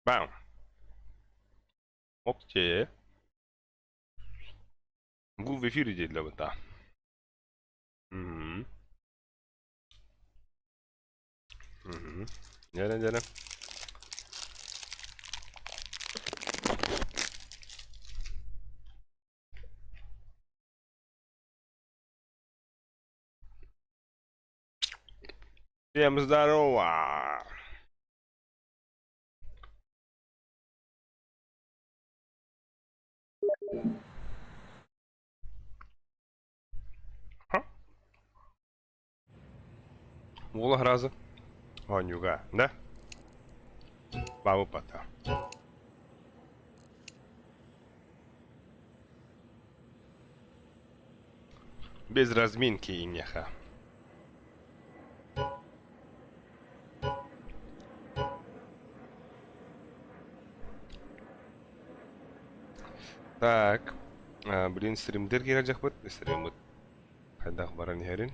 Бам! Окей. Бу в эфире дииллэбит аа. Мм. Мм. Дьэрэ дьэрэ. Всем здорово! Уола раза. Оонньууга, да? Бабыппата. Без разминки иньэхэ. Так, блин, стримдер киирэр Стриммыт хайдах баран иһэрин.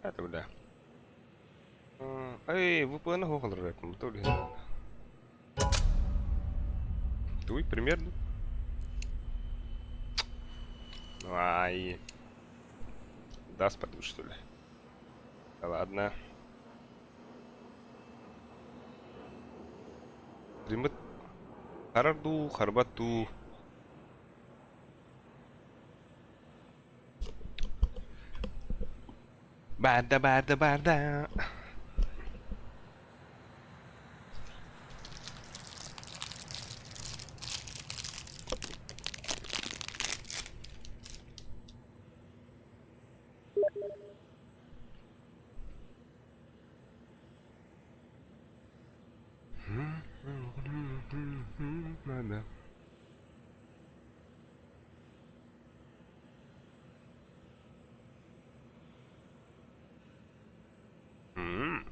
Это бля. Эй, VPN хоҕолор Туй, примерно. Ай. Даст потом, что ли? Да ладно. Примет. Харарду, харбату. Барда, барда, барда. Надо. М.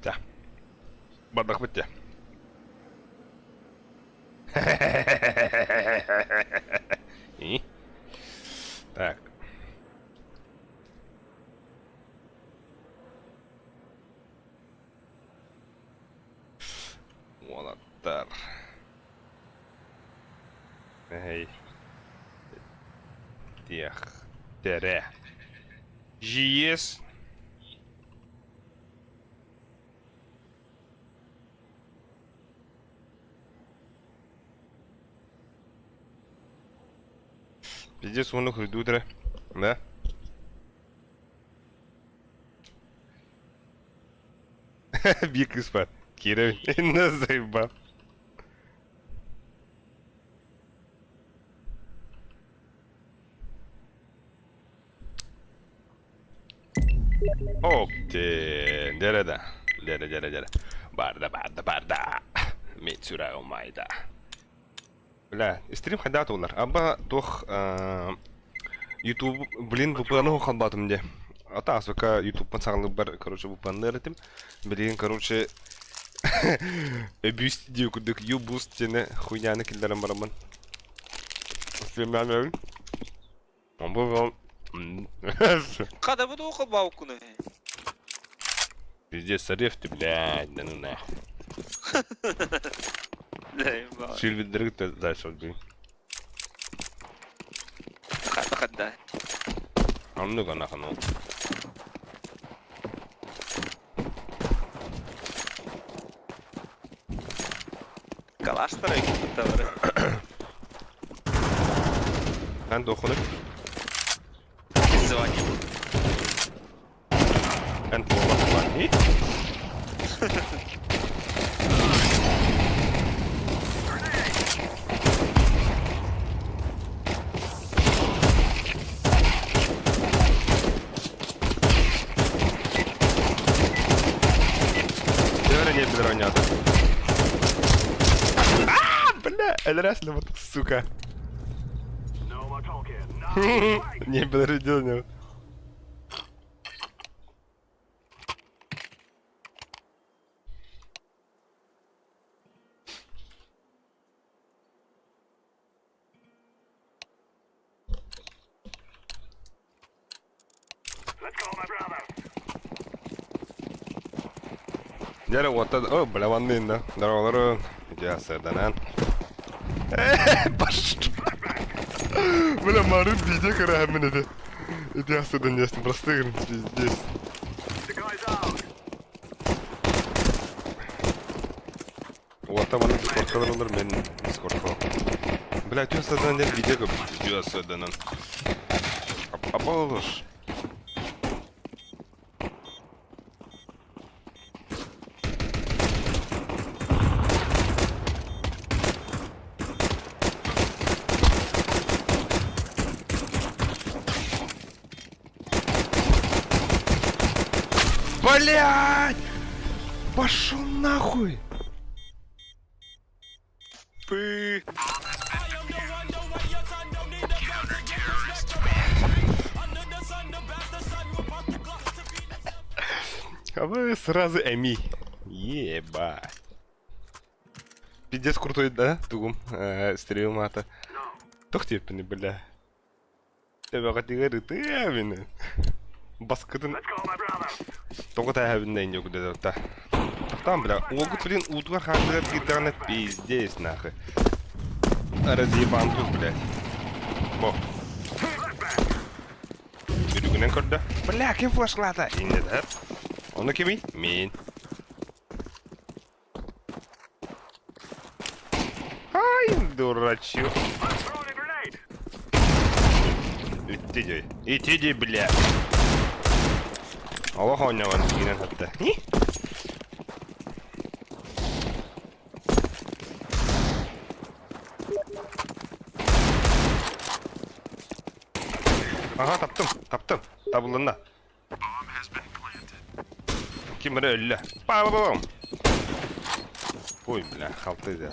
Чэ, бардахпыт дьэ. И? Так. Уолаттар. Эй. Тех. Тере. GS. Пиздец, он их идут, да? Биир кыыс баар. Киирэбин. Заебал. Опте, дэрэ да. Дэрэ, дэрэ, дэрэ. Барда, барда, барда. Мин сүрэҕим майда. Бля, стрим хайдах туолар? Аба туох YouTube, блин, VPN-ы халбатым де. Ата асыка YouTube-пан саҕалыырбар, короче, VPN-ныыр этим. Билигин, короче, эбүүс диэ курдук U-boost диэни хуйняны киллэрэн бараммын. Стримнээн Хада бу туох холбообуккунуй? Пиздец, сарев ты, блядь, да ну нахуй. Сильвидрыг дальше блин. Хата Оннук анахану. Калаштара кытта бары. Эн туоххунуй? Звание. Эн туоллаххына. Дьэ, не билэр Бля, элэрэс сука. Не билэр Дьэ уота, о, бля, ваннын да. Здороваларын. Дьэ, сырданан. Бля, мары видео көрөһөммүн ити. Ити асыдан естим, простыгын, пиздец. Уота маны дискордка олор, мен дискордка. Бля, үтүө сырданан диэн видео көрбүт. Үтүө сырданан. Абалыш. Блять! Пошел нахуй! Пы. А вы сразу Эми. Ебать. Пиздец крутой, да, тугум? Стрим ата. Тух теппини, бля. Төбөҕө ытыа Баскытын тоҕо тааһабын ньук да. Там, бля, уогут, блин, уутугар хаардыгар киирдэҕинэ пиздец нахуй. Разъебан тут, блядь. Бо. Үрүгүнэн көрдө. Бля, ким флешклата? Инне Ону кимий? Мин. Ай, дурачок. Иди, иди, бля. Олох оонньоон киирэн хатта. Ага, таптым, таптым. Табылынна. Ким эрэ өллө? Па-ба-бам! Ой, бля, халты да.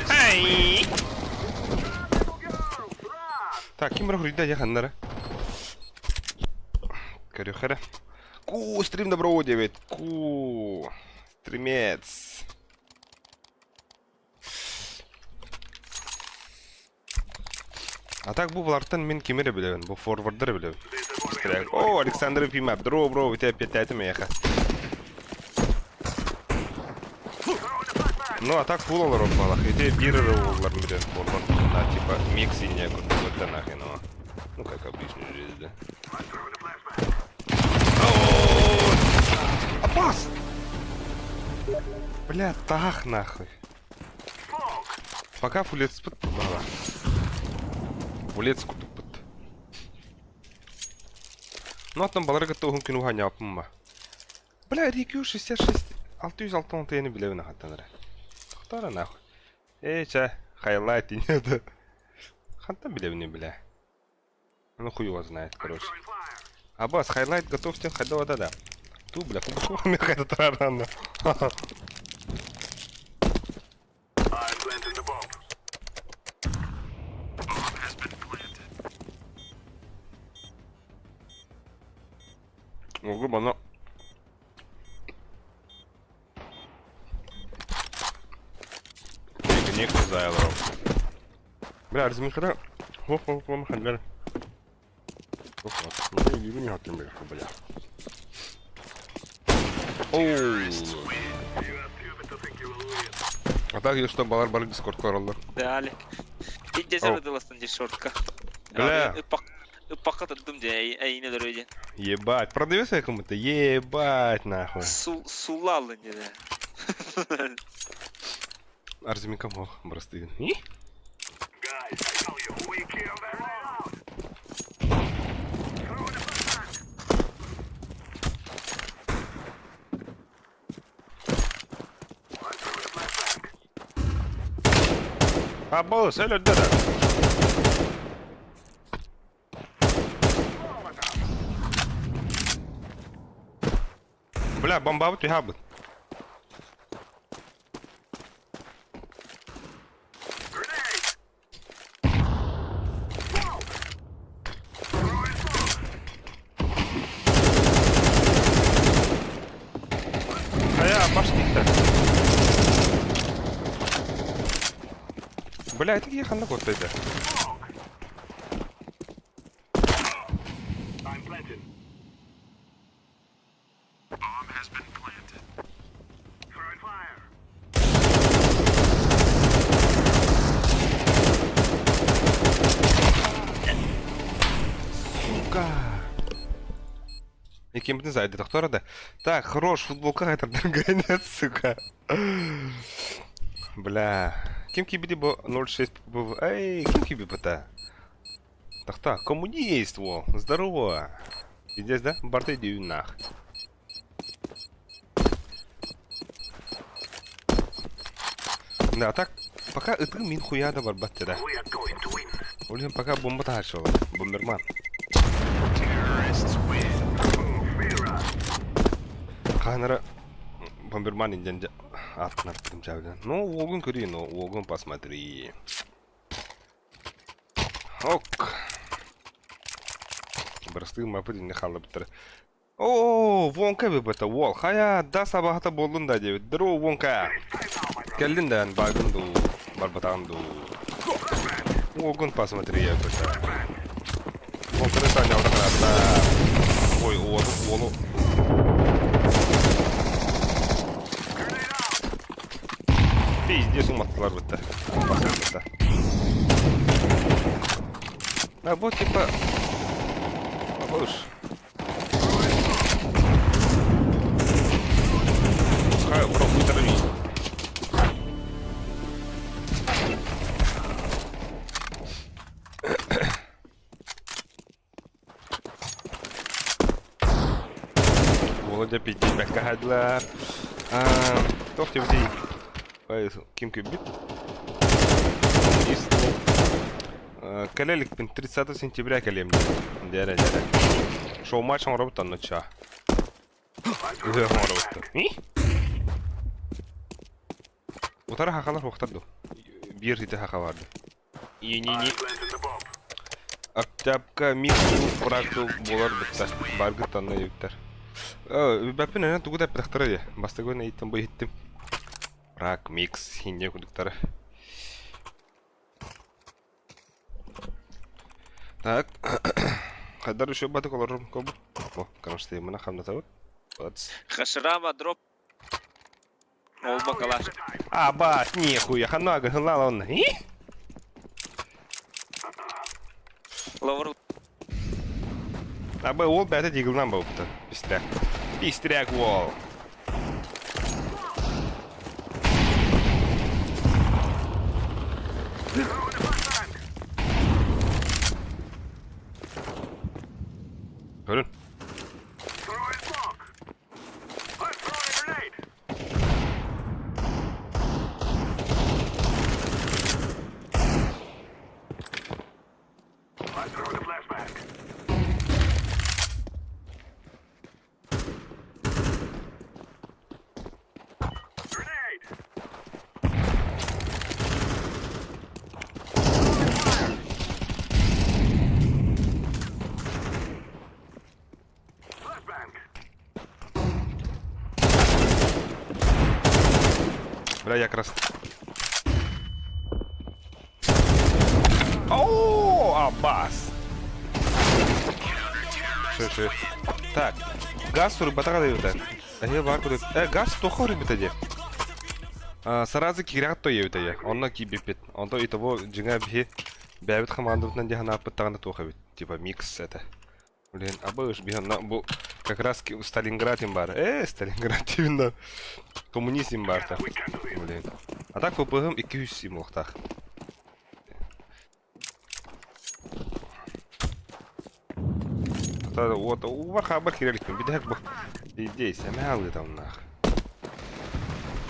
Ай! Так, ким эрэ хуруйда дьэ ханнара? Көрүөххэ. Ку, стрим добро диэбит. Ку. Стримец. А так бу булартан мин кими эрэ билэбин, бу форвардары билэбин. О, Александр Пимап, здорово, бро, у тебя опять меха. Ну, а так фул олорор балах. Ити биир эрэ уоллар билэн форвард. Да, типа микс и не курдук нахрен. Ну, как обычно жизнь, да. Опас! Бля, так нахуй. Пока фулец пыт бала. Фулец кутуппут. Ну, оттон балары кытта уһун күн уһаанньаабаппын Бля, RQ 66 606 тыйыны билэбин ахаттан эрэ. Тохтоо нахуй. Ээ, чэ, хайлайт инньэ Хантан билэбиний, бля. Ну хуй его знает, короче. Абас, хайлайт готов тем хайда да да. Ту, бля, фу, хайда тарарана. Ого, бана. Нек зайлар. Бля, размихра. Хоп, хоп, хоп, хандар. Хоп, хоп. Ну, не хотим, бля. Оу. А так, что балар бар дискорд короллар. Да, Алик. Иди дыластан ди шортка. Бля. Ыппакка турдум дии, эйине дөрөйден. Ебать, продавец кому-то? Ебать, нахуй. Сулалын дии. Арзимикам ох, бырастыгын. Аббос, өлөрдө да. Бля, бомбабыт түһаабыт. Хайа, баш киттэ. Бля, это киһи ханна куоттайда? Сука! Иккиммитин зайды тохтор да. Так, хорош, футболка қайтардан гонят, сука. Бля. Ким кибиди бу 06 бу? Эй, ким киби бата? Тахта, коммунист, во, здорово. Пиздец, да? Барты иди нах. Да, так, пока ытым мин хуя да барбат да. Ол пока бомба таһаршыла. Бомберман. Хаһанара бомберман инден аткынар чабдан. Ну, уогун көрүй, ну, уогун посмотри. Ок. Бырастыы мапы динне халлыбыттар. О, Вонка быбыта, уол. Хайа, да сабахата болдун да диэбит. Здорово, Вонка. Кэллин да багын ду, барбатаҕын ду. Уогун посмотри, я быта. Вонканы санялда карата. Ой, уолу, уолу. Пиздец уматтылар бытта. Бытта. А вот типа... Малыш. Хай, бро, вытравить. Володя пиздец, бэккэ Туох диэбитий? Ким күбүт? Коммунист. Кэлэ иликпин 30 сентября кэлиэм диэн. Дээрэ дээрэ. Шоу-матч оҥоробут онно чаа. Ыһыах оҥоробуттар. Утары хахалар хуохтар ду. Биир ити хаха баар ду. И-ни-ни. Октябка мир практу буолар бытта. Баргыт онно диэбиттэр. Үбэппин эн тугу да эппэтэхтэрэ дии. Бастакы иһиттим бу иһиттим. Рак, микс, хинне курдуктара. Так. Хайдар еще батык олорорум кобу. О, кронштеймына хамнатабыт. Вот. Хашрама дроп. Ол бакалаш. А, бат, нехуя, ханага, хлала он. Ловр. Абы ол бәті дигілнан болыпты. Пистряк. Пистряк уол. Көрүн. Бля, я как раз... О, Аббас! Ши-ши. Так, газ сурбатаға дебите. Эһи бар курдук. Э, газ тохо рыбыта де. Саразы киирээҕит то ийэбит Онно киирбиппит. Онто итого дьиҥэ биһи бэйэбит хамаандабытынан диэн санааппыт даҕаны туох эбит. Типа микс это. Блин, абыш биһи онно бу как раз Сталинград им бар. Э, Сталинград именно. Коммунизм бар-то. Блин. А так ППГ-м 207 буолуохтаах. Вот убар хабар киреликпин бүтэһик бу идей сэмэ алыытамнаах.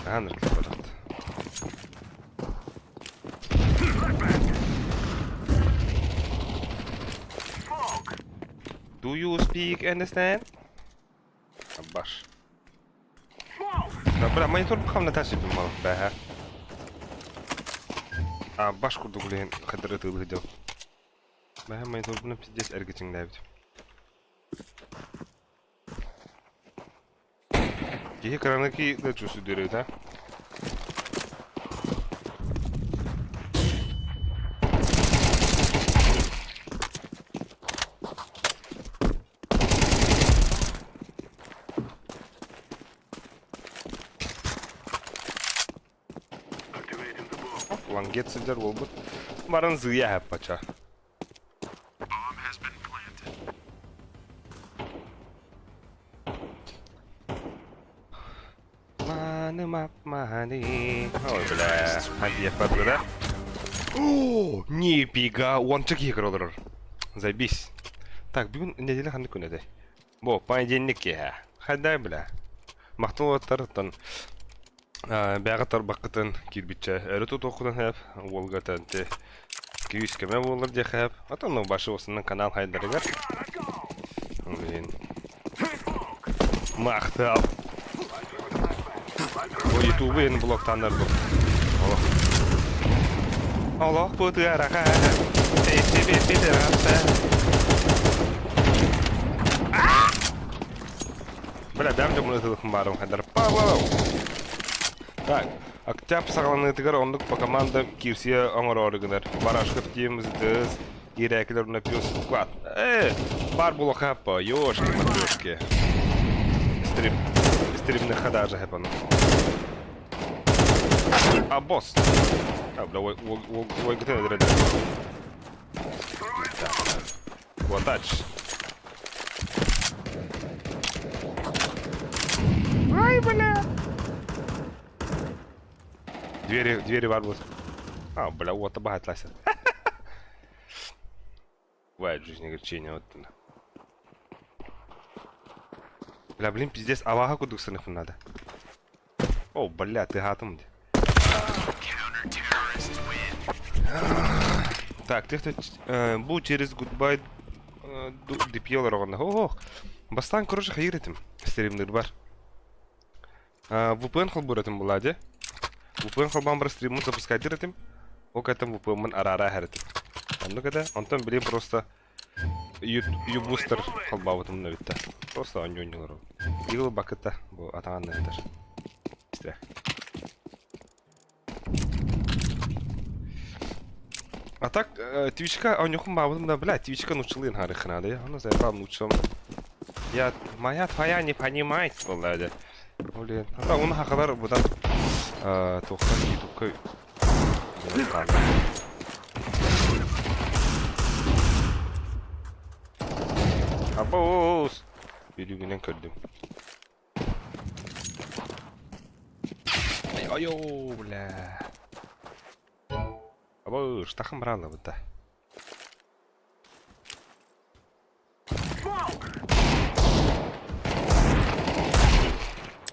Аан барат. Do you speak understand? Баш. Да, бля, монитор бухам на тасипин мал бэһэ. А, баш курдук үлэһин хадыры тылы дел. Бэһэ мониторбуна пиздец эргичиҥнээбит. Киһи кыраныки да чувствует, а? Лангет сылдьар буолбут. Баран зыя хаппача. Мааны мап-мааны. Ой, бля. Хадиев да? О, нифига, уонча киһи көрө олорор. Забись. Так, бүгүн неделя ханнык күнэ этэй? Бу, понедельник киэһэ. Хайдай, бля. Махтал уолаттар, бэҕэ тарбаххытын киирбиччэ өрө тутуоххутун сөп, уолга тэнти күүс көмө буолар диэхэ сөп. Отон ну башы осунан канал хайдарыгар. Блин. Махтал. Бу ютубу ен блоктанар бу. Олох. Олох бу тыараха. Бля, дам дьоммун ытылыхпын баарым хайдар. Па-па! Так, Октябрь саҕаланыытыгар оннук по командам киирсиэ оҥороору гынар. Барашков Тим, ЗТС, Иирээкилэр уонна Пёс Склад. Э, баар буолуохха по, ёшки-матрёшки. Стрим, стримныхха даже хэпану. А, босс. А, бля, ой, ой, ой, ой, ой, Кватач. Ай, бля! Двери, двери бар вот. А, бля, вот баһатлася. Бывает в жизни огорчение, вот. Бля, блин, пиздец, аваха кудук сыныхпын надо. О, бля, ты гатым. Так, ты кто бу через Goodbye дипьел оҕонно. Ох, бастаан короче хайыр этим. Стримныр бар. VPN холбуур этим була де. VPN холбаан бар стриммун запускайдыр этим. Ол кэтем VPN-мун араара эһэр этим. Оннук этэ. Онтон билим просто Юбустер холбаабытым бүттэ. Просто оонньуу Игл бакыта бу атаҕан ыытар. Истэ. А так, Твичка оонньуохпун баабытым да, бля, Твичка нууччалыын харыххын наада, ону заебал нууччалым. Я, моя твоя не понимает, буолла дьэ. Блин, а уну хахалар бутан туохтан ютубка Абоос! Бүлүүгүнэн көрдүм. Айо, бля. Абоос, тахым брала быта.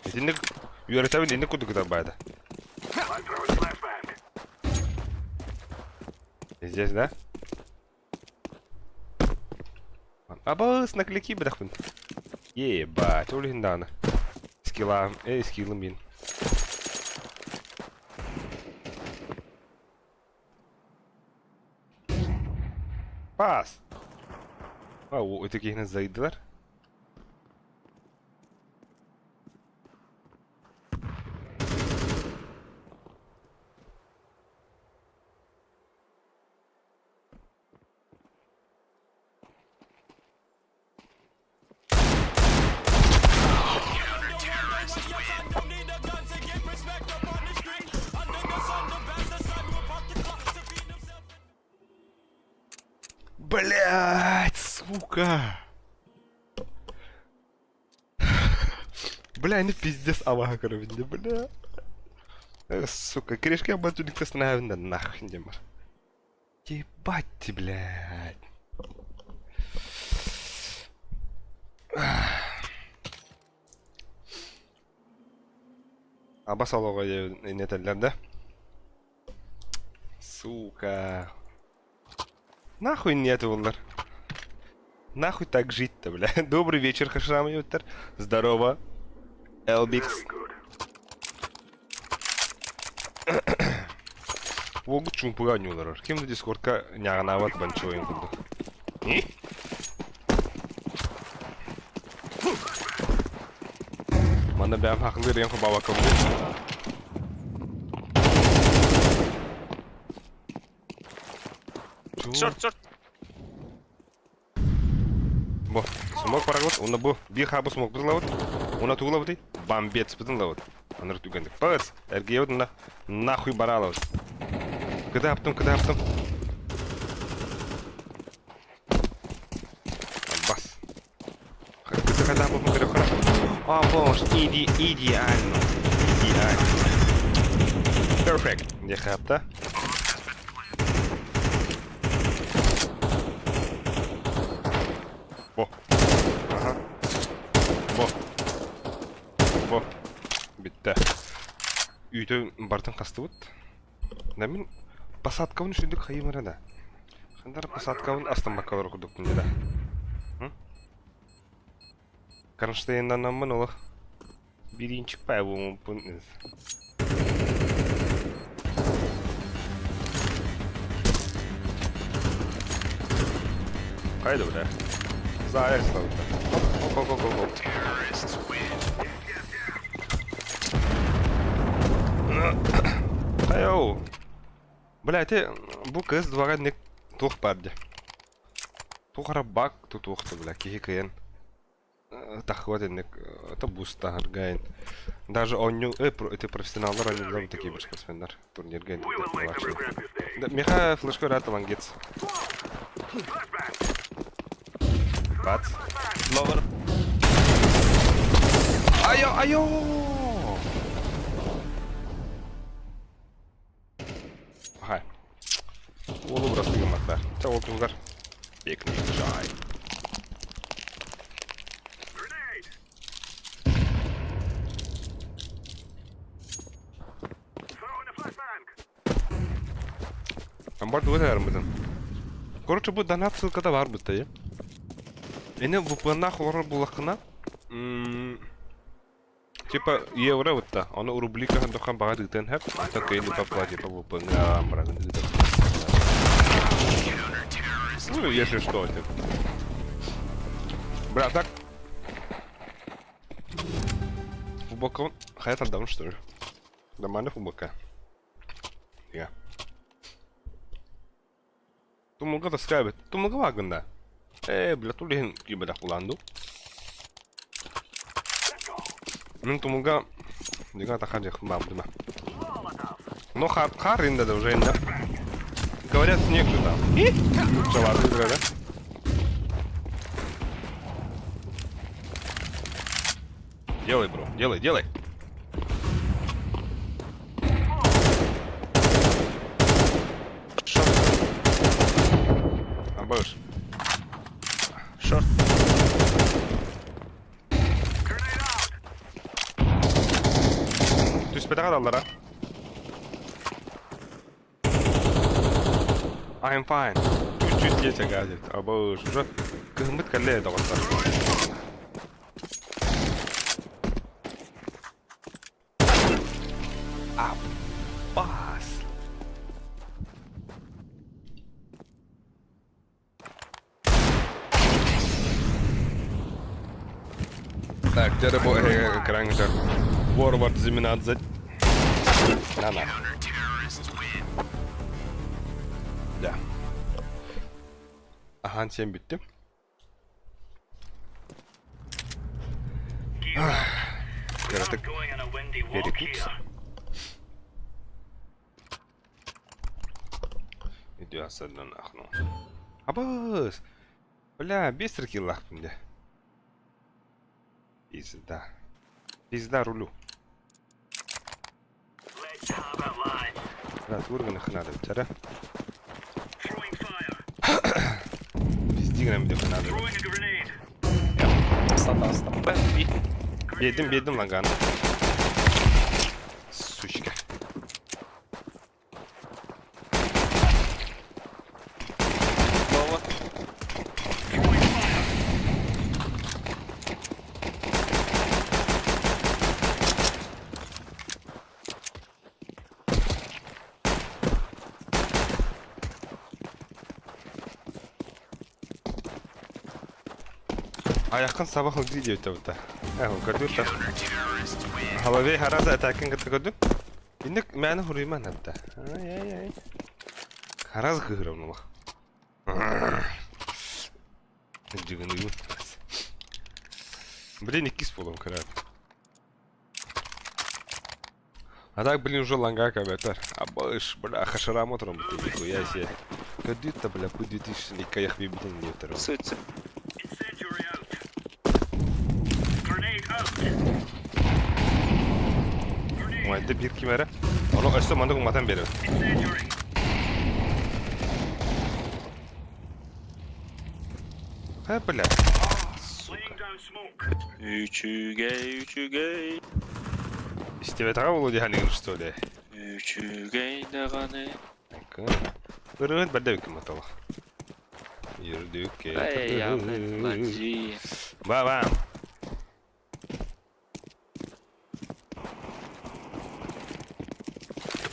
Итинник үөрэтэбин инник курдук ытарбаата. Здесь, да? Абыс, наклейки быдахпын. Ебать, ол иһин даҕаны. Скиллаам, э, скиллым мин. Пас! А, ити киһини зайдылар. Блять, сука! Бля, они пиздец аваха көрөбүн бля. Сука, кирешке батюлик да нахуй диэн бар. Ебать, блядь. Абас олоҕо инэтэллэр да? Сука. Нахуй нет олар. Нахуй так жить-то, бля. Добрый вечер, Хашрам Ютер. Здорово. Элбикс. Уогут чуҥпуга оонньуулар. Ким да дискордка ньааҕынаабат банчойун курдук. Манна бэйэм хахылыыр ийэм хабаабакка Short, short. Бу, смок барагыбыт, уонна бу биир хаабы смокпутун ылабыт, уонна тугу ылабытый? Бамбецпытын ылабыт. Анар түгэнник. Пыс! Эргийэбит уонна нахуй бараалабыт. Кыдаптым, кыдаптым. Бас. О, боже, иди, идеально. Идеально. Perfect. Диэхэ Бо. Ага. Бо. Бо. Бүттэ. Үүтү бартын хастыбыт. Да мин посадкабын үчүгдүк хайым эрэ да. Хандар посадкабын астыммакка курдукпун да. Кронштейннанаммын олох бириинчик пай буолуммуппун. Хайда бля. Заайар сытабыттар. Оп, оп, оп, оп, оп. Хайоу. Бля, ити бу кыз дваҕа инник туох баар дии. Туох эрэ баг тутуохта бля киһи кыайан таххыбат инник это бустаһарга даже оонньуу эти профессионаллар оонньууллар такие спортсменнар турнирга Да, меха флешка рад лангец. Бац. Lower. Айо, айо! Хай. Уолу бырастыы гымматтар. Чэ, ол туһугар пикник чай. Амбар тугу этэрбитин. Короче, бу донат ссылката баар бытта е. Эне VPN-наах олорор буоллаххына, Типа евро бытта, ону рубли көһөн баҕар ыытыан сөп, онтон кыайын ыппаппа типа VPN-ҥа баран ыытар. Ну, если что, типа. Бля, так. Футболка хайа тардаҕын что ли? Нормально футболка. Я. Тумулга таска эбит. Тумулга бааргын да? Ээ, бля, тул иһин киирбэтэх булаан дуу? Мин тумулга дига таха дьэх баабытыма. Но хаар, хаар инде да уже инде. Говорят, снег же там. Чалады да? Делай, бро, делай, делай. Short. Абыш. Short. Түспэтэҕэ даллара. I'm fine. Чуть-чуть есть гадит. Абыш, уже кыһыммыт кэллэ доҕоттор. Аппас. Так, где бу экраҥҥытар Warward Зиминадзе. На на. Да. Ахан сен бүттүм. Кыратык перекус. Иди асадан ахну. Абыс! Бля, быстро киллахпын дьэ. Пизда. Пизда рулю. Тугур гыныххын наада эбит, Пизди гынан бүтүөххэ наада эбит. Аста, аста. Б, B. Биэрдим, биэрдим лаганы. Сучка. Lower. Айаххын саба сылдьыы диэбитэ бута. Ээ, көрдүүр та. Головей хараза атакын кытта көрдүм. Инник мээнэ хуруйман атта. Ай-ай-ай. Хараз кыһырам олох. Дьыгыныыбын. Блин, иккис буолуом көрөөт. А так, блин, уже лангака бэтэр. Абыш, бля, хашарам утром, нихуя себе. Көрдүүт да, бля, бу 2002 ях бибитин диэтэр. Суйцы. Уайда биир ким эрэ. Ону өссө маннык уматан биэрэбит. Ха, бля. Сука. Үчүгэй, үчүгэй. Истибэтэҕэ буолуо дии саныыгын что ли? Үчүгэй даҕаны. Ырыһыт бэрдэ эбиккин маталах. Үрдүккэ. Эй, лади. Ба-бам.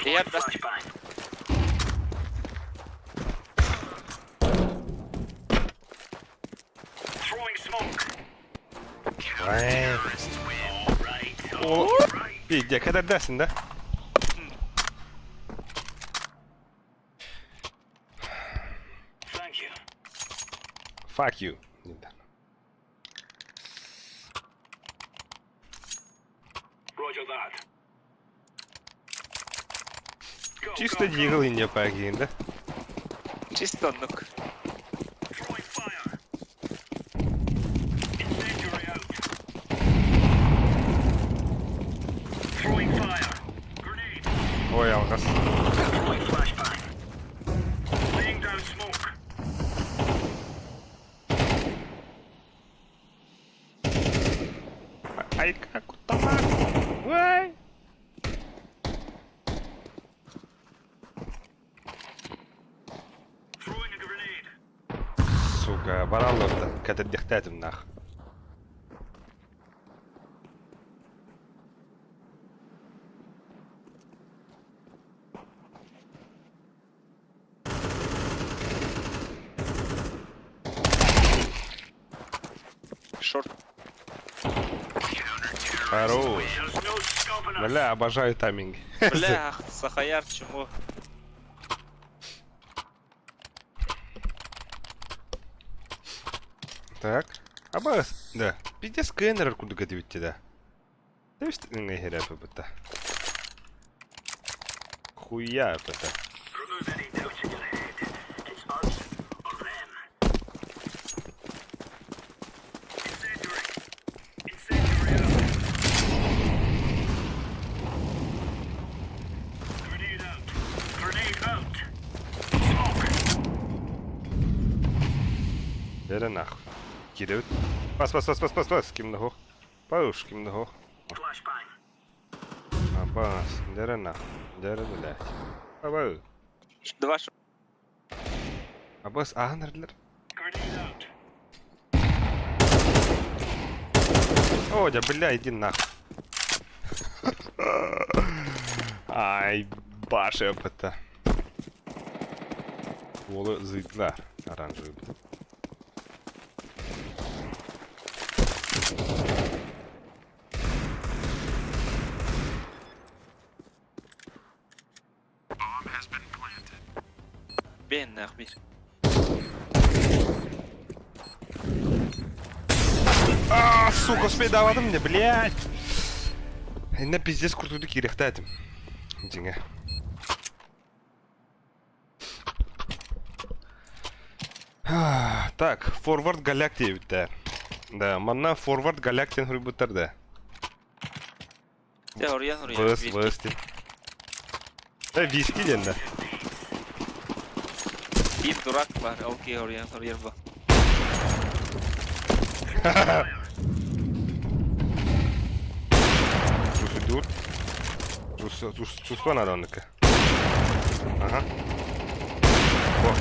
Я Пиздец, кэдэрдээсин да? Fuck you. Чисто дьиэгэл инде паагиин да? Чисто оннук. Ой, алҕас. Айка куттамак. Ой! Сука, бараллар да кэтэрдиэхтээтим нах. Short. Хорош. Бля, обожаю тайминги. Бля, Сахаяр, чему? Так. Абас, да. Пиздец кнр курдук этибит да. Тэбис Хуя это. Бэрэ нахуй. Кирэбит. Бас бас бас бас бас бас ким да суох. Пауш ким да суох. Абас, дэрэ нахуй. Дэрэ блядь. Абау. Два short. Абас ааһан эрдилэр. О, да бля, иди нахуй. Ай, баша это. Уолу зыйдылар оранжевый. Бен биир. А, сука, успейдаабатым мне, блядь. Иннэ пиздец куртуйду киириэхтээтим. Дьиҥэ. Так, Forward Голяк диэбиттэр. Да, манна Forward Голяк диэн суруйбуттар да. Дьэ, оруйан, оруйан. Быс, быс диэн. Э, виски диэн да. Биир дурак бар, ол киһи оруйан соруйар бу. Чувствует. Чувство надо оннука. Ага. О,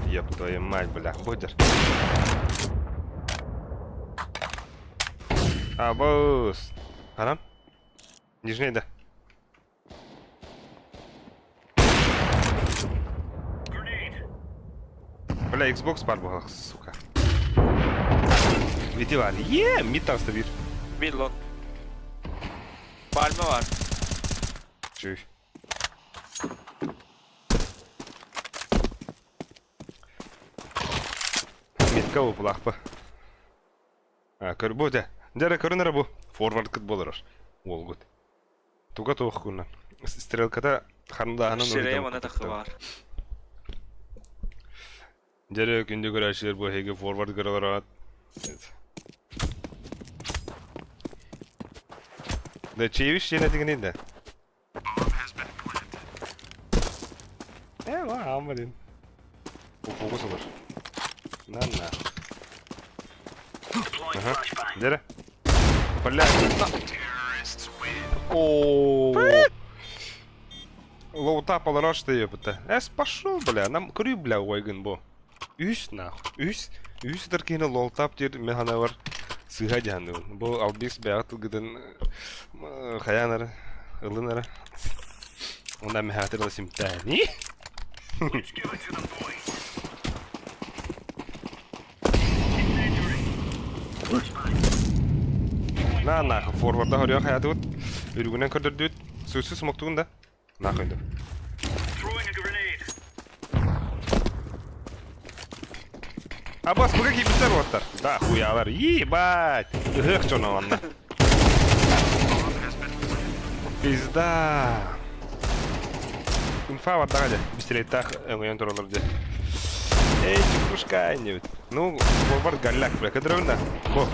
еб твою мать, бля, будешь. Абус. Арам? Нижний, да. Бля, Xbox бар буолах, сука. Ити бар. Е, мид таҕыста биир. Биир лон. Пальма бар. Чүй. Мидка упулаахпа. А, көр бу дэ. Дьэ көрүн эрэ бу. Форвардкыт буолар. Уолгут. Туга туох кунан. Стрелката харандааһынан Сирэйэ манна тахсыбаар. Дьэ күндү көрөөччүлэр бу эһиги форвард көрөлөр Да чиевиш диэн этигиний да? Э, ва, блин. Фокус олор. На на. Ага. Дьэ Бля. О. Лоутап олорор что ебыта. Эс пошел, бля, нам көрүй, бля, ойгын бу. Үс нахуй. Үс. Үс ытар киһини лолтап диир мин санаабар сыыһа дьаһанныбын. Бу Албис бэйэҕит тылгытын хайаан эрэ ылын эрэ. Уонна мэһээтир ыла симтээни. На нахуй форварда хоруйа хайаатыбыт. Үрүгүнэн көрдөрдүбүт. Сүүсү смоктугун да. Нахуй да. Абас, быга киирбиттэр уоттар. Да, хуялар. Ебать! Ыһыах дьоно онно. Пизда! Инфа бардаҕа дьэ. Бистереттаах өҥөйөн тураллар дьэ. Эй, чекушка диэбит. Ну, буолбар галляк, бля, кыдырабын да. Бу.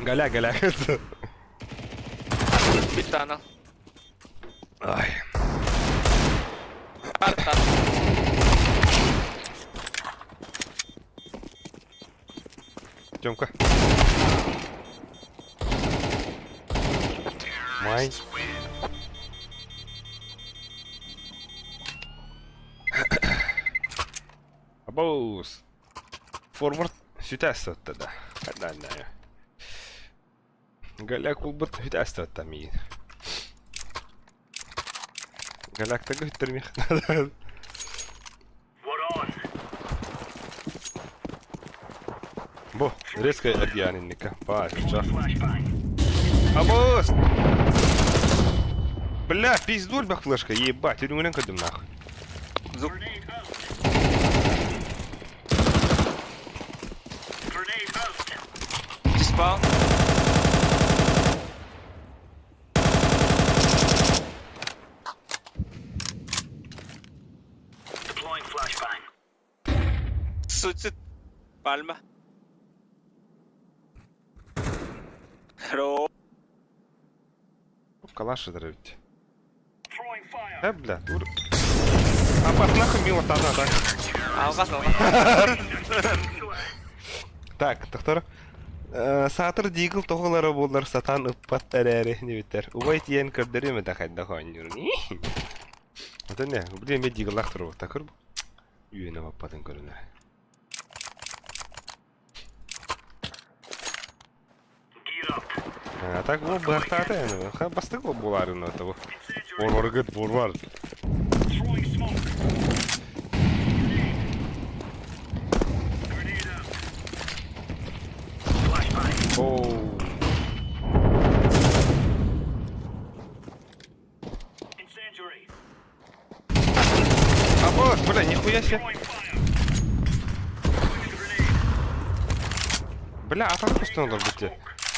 Галя, галя. Бүттэ анал. Ай. Арта. Тёмка. Май. Абоус. Форвард сүтэ сытта да. Ханна Голяк булбут сүтэ сытта миигин. Голяктарга сүттэрмиэх наада. Бу резко эргийэн инникка. Баа, чах. Абоос! Бля, пиздуль бах флешка, ебать, үрүҥүнэн көрдүм нахуй. Звук. Диспаун. Суицид. Пальма. Ро. Калаш эдэр эбит. Э, бля, тур. Апас нахуй мимо таза, так. Алҕас алҕас. Так, доктор. Саатар Дигл тоҕолоро буоллар сатаан ыппат эрээри диэбиттэр. Убай тиийэн көрдөрүөм этэ хайдах оонньуурун. Атын не, блин, мен Диглах турбут. Такыр үөнэ баппатын көрүнэр. А так бу быһахтаата эн. Ха бастык буоларын того. Борбаргыт борбар. Оу. Абос, бля, нихуя себе. Бля, атах көстөн олорбут дии.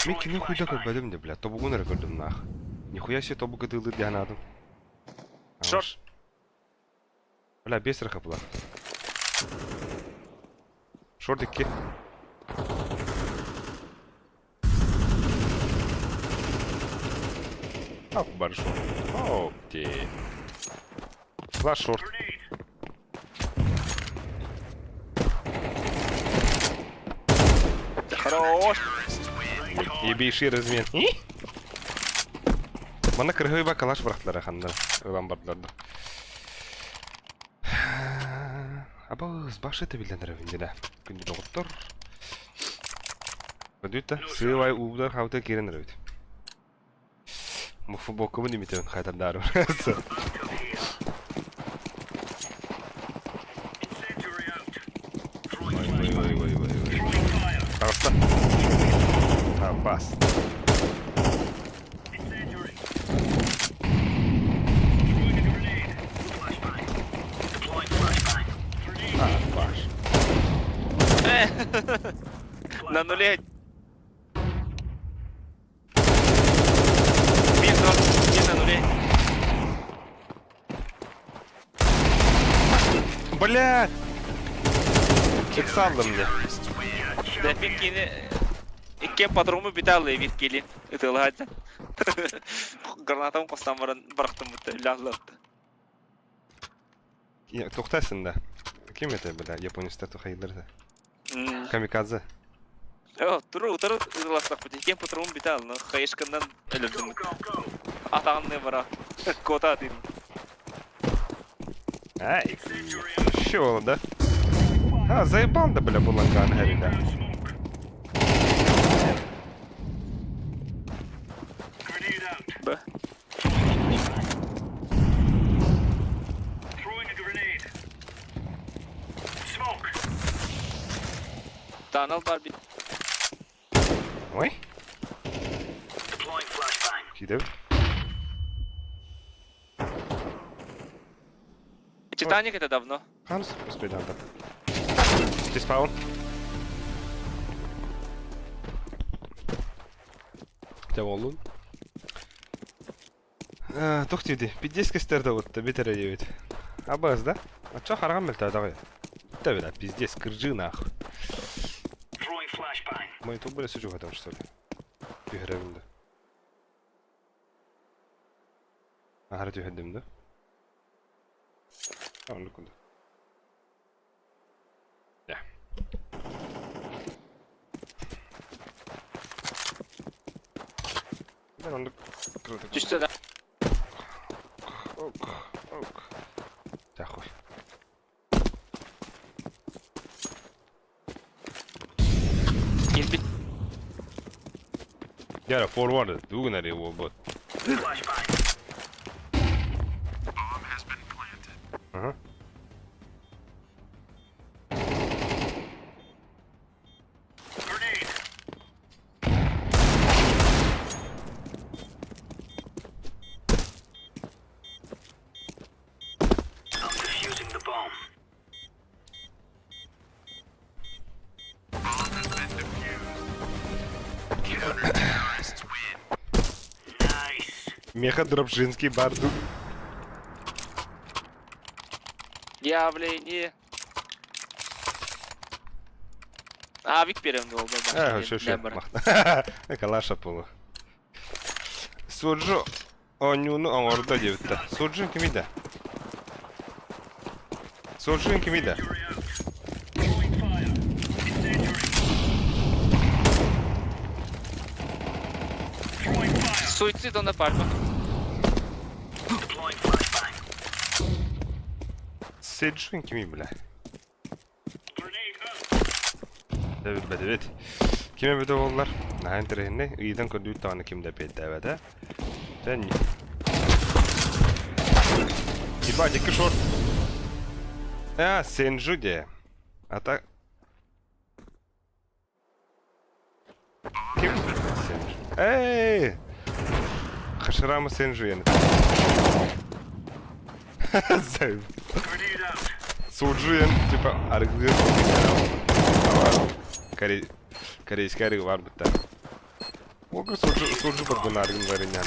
Мин кими хуйда көрбөтүм де, бля, тобугун эрэ көрдүм наах. Нихуя себе тобук ытыылыыр диэн аатым. Шорт. Бля, бес эрэ хапыла. Шорт икки. Акбар short. Опти. Flash short. Хорош! Ебейший размен. Манна кыргыйба калаш бырахтылар ханна ылан бардылар да. Абыз башы тэбиллэн эрэбин да. Күндү доҕоттор. Көдүтэ сыывай уубдар хаута киирэн эрэбит. Футболкабын имитебин хайтардаары. Ой, ой, ой, ой, ой, ой. Таҕыста. Бас. Баш. На нуле. Биир дор, биир на нуле. Блядь! Ыксаллым мне. Да мин кини иккиэн патруму бүтэ аллыы биир киилин ытыалаһааччы. Гранатам хостон баран бырахтым бутта үлэ Тухтасын да. Ким это, бля, японецтар тухайдыр да. Камикадзе. Оо, туру утары ытыаластахпыт иккиэн патруму бүтэ алны хаешканнан өлөрдүм. Атаҕын бара. Кота атыын. Ай, Еще, да? А, заебал да, бля, буланган, да. Б. Танал бар бит. Ой. Кидэв. Титаник это давно. Ханс успейданда. Диспаун. Дьэ буоллун. Тух диди? Пиздец кестерде бутта битер диэбит. Абыз да? Оччо хараҕым мөлтөөтөҕүй? Бүттэ бля, пиздец, кырдьыы нахуй. Монитор бля сүдьүгэтэн что ли? Түһэрэбин да. Аһара түһэрдим да? Оннук курдук. Оннук Түстэ да. Ок, ок. Тахуй. Киирбит. Дьэ, forward дугунар буолбут. Ага. Меха Дробжинский бардук. Явление. Авик берем дуо Э, шо шо. Калаша полу. Суджу оонньууну оҥордо диэбиттэр. Суджун кимий да? Суджун кимий да? Суицид онно пальма. Седжун кимий бля? Эбит эбит. Ким эбитэ буоллар, наһаа интэриэһинэй. Ыйытан көрдүүт даҕаны ким да эппиэттээбэтэ. Дьэ, Ебать, икки short. А, Сенджу де. А так... Ким? Сенджу. Эй! Хаширама Сенджу я Суджуен, типа, арыгы Корейская арыгы бар бытта. Ол суджу, суджу бар арыгын варенья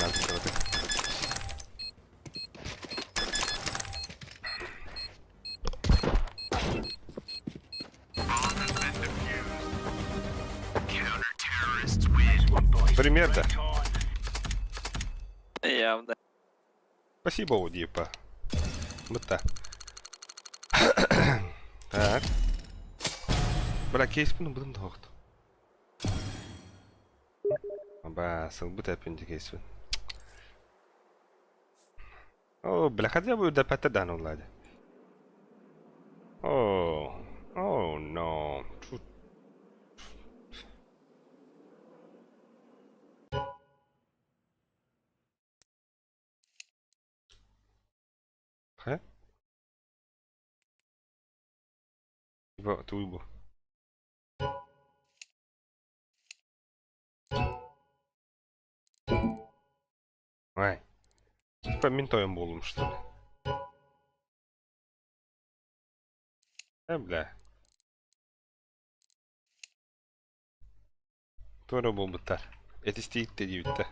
Пример-то. Явно. Спасибо, Удипа. Бытта. Так. Бля, кейспин бұдым да оқты. Ба, сылбыт әппин кейспин. О, бля, хотя бы үрдэппэттэр даҕаны буоллаа дии. О, oh no. Хайа? Типа, туй бу. Ай. Типа мин тойон буоллум что ли? Э, бля. Туора буолбуттар. Этистиит да диэбиттэр.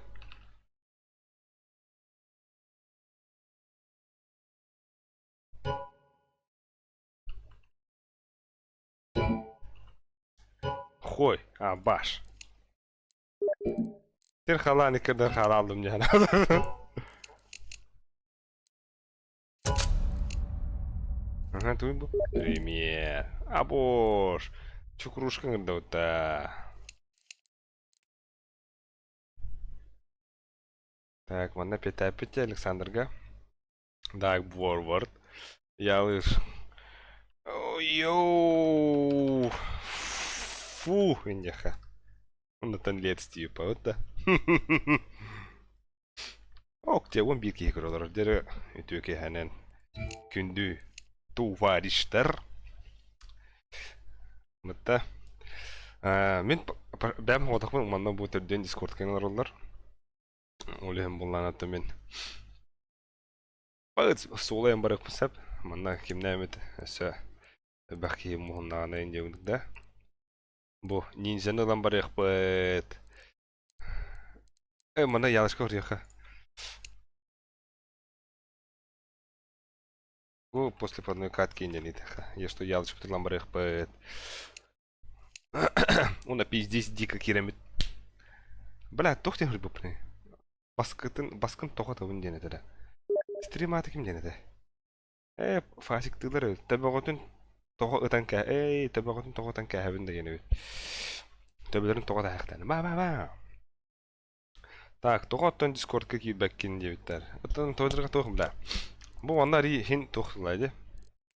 Хой, а, баш. Сир халаан иккирдэн хаалааллым дьаһана. Ага, туй бу. Пример. Абош. Чукрушка гырдаута. Так, манна петапите Александрга. Так, Борвард. Ялыш. Йоу. Фу, иньяха. Оннотон лет типа, вот да. Ок, те он биир киһи көрөлөр. Дere үтүө киһэнэн күндү товарищтар. Мытта. Мин бэм хоҕотохпун манна бу төрдүөн дискорд кэнэн олороллор. Ол иһин буллаан мин суолайан барыахпын сөп. Манна кимнээмит өссө элбэх киһи муһуннаҕына диэбит да. Бу ниндзяны ылан барыахпыт. Э, манна ялочка көрүөххэ. Бу после одной катки инньэ Я что ялочка ылан барыахпыт. Уна пиздец дико киирэммит. Бля, туох диэн суруйбуппуный? Баскытын, баскын тоҕо табын диэн этэ да. Стрим аата ким диэн этэ? Ээ, фасиктыылар эбит. Төбөҕүтүн тоҕо ытан кээ... Эй, төбөҕүтүн тоҕо ытан кээһэбин да диэн эбит. Төбөлөрүн тоҕо таһаахтаан. Ба-ба-ба! Так, тоҕо оттон Дискордка киирбэккин диэбиттэр. Оттон Твиттерга туох бля. Бу манна арый иһин туох тылай дии.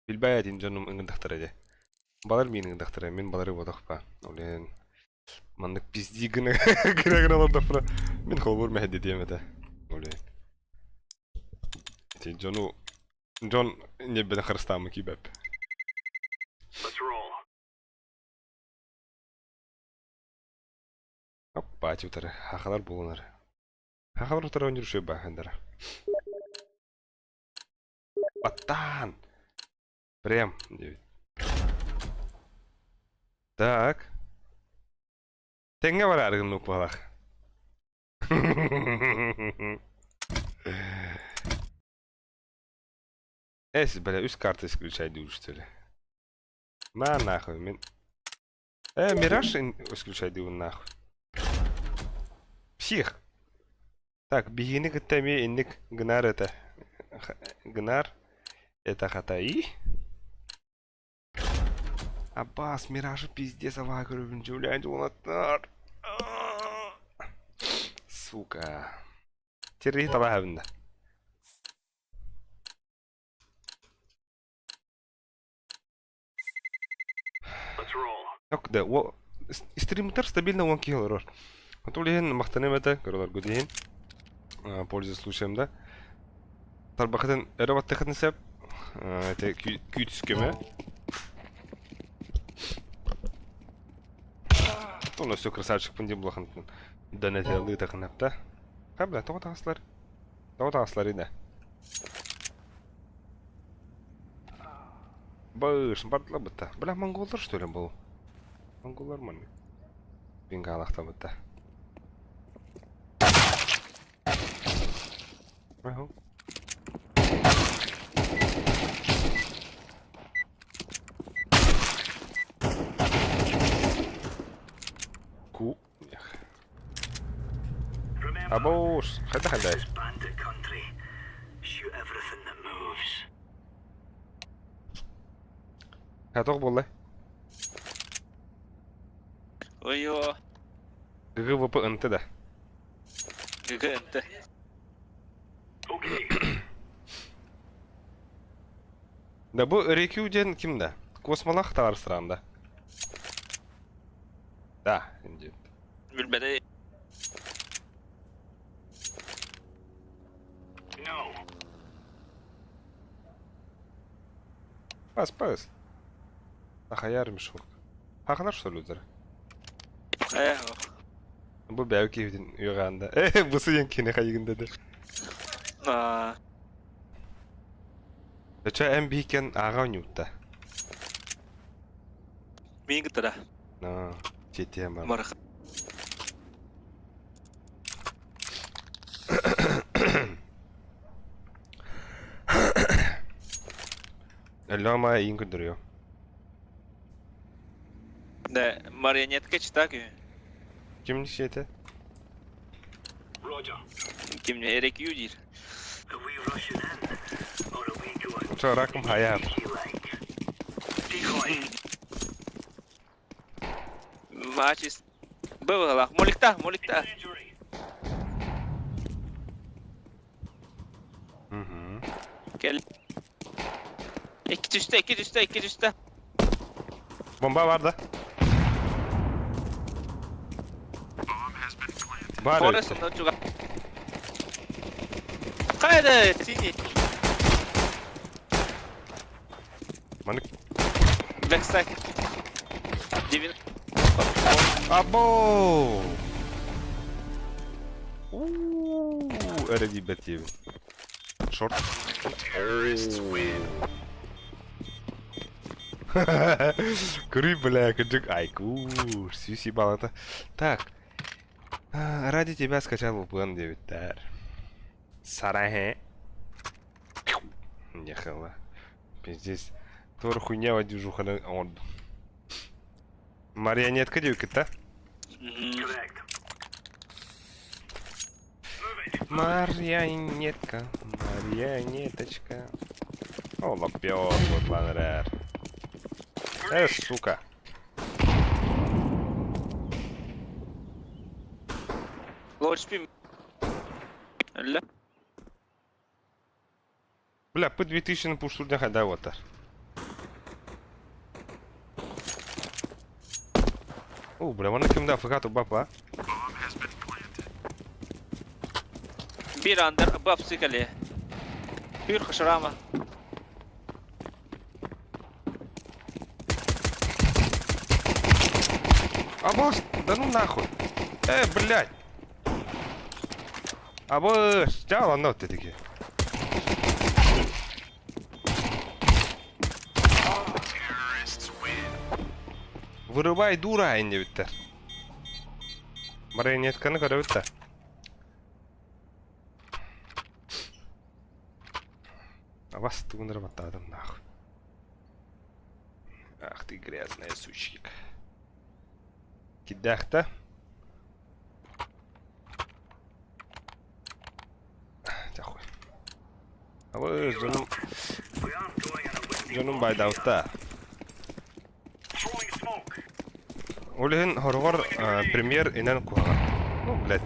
Билбэт ин дьонум ыҥырдахтара дии. Балар миин ыҥырдахтара, мин балары бодохпа. Ол иһин маннык пизди гына гына гына олордохпуна мин холобур мэһэйдэтиэм этэ. Ол иһин. Ити дьону дьон ньиэрбэтин харыстааммын киирбэппин. Оппа, утары. Хахалар булунар. Хахалар утары оонньуур үчүгэй баахындара. Баттаан! Прям диэбит. Так. Тэҥҥэ бараары гынныбыт быһалаах. Эс, бля, үс карта исключай что ли? На нахуй, мин Э, Мираж исключайдыыбын нахуй. Псих. Так, биһигини кытта эмиэ инник гынар это. Гынар это хатай. Аббас, Миражы пиздец аваа көрөбүн дьүүлээн дьулаттар. Сука. Терри талаһабын да. Да, стримтер стабильно 10 киһи олорор. Отул иһин махтаныам этэ, көрөлөргүт иһин. Пользуясь случаем, да. Тарбахытын өрө баттыхытын сөп. Это күүтүс көмө. Оны все красавчикпын диэн булахантын донателлыы тахынапта. Ха, бля, тоҕо таҕыслар? Тоҕо таҕыслар ина? Быш, бардылар бытта. Бля, монголлар что ли был? Монголлар маннык. Бенгалахтабытта. Ага. Ку. Абош, хайда хайда. Хатох буолла? Ой-о. ГГВП ынты да. ГГ ынты. Да бу Рекю диэн ким да? Космолах табарыстыраан да. Да, инди. Билбэтэй. Пас, пас. Ахаяр мешок. Хахалар что ли Э, Бу бэйэ киһитин үөҕээнда. Э, бу сыйан кини хайыгында да. Аа. Өчө эн биһикен ааҕа ойнуутта. Мин кытара. Аа, тиэтиэн бар. Марах. Өллөма иин көрдөрүө. Да, марионетка читак Ким сиэтэ? Ким не Эрик Ю диир. Чо раком хаяр. Мачис. Бывалах. Моликта, моликта. Мгм. Кэл. Икки түстэ, икки түстэ, икки түстэ. Бомба бар да. Бар Форест эбит. онно чуга. Хайда, синий. Маннык Бэксайд. Девин. Або! Уу, эрэ диэбэт диэбин. Шорт. Кырый, бля, кырдьык айкур, сүүс ебалата. Так, ради тебя скачал VPN диэбиттэр. Сарахе. Ехала. Пиздец. Тур хуйня движуханы оҥордум. Марионетка диэбиккит да? Марионетка, марионеточка. О, лапёт, вот ланрер. Э, сука. Лорд Өллө. Бля, П-2000 пуштурдя хайда вот. О, бля, манна ким да АФК тубапа. Биир андер бапсы кэлиэ. Пүр хашарама. А босс, да ну нахуй. Э, блядь. А босс, чао, ладно, ты такие. Вырубай дура, инде бүттэр. Марионетканы көрөбүт да. Абас тугунара баттаатым нахуй. Ах ты грязная сучка. Кидахта. Тахуй. Абы дьонум дьонум байдаабыта. Ол иһин хороҕор премьер инэн куһаҕан. Ну, блядь,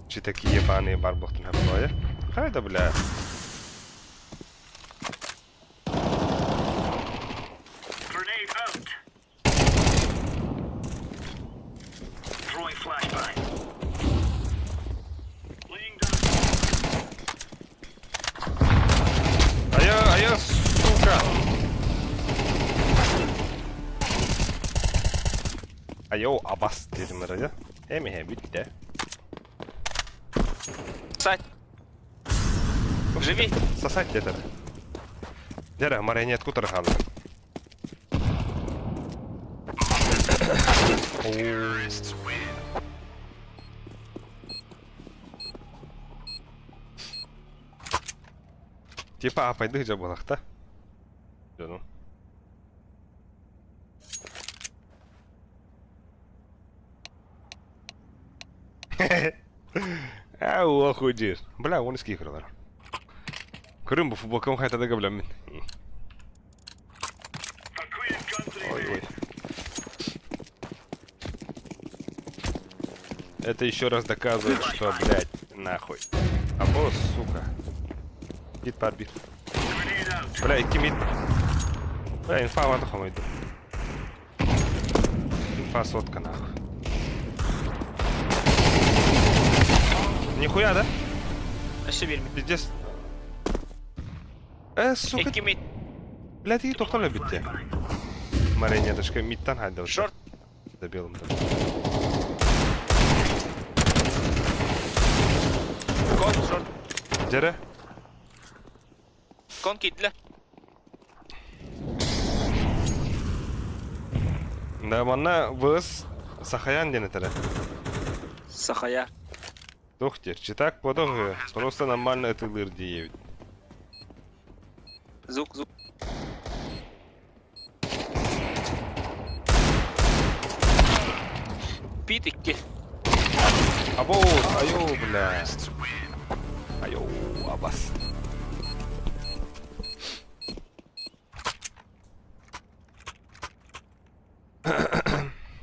читаки ебаные бар буохтун хаппоя. Хайда, бля. А я, сука! Айоо, абас диэтим эрэ Эмиһэ бүттэ. Сать. Живи. Сосать диэтэ. Дьэ марионетку тархаалар. Типа апайды дьэ буолахта. Дьонум. Аа, охуй Бля, он из кихралар. Көрүм бу футболкам хайтада габламин. Это еще раз доказывает, что, блядь, нахуй. Або, сука. Бит бар бит. Бля, икки мид. Бля, инфа вата хомойду. Инфа сотка, нахуй. Нихуя, да? Өссө биир мид. Пиздец. Э, сука. Икки мид. Блядь, и тоқтал битте. Марионеточка мидтан хайда. Шорт. За белым там. Кон, шорт. Дьэрэ. Кон кидлэ. Да, манна ВС Сахаян диэн этэрэ. Сахая. Туох диир, читак подох просто нормально ытылыыр диэбит. Звук, звук. Пит икки. Або, айо, бля. Айо, абас.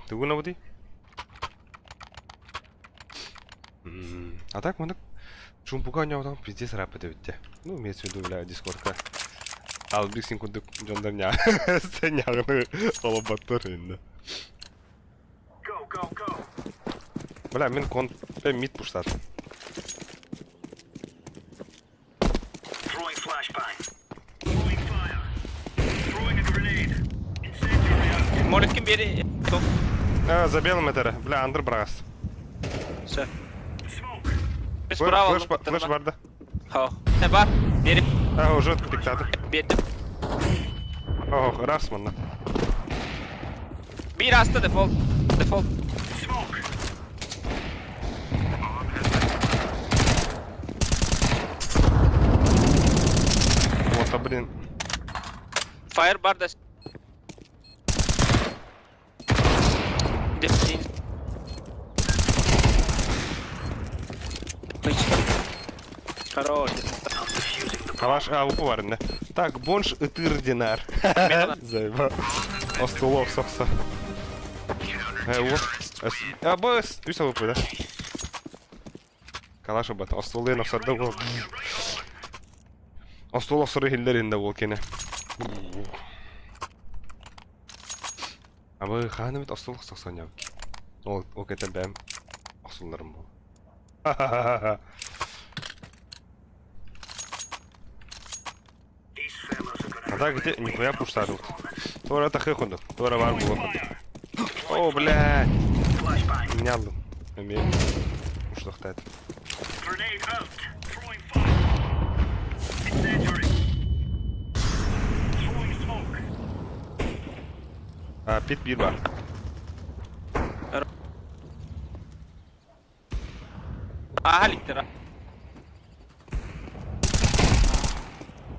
Тугу набытый? А так маннык чумпуга оонньообутаҕым пиздец ырааппыт эбит дии. Ну, имеется в виду, бля, дискордка. Албик син курдук дьоннор ньааҕыны холоботтор иннэ. Бля, мин кон мид пуштаатым. Моликкин биэри А, за белым этэрэ. Бля, андыр быраҕас. Все. Справа. Флеш, флеш барда. Хо. Не бар. Биэри. А, уже пиктатыр. Биэрдим. Ох, раз манна. Биир аста дефолт. Дефолт. Вот, а, блин. Fire бар да. Хорош. Калаш, а, упу бар иннэ. Так, бонж ытыр динар. Заеба. Остулов сохса. А, бос, үс алып да. Калаш бат, остулын осорда бу. Остул осору хиллер инде бул кене. Абы хааны бит остул сохсон яп. Ол ол кетен бәм охсулларым бу. А так где нихуя пуштадут. Тора тахы хунду. Тора бар була хунду. О, блядь. Меня алдым. Эми уштахтат. А, пит бир бар. Ааһа иликтэр.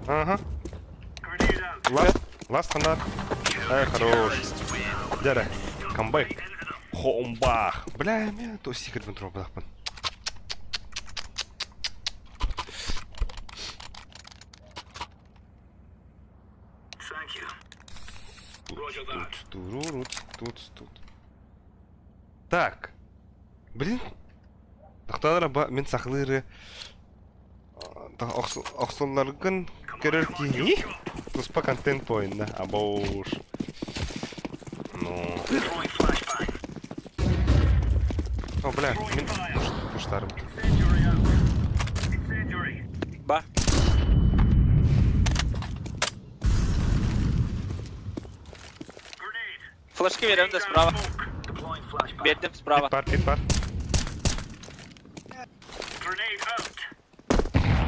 Ага. Ласт, ласт хандар. Эй, хорош. Дядя, камбэк. Хоумбах. Бля, мен то секрет винтро бадахпын. Тут, турурут, тут, тут. Так. Блин. Тохтоолор ба мин сахалыыры охсулларгын көрөр киһи туспа контент поинна абоуш. Ну. О, бля, мин пуштарым. Бар. Флешки берем да справа. Бердим справа. Пит бар, пит бар.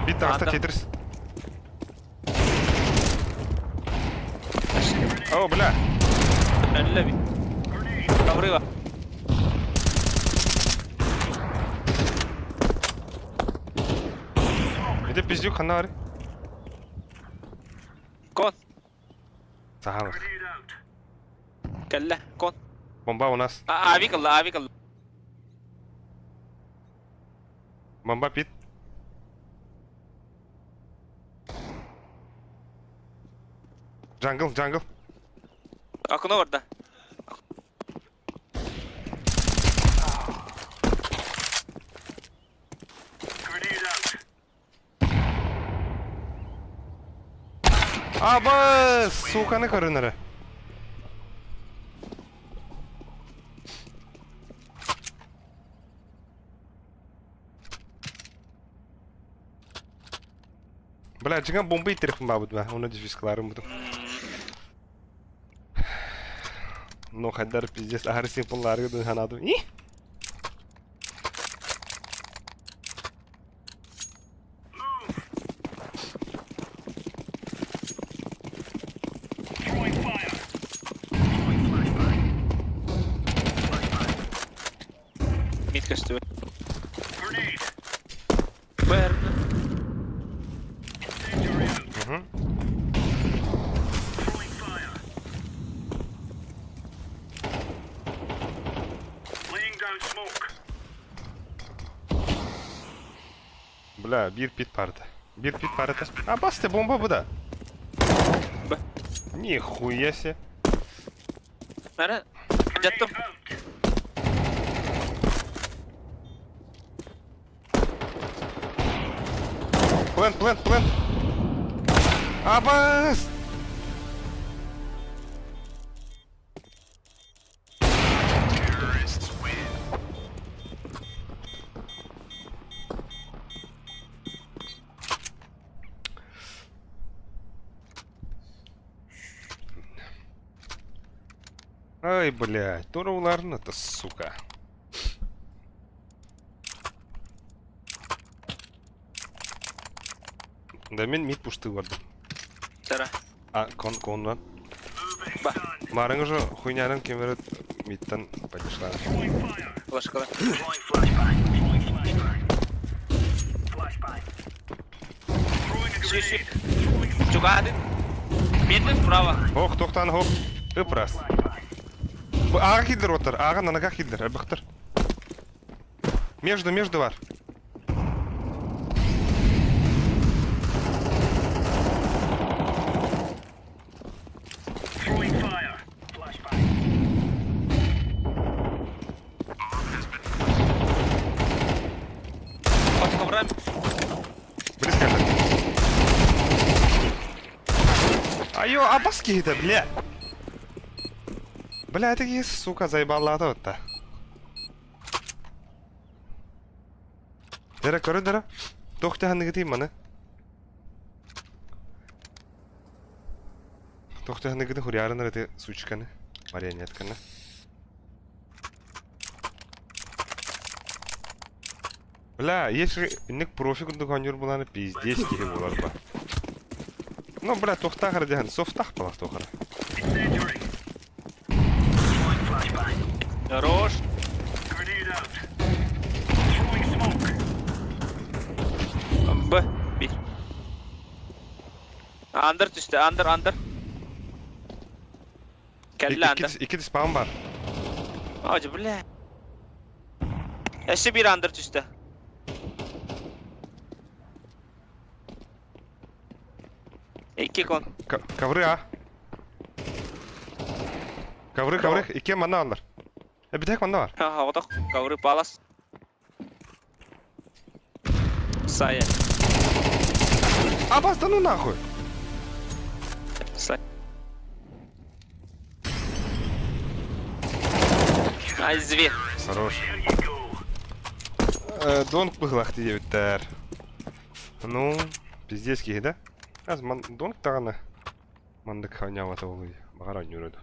Пит таҕыста Тетрис. О, бля. Өллө Коврыва. Ити пиздюк ханна барый? Кон. Сахалых. Кэллэ. Кон. Бомба у нас. Авик ылла, авик ылла. Бомба пит. Джангл, джангл. Окно барда. Аба, суканы көрүн эрэ. Бля, дьиҥэ бомба иттерихпин баабыт ба, уонна дефискаларым бутум. Ну, хайдар пиздец, аһары симпыллаарга дын ханаадым. И? Мид көстүбүт. Бэр. Мгм. Бля, биир пит парта. Биир пит парта. А, басты, бомба бу да. Б. Нихуя себе. Мәрі. Жаттым. Плент, плент, плент. Абас! Ай, блядь, турууларын это, сука. Да мин мид пушты бардым. Сара. А, кон, коннан. Ба. Марың уже хуйнянын кемері мидтан подошла. Флешкала. Сүй, сүй. Чугадын. Медленно справа. Ох, тохтан хоп. Ыпрас. Аға килдер отыр. Аға нанаға килдер. Әбіқтір. Между, между бар. Под коврами. Близко. Айо, абас киһитэ, бля. Бля, это киһи, сука, заебаллаата отта. Дэрэ, көрө дэрэ. Туох тэһэннигитий маны? Туох тэһэннигитин хуриарынар эти сучканы, марионетканы. Бля, если инник профи курдук оонньуур булааны пиздец киһи буолар ба. Ну, бля, туохтаах эрэ диэн софтах балах туох эрэ. Хорош. Б. Бир. Андер түстэ, андер, андер. Кэллэ андер. Икки спаун бар. Ажы, бля. Өссө биир андер түстэ. Икки кон. Ковры, а? Ковры, ковры, икки манна аллар. Э, бүтэк манна бар. Ха, отох, ковры палас. Сая. Абас, да ну нахуй! Сая. Ай, зверь. Хорош. Э, Донг быһылах диэбиттэр. Ну, пиздец киһи да? Аз ман донг даҕаны маннык оонньообото буолуй. Баҕар оонньуур этэ.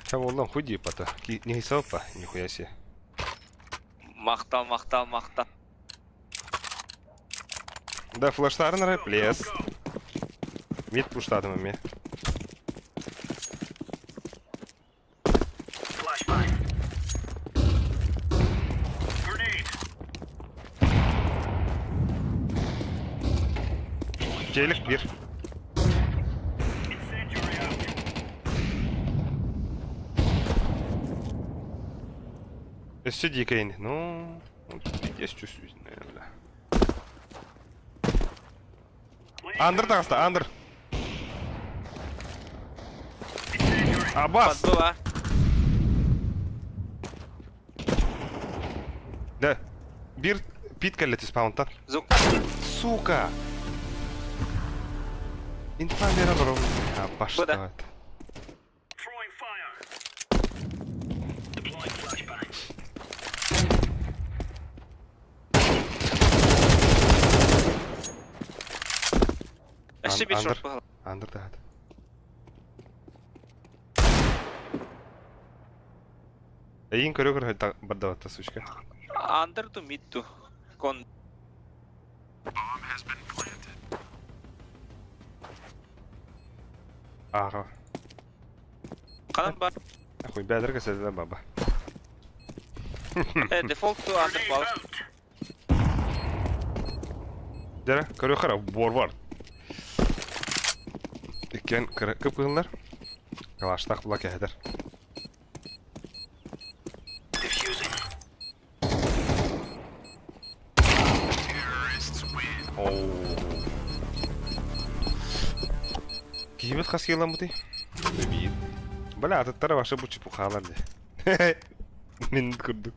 Ча буоллан хуй диэппата. Не па, нихуя себе. Махтал, махтал, махтал. Да, флештарын эрэ плес. Мид пуштатым эмиэ. Телек бир. Өссө дикэйин. Ну, пиздец чувствительная, бля. Андер таҕыста, Андер. Абас! Подбыла. Да. Биир Пит кэллэ спаунтан. Звук. Сука! Инфа бере олорон. Баштаат. Өссө биир шорт баһыл. Андыр даһат. Эйин көрө-көрө бардаватта сучка. Андыр ту мид ту. Кон. Ага. Ханан бар. Ахуй бәдер кесәдә баба. Э, дефолт ту андыр бал. Дәрә, көрө хара бор бар. Иккен кып кыллар. Калаштак була кәһәдер. Оу. Киһибит хас киламмытый? Биир. Бля, атыттара вообще бу чепухалар ди. Мин курдук.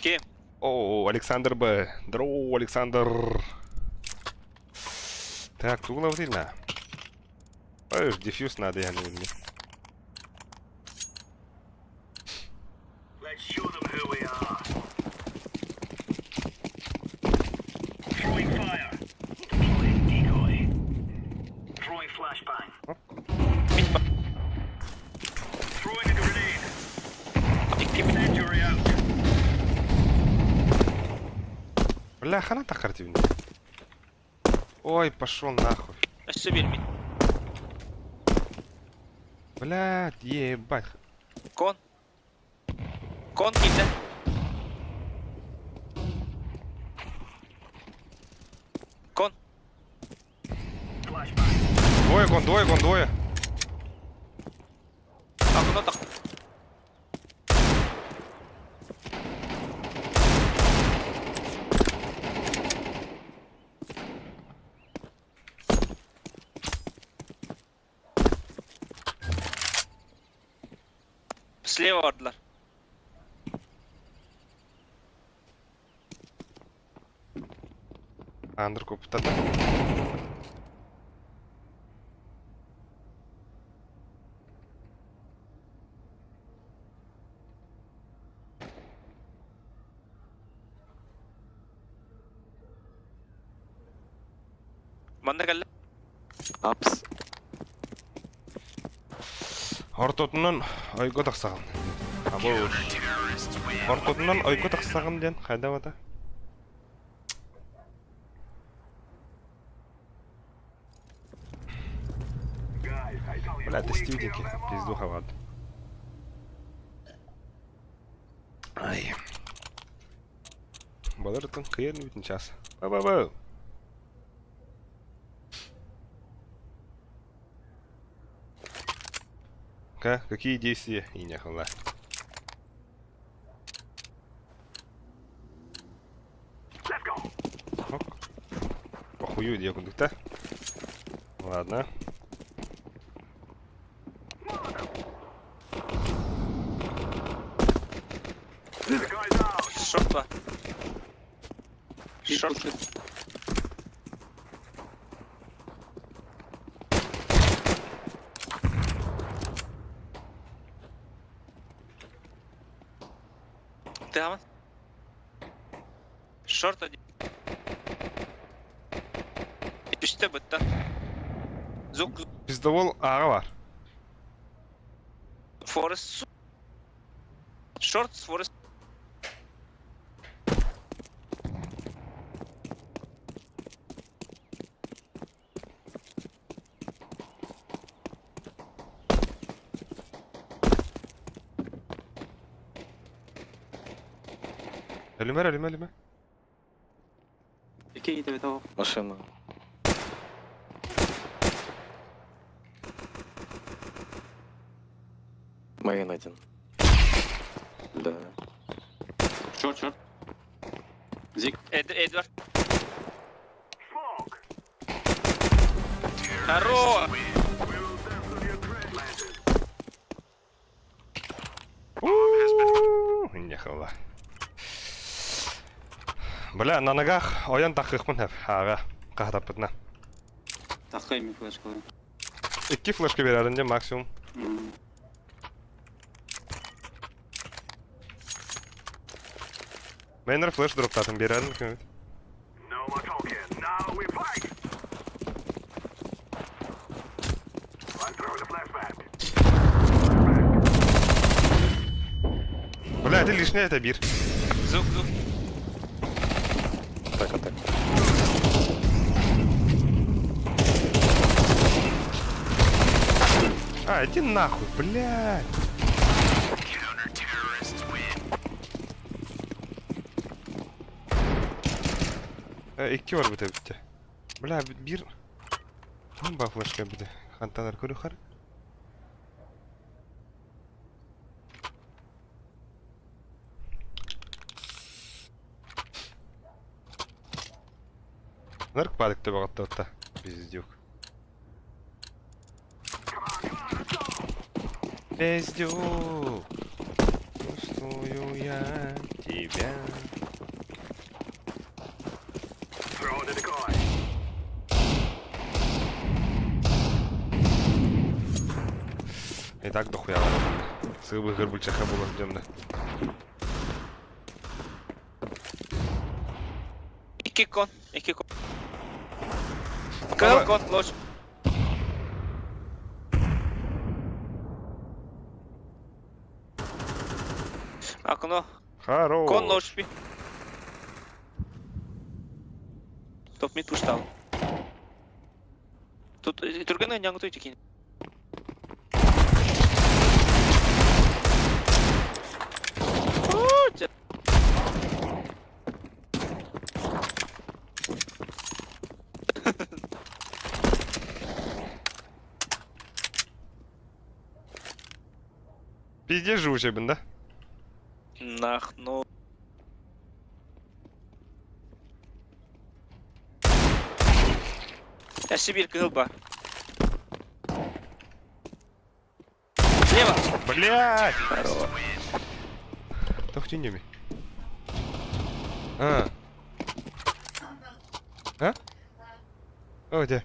Ким? О, Александр Б. Здорово, Александр. Так, тугла на. Ой, дефьюз надо, я не умею. Let's show them who we are. Throwing fire. Deploying decoy. Throwing flashbang. Mid бар. Throwing a grenade. Икки mid. Incendiary out. Бля, хана так картина. Ой, пошел нахуй. Өссө биир mid. Блядь, ебать. Кон. Кон киирдэ. Кон. Flashbang. Двое, кон, двое, кон, двое. Окно так. Слева бардылар. Андр куптата. Манна кэллэ. Апс. Ортотунан ойго тахсаҕын. Або. Ортотунан ойго тахсаҕын диэн хайда бата? Guys, I tell you, Бля, we тестиудики. kill them all. Пизду хават. Ай. Балыртын кыйын бүтін час. Ба-ба-ба. Ка, какие действия? И не хала. Let's go. Оп. Похую, где кондукта? Ладно. The guy's out. Шорт бар. Mid Шорт. пушит. Ты Шорт один. Үстэ бытта. Звук Пиздовол аға бар. Форест. Шорт Форест. Өлүмэр, өлүмэ, өлүмэ. Какие того? Машина. Мейн один. Да. Шорт, шорт. Зик. Эд Эдвард. Smoke. Хорош! We will settle your dreadlanders. У-у-у, Не хала. Бля, на ногах ойон тахыхпын хэп, ага, кахатаппытына. Таххай ми флешкалары. Икки флешка берәрин де максимум. Мейнер флеш дроптатын берәрин кем. No more talking. Now we fight. I'm throwing a flashbang. Бля, это лишнее это бир. Звук, звук. Так, а так. А, иди нахуй, блядь. Икки бар бите битте. Бля, бир... Бомба флешка бите. Хантанар көрүхар. Нарк падык деп ағатты Пиздюк. Пиздюк. Чувствую я тебя. Throw the decoy. И так дохуя. Сыбы гырбульчаха было ждем да. Икки кон, икки кон. Кыл кон, лоч. Окно. Хорош. Кон лоч пи. Топ мид пуштал. Тут түргені няңы той текин. Пиздец живучий бін, да? Нах, ну. Әші бір кыл ба. Слева! Блядь! Тохти неме. А. А? О, где?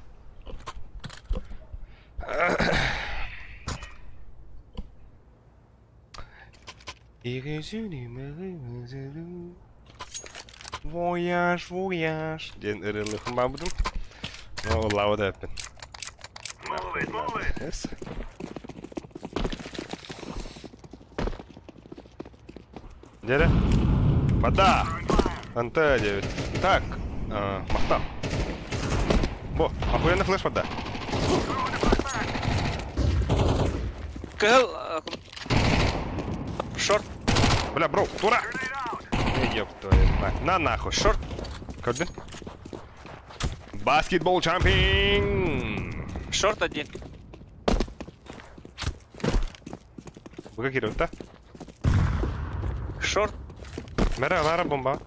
Voyage, voyage. Диэн ырылыхын бабыдым. О, лава да эппин. Move it, move it. Yes. Дере? Вода! Анта 9. Так, махта. Во, охуенный флеш вода. Кыл... Шорт, Бля, бро, тура! Grenade out. Ёб твою мать. На нахуй. шорт. Көрдүн? Баскетбол чемпион! Шорт один. Бұға керек та? Шорт. Мәра, мәра бомба.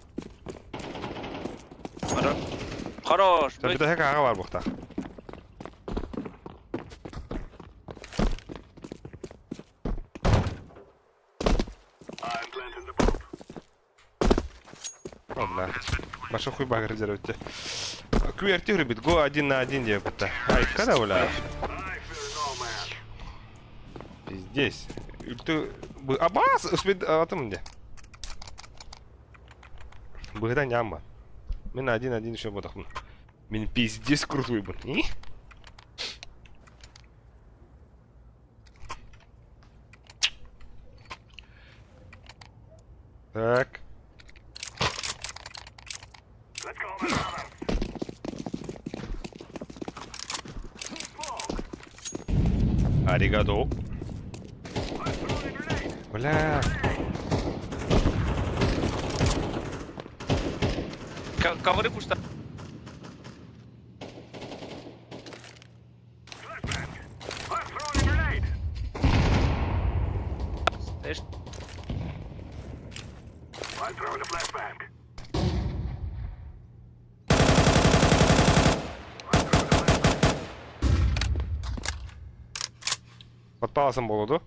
Хорош. Хорош. Сен бір хәк аға бар бұқта. I'm planting the bomb. О, бля. Баша хуй багыр дер өтті. QRT үрбит, го один на один деп бітті. Ай, када, бля? I fear no man. Пиздец. Үлті... Абас! Үспед атым де. Бұғыдан няма. Мен один-один еще бодақпын. Мен пиздец крутой бун. И? Так. Let's go, my brother. Smoke. Аригато. I'm throwing a grenade. Бля. Ковры пушта. Flashbang. I'm throwing a grenade. Знаешь, I'm throwing a flashbang. I'm throwing a flashbang. Подпаласам болады.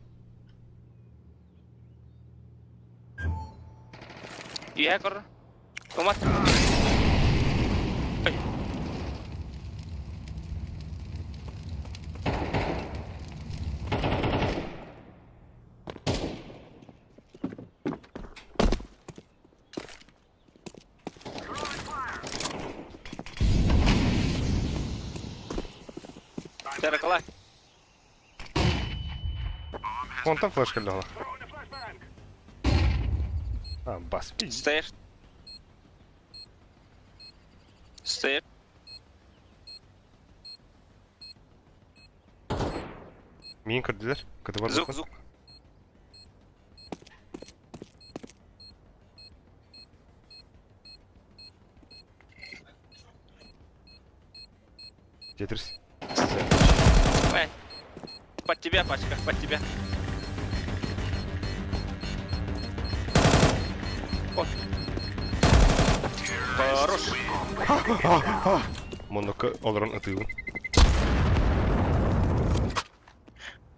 Я кор. Умат. Ой. Зеркала. Онтон флешка легла. А, бас, пиздец. Стоишь. Стоишь. Миин көрдүлэр. Кытыбар Звук, звук. Тетрис. Эй, под тебя, пачка, под тебя. О. Хорош. Муннукка олорон ытыыбын.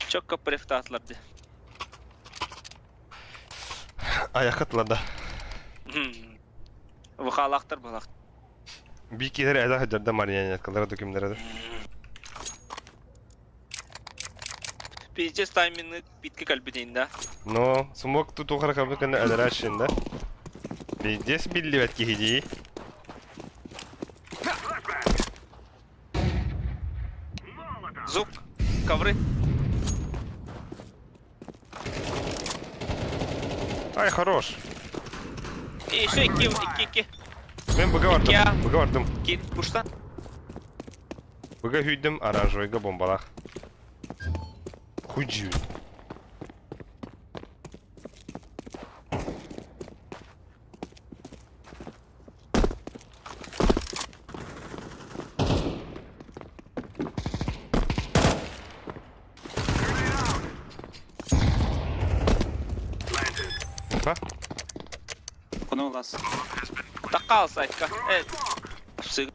Чокко префтатлар ди. Айахха тылларда. Вахалахтар балах. Биикилэр элэх сылдьарда марионеткалара да кимнэрэ да. Пиздец тайминг битке кэлбитин да. Но смог тутухара кабы кэннэ өлөрөөччүн да. Пиздец биллибэт киһи дии. Звук. Ковры. Ай, хорош. И еще икки, икки, икки. Мен быга бардым. Икки. Быга бардым. Кит, пушта. Быга хүйдім оранжевыйга бомбалах. Хуй Опа. Конулас. Такал сайтка. Э, псы.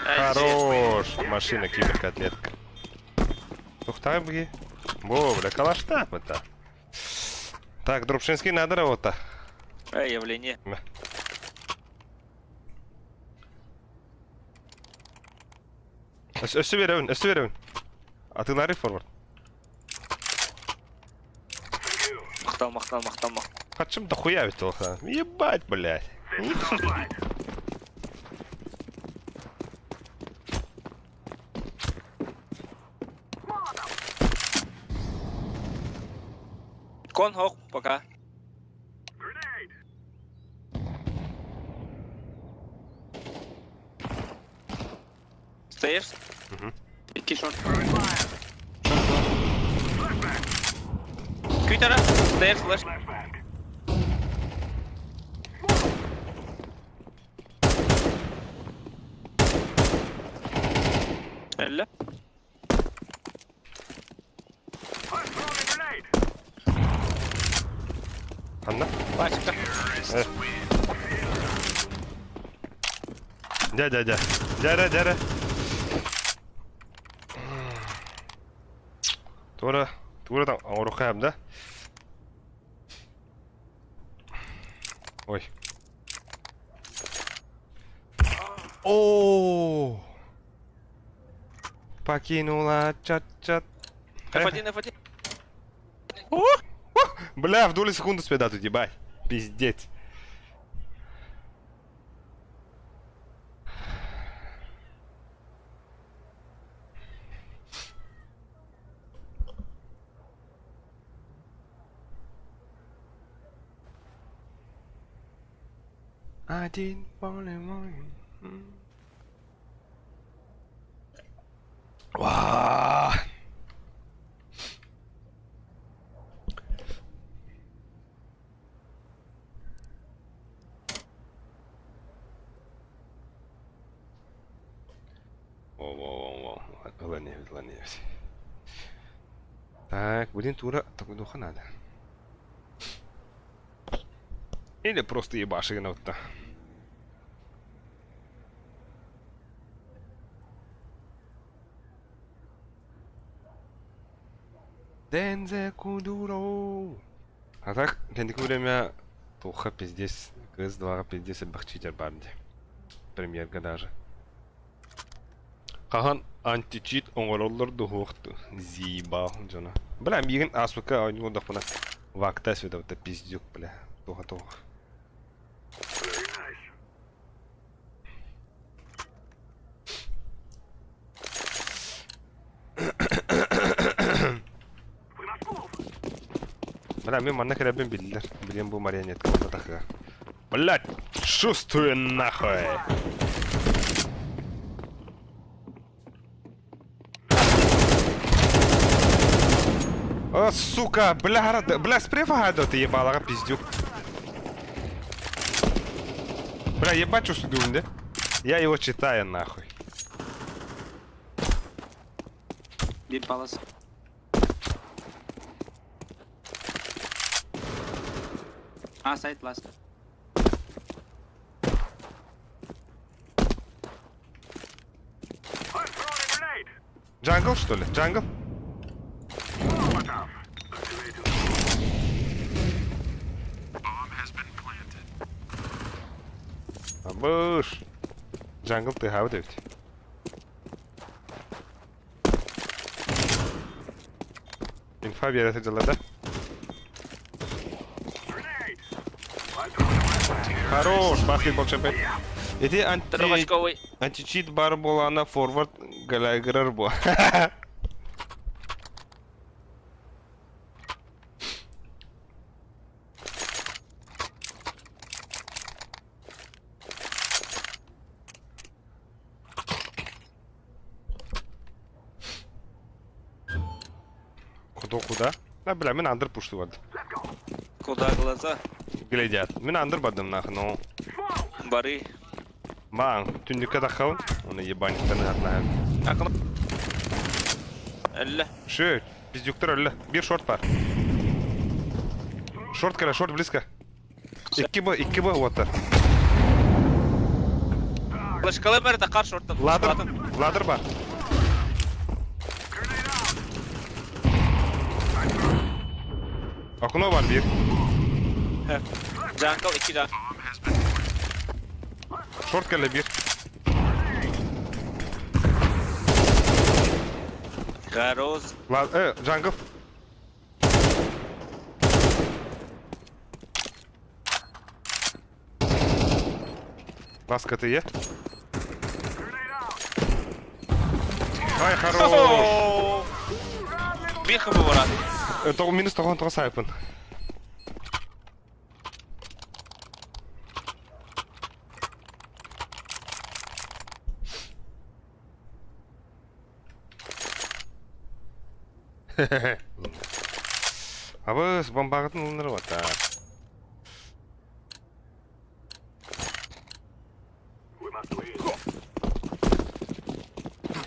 Хорош. Машина киберкотлетка. Тухтай бги. Во, бля, калашта это. Так, Дробшинский надо работа. Э, явление. Өссө беребин, өссө беребин. Атыылары форвард. Махтал, махтал, махтал, махтал. Хачым дохуя ведь толха. Ебать, блядь. Кон хок, пока. Стоишь? Икки шорт. Квитера, стоишь, флеш. Элля. Ханна? Пачка. Дя, дя, дя. Дярэ, дярэ. Тура, тура там, оҥоруохха да? Ой. О! Покинула чат-чат. F1, F1. Бля, в долю секунды спеда тут, ебать. Пиздец. Один поле мой. Ва! Во-во-во-во. Ылан иһэбит, ылан иһэбит. Так, блин, тура такой надо. Или просто ебаши гына. Дензе Кудуро. А так, кэнники время туха пиздец, КС-2 пиздец элбэх читер бар дии. Премьерга даже. Хаһан античит оҥороллор дуһуохту. Заебал дьоно. Бля, миигин АСВК оонньуурдахпына вакта сюда пиздюк, бля. Туха туох. Very nice. We must move. Бля, мин манна кэлэрбин биллэр. Билиэн бу марионетка буолбатахыга. Блядь, чувствую нахуй! О, сука, бля, бля, спрефа ты ебалага, пиздюк. Бля, ебать, что да? Я его читаю нахуй. Биир палас. А, сайт last. I'm throwing a grenade. Jungle, что ли? Jungle? Molotov. Activated. Абыш. Jungle ты эбит. Инфа биэрэ сылдьаллар да? Grenade. I'm throwing a flashbang. Хорош, баскетбол чемпион. Ити анти... Трехочковый. Античит бар буолана форвард галягырар буо. Куда куда? Да, бля, мин андер пушту бардым. Let's go. Куда глаза? Глядят. Мин андер бардым нахуй, но... Бары. Баң, түннүккэ таххабын. Оны ебаниктан атнаһан. Акыл. Элле. Шө, пиздюктар өллө. Бир шорт бар. Шорт кара, шорт близко. 2Б, 2Б уоттар. Флешкалы бәрі қар шорттым. Ладыр, ладыр бар. Grenade out. Окно бар бир. Jungle 2 jungle. Шорт кэллэ бир. Гароз. Ла jungle. Ласка ты е? Grenade out. Ай, хорош! Бир хб барат. Минус тоҕон тоҕус сайпын. Абыс, бомбағытын ылыныр бата. We must win.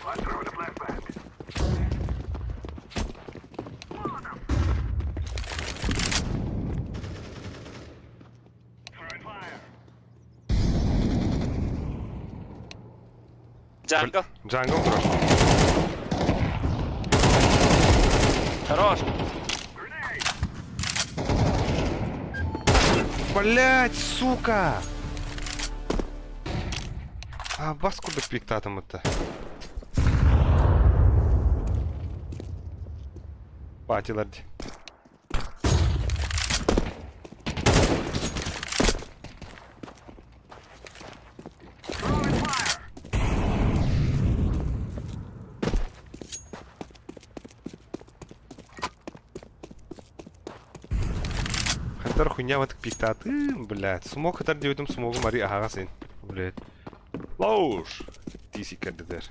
I'm throwing a flashbang. Molotov. Throwing fire. Jungle. Jungle турар. Хорош. Grenade. Блять, сука! А, бас курдук пиктатым это. Патилар ди. Throwing fire. Хантар хуйня вот пиктатым, блять. Смог хатар диэтим смогу мари аһаҕас ин. Блять. Лауш! Тиси кэрдэтэр.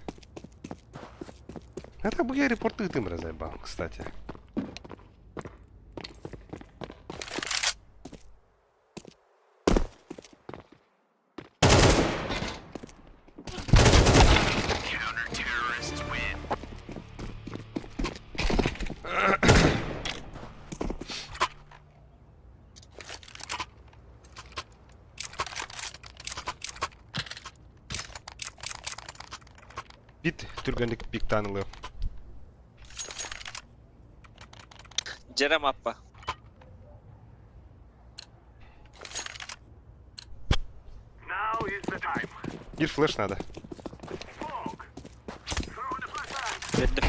Это бы я репорт ыытым разъебал, кстати. Бит түргэнник пиктанылы. Дьэрэ маппа. Now is the time. Биир флеш надо. Smoke. Throw the flashbang. Бердим.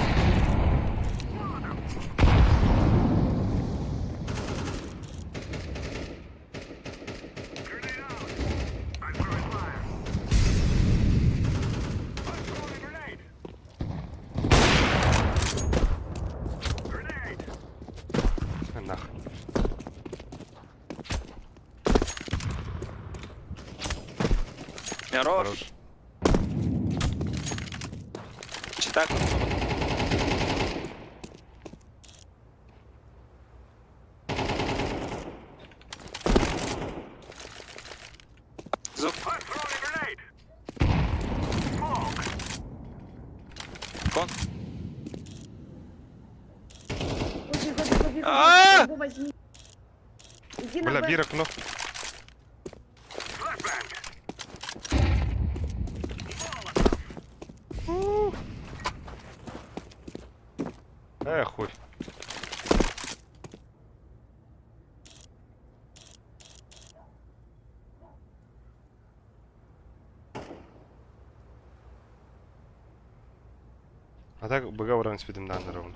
Grenade out. I'm throwing fire. I'm throwing a grenade. Grenade. Нах. Хорош. Хорош. Читай. Звук. I'm throwing a grenade. Smoke. Кон. Ходи, ходи, ходи, А! ходи. Его возьми. Иди на Бля, Б. биир окно. Flashbang. Э, хуй. А так быга уран спидим да ровно.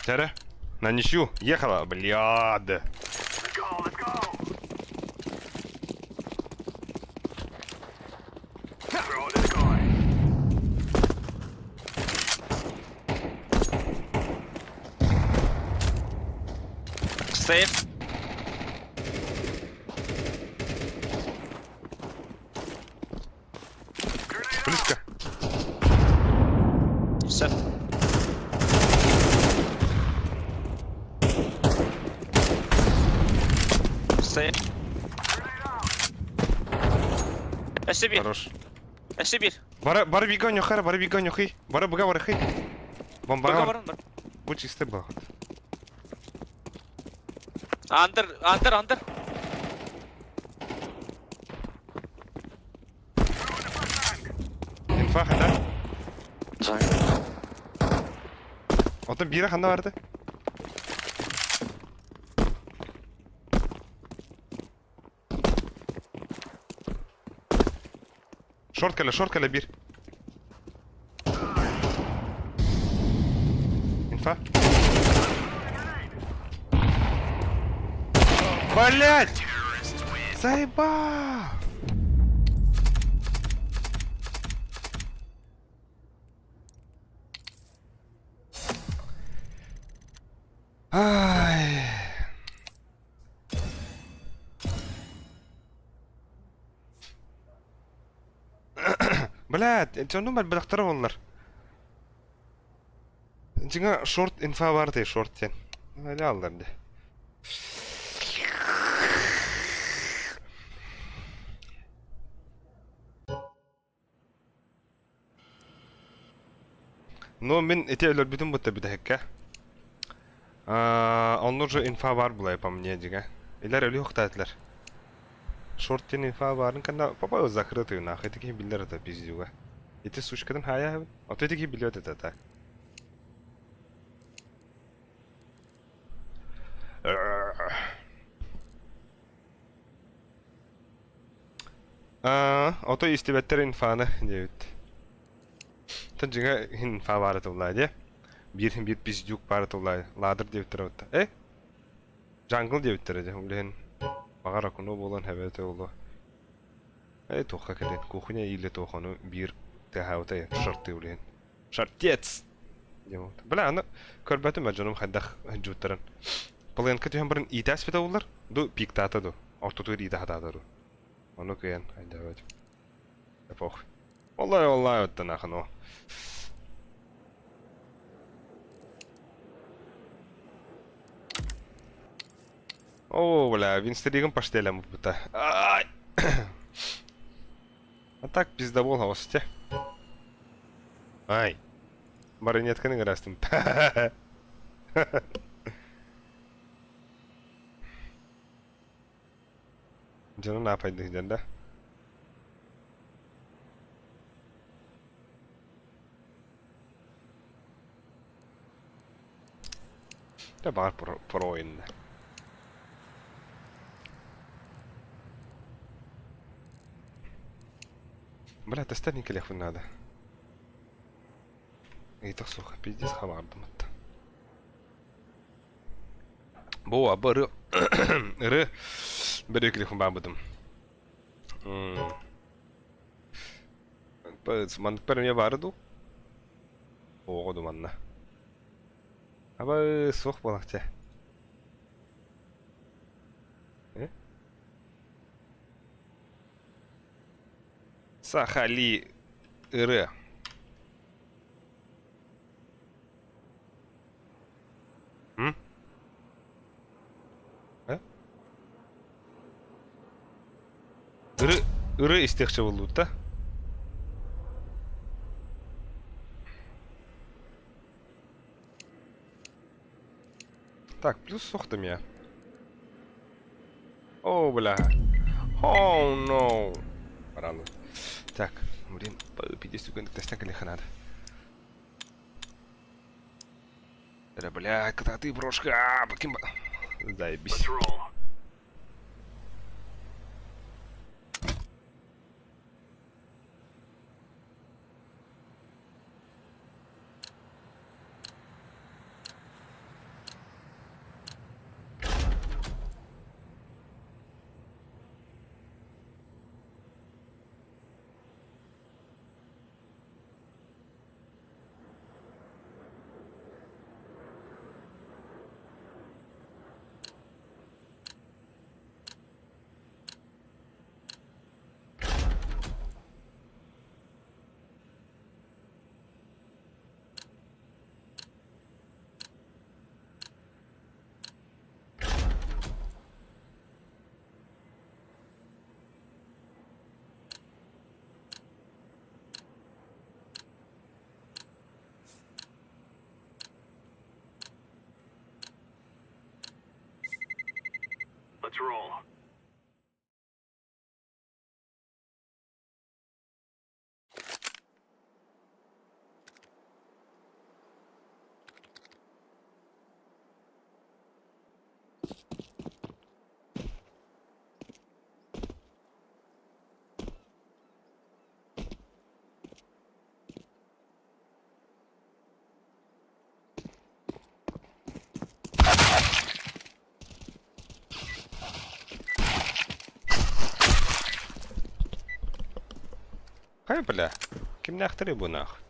Тара, на ничью, ехала, блядь. Let's go, let's go. Throw the decoy. Сейф. Grenade out. Близко. Все. Сейф. Grenade out. Өссө биир. Хорош. Өссө биир. Бары, бары биган йохар, бары биган йохи. Бары быга бары хи. Бомбага. Быга баран бар. Бу чистый был. Андер, андер, андер. Инфа ханда. Jungle. Оттон биирэ ханна барды? Шорт кэлэ, шорт кэлэ биир. Инфа. Блять! Заебал! Ай. Блядь, дьонум элбэхтэрэ буоллар. Дьиҥэ шорт инфа баар дии, шорт диэн. Өлө аллар дии. Ну, мин ити өлөрбүтүм бутта бүтэһиккэ. Онно уже инфа баар булай по мне дьиҥэ. Илэр өлүү хуктаатылар. Шорт диэн инфа баарын кэннэ попа закрытый нахуй. Ити киһи биллэр это пиздюга. Ити сучкатын хаайа Ото ити киһи билиэт это так. Ото истибэттэр инфаны диэбит. Тон дьиҥэ инфа баара туллаа дии. Биир биир пиздюк баара туллаа. Ладыр диэбиттэрэ батта. Э? Jungle диэбиттэрэ дии. Ол иһин баҕар окуну буолан хэбэтэ буолуо. Э туохха кэлин кухня или туох ону биир тыаһаабыта шорты ол иһин. Шортец! Диэн Бля, аны көрбөтүм ээ дьонум хайдах дьууттарын. Полынка түһэн баран иитээспитэ буоллар, ду пиктаата ду, ортотугар иитэ сатаата ду. Ону кыайан айдаабат. Да похуй. Олай олай оттон ахан о. О, бля, винстригом паштелем быта. Ай! А так пиздобол хавасте. Ай. Марионетканы гырастым. Дьону наапайдыһыдьар да. Да баар про ойунна. Бля, тестер телефон надо. Ыйытык суох, пиздец хабаардым атта. Бу аба ыры ыры бөрө телефон баабытым. Маннык эмиэ баары дуу? Оҕо ду манна. Аба суох буолахча. Сахали ырыа. М? Э? Ыры, ыры истиэхчэ буоллубут да? Так, плюс сохтум я. О, бля. Oh, no. Рано. Так, блин, пиздец, тэстэн кэлиэххэ наада. Да, бля, когда ты брошка, ким... Заебись. Let's roll. Хайа бля, кимнээхтэрий бу нах?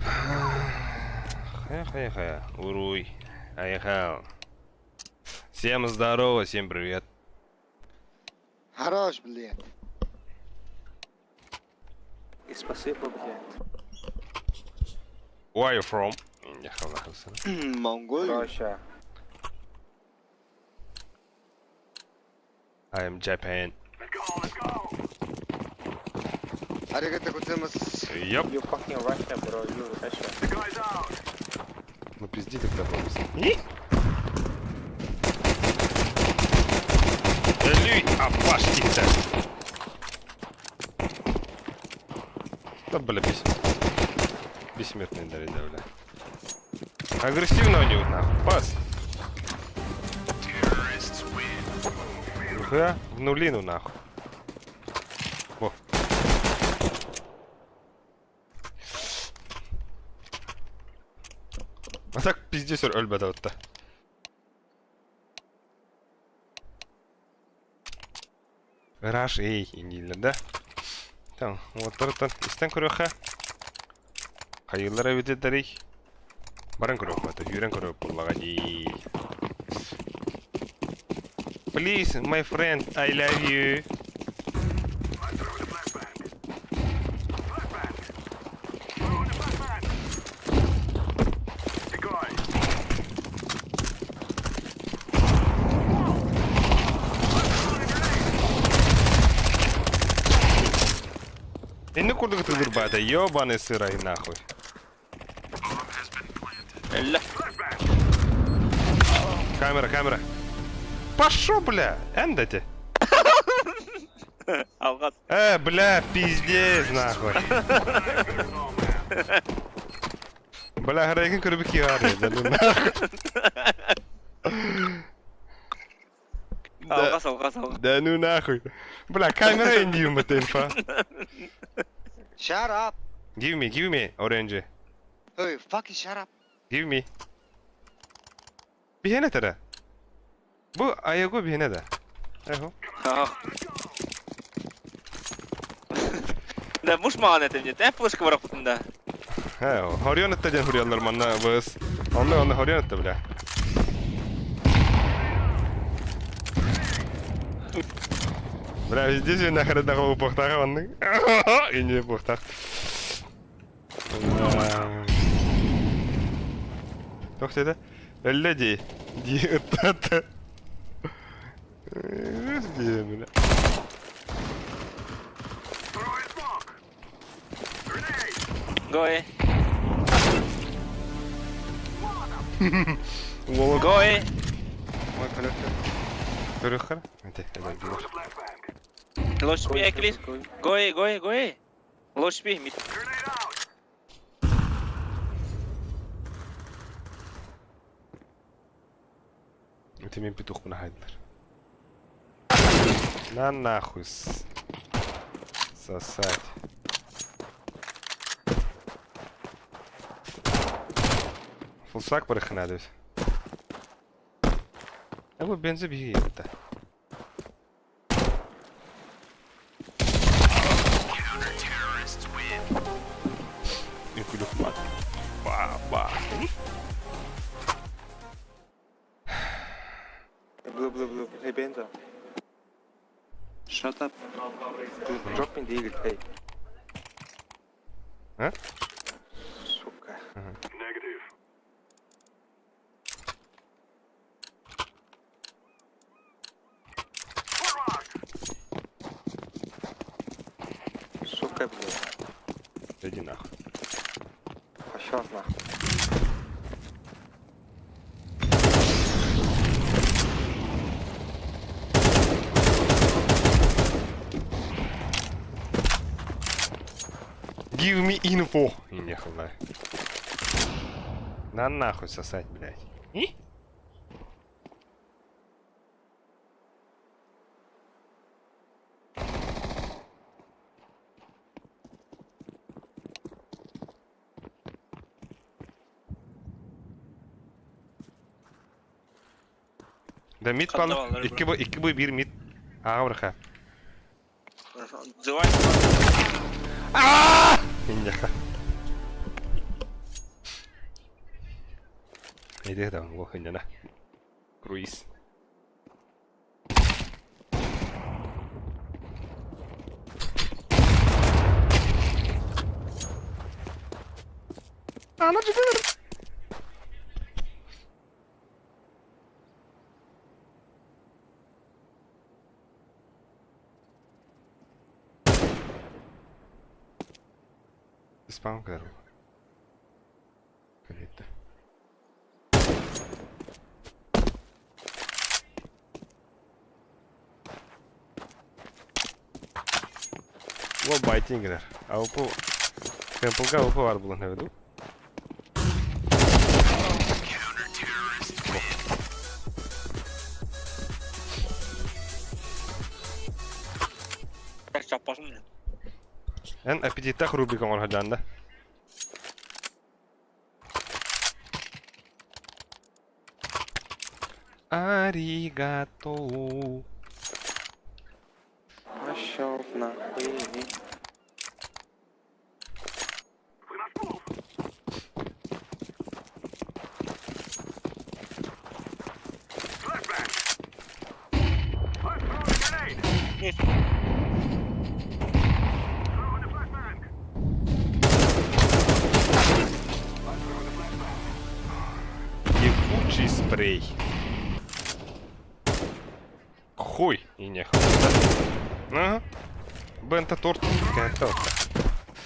Хайа хайа хайа, уруй, айхал. Всем здорово, всем привет. Хорош, блядь. И спасибо, блядь. Where are you from? Монголия. Russia. I am Japan. Let's go, let's go. Аригато гозаймасу. Yup. You fucking Russia, bro. You Russia. The guy's out. Ну пизди тогда бабус. Люй, апашки-то. Да, бля, бес... Бессмертный дали, да, бля. Агрессивно у него, нахуй. Пас. Ага, в нулину, нахуй. Во. А так пиздец өлбөтө отта. Раш эй индиилэр да. Там, уоттарыттан истэн көрүөххэ. Хайыылар эбитидэрий. Баран көрүөх бата, сүүрэн көрүөх буоллаҕа дии. Please, my friend, I love you. I'm throwing a flashbang. Flashbang. Throwing a flashbang. Decoy. I'm throwing a grenade. Инник курдук ытылыр баата, ёбаный сырай нахуй. Эллэ. Flashbang. Камера, камера. Пошел, бля, эндати. Алҕас. Бля, пиздец, нахуй. Бля, харайгын көрбү киары, да ну нахуй. Да, Алҕас, алҕас, алҕас. да ну нахуй. Бля, камера индиум это инфа. Shut up! Give me, orange. Hey, fucking shut up! Give me. Биһиэнэ тэрэ. Бу Ayago биһиэнэ да. Эхо. Ах. Да муж маҕан этим дии. Эн флешка барахпытын да. Хэ, Хорион этте ден хуриаллар манна быс. Онно онно Хорион этте бля. Бля, везде же нахер нахуй похтага онны. И не похтаг. Тох деді? Өлле дей. Ди ыттаты. Дей, бля. Throwing smoke. Grenade. Go A. Уолу Go A. Мой коллектор. көрөхөр. Ате, это Throwing билер. a flashbang. Лош B, clear. Go A, go A, go A. Лош B, mid. Grenade out. Это мен петух хайдылар. На нахуй. Сосать. Фулсак барыхына дебит. А бу бензи биһиги етті. Үкүлүк ба. Ба ба. Blue, blue, blue. Hey, Bento. Shut up. Drop me the eagle, hey. А? Сука. Negative. Forward. Сука, блядь. Иди нахуй. Пошел нахуй. Give me info. И нехуй. На нахуй сосать, блядь. И? Да мид Хатта пал. баллар Икки бу, икки бу бир мид. Аҕа Зывай. Инняха. Иди да, лох инняна. Круиз. Ана жигер. Спам кыдар. Калетті. О, байтингер. Аупу. Темплга аупу бар булан хәбеду. Так чаппасым. Эн аппетиттах рубрика оңор хажанда. Аригато. Пошел нахуй. We must move. Mid. Ебучий спрей. Хуй и нехуй, да? Ага. Бента торт.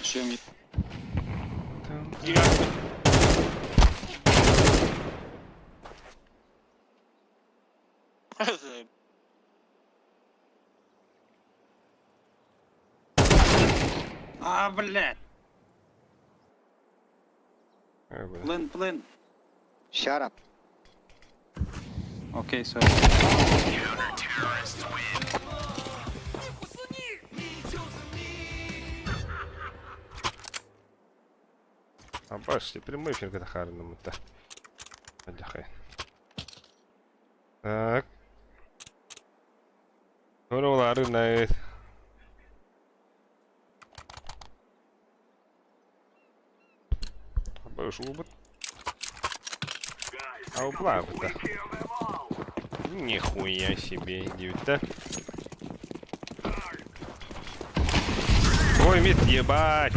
Еще mid. Девятка. А, блядь. Плен, плен. Shut up. Окей, sorry. Абаш, прямой эфир катахарным это. Отдыхай. Так. Көрө Абаш убыт. А убла Нихуя себе, да? Ой, мид, ебать!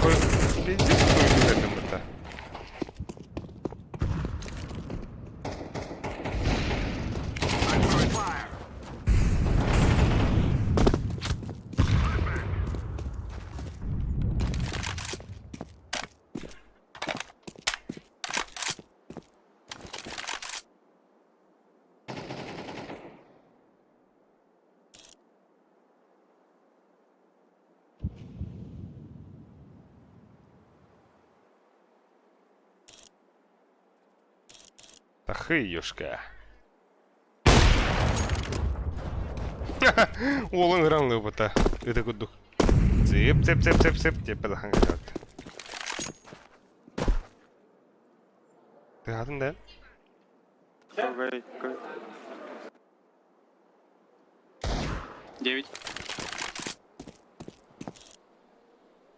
Ой, пиздец, какой этом это. Тахыюшка. Уолун ыран лыбыта. Это кудук. Цып, цып, цып, цып, цып. Тепе дахан калат. Тыгатын да? Go, go. 9.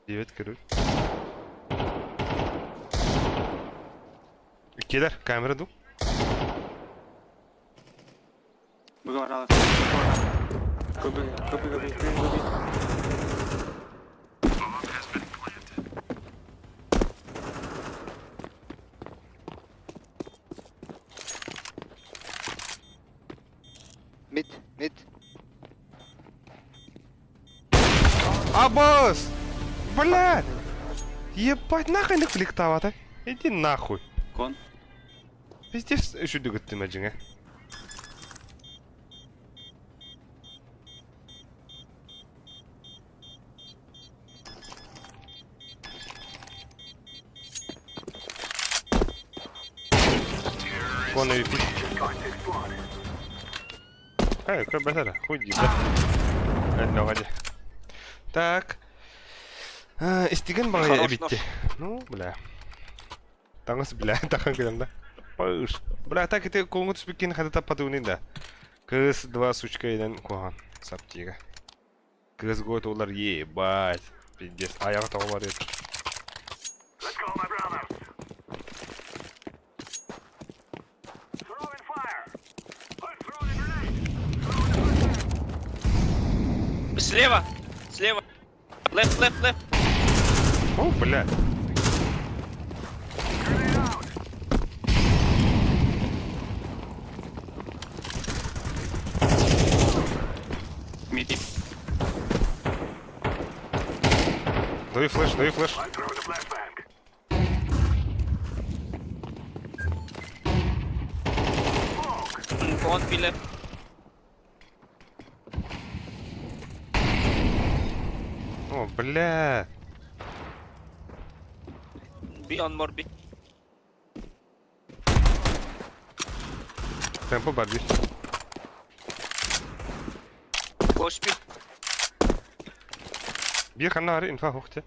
9 көрөр. Келер, камера ду. Выговорала. Go B, go B, go B, go B. Mid, mid. Абас! Блядь! Ебать, нахуй не фликтовато. Иди нахуй. Кон. Пиздец, еще дөгөттүм ажыңа. Кон MVP. Эй, какой базар, хуй да. Это Так. Истеген бага Хорош битти. Ну, бля. Таңыс, бля, тахан кэлем да. Пыш. Бля, так это коңу түспеккен хата таппаты үнен да. Кыз два сучка иден кухан. Саптига. Кыз гойт олар ебать. Пиздец. Аяғы тауы бар еді. Let's go, my brothers. Throwing fire. I'm throwing a grenade. Слева! Слева! Left, left, left! О, бля. Grenade out. Mid. Даю флеш, даю флеш. I'm throwing a flashbang. On B left. О, бля. B on more B. Темпо бар bir. Push B. Bir ханна ары инфа хохте.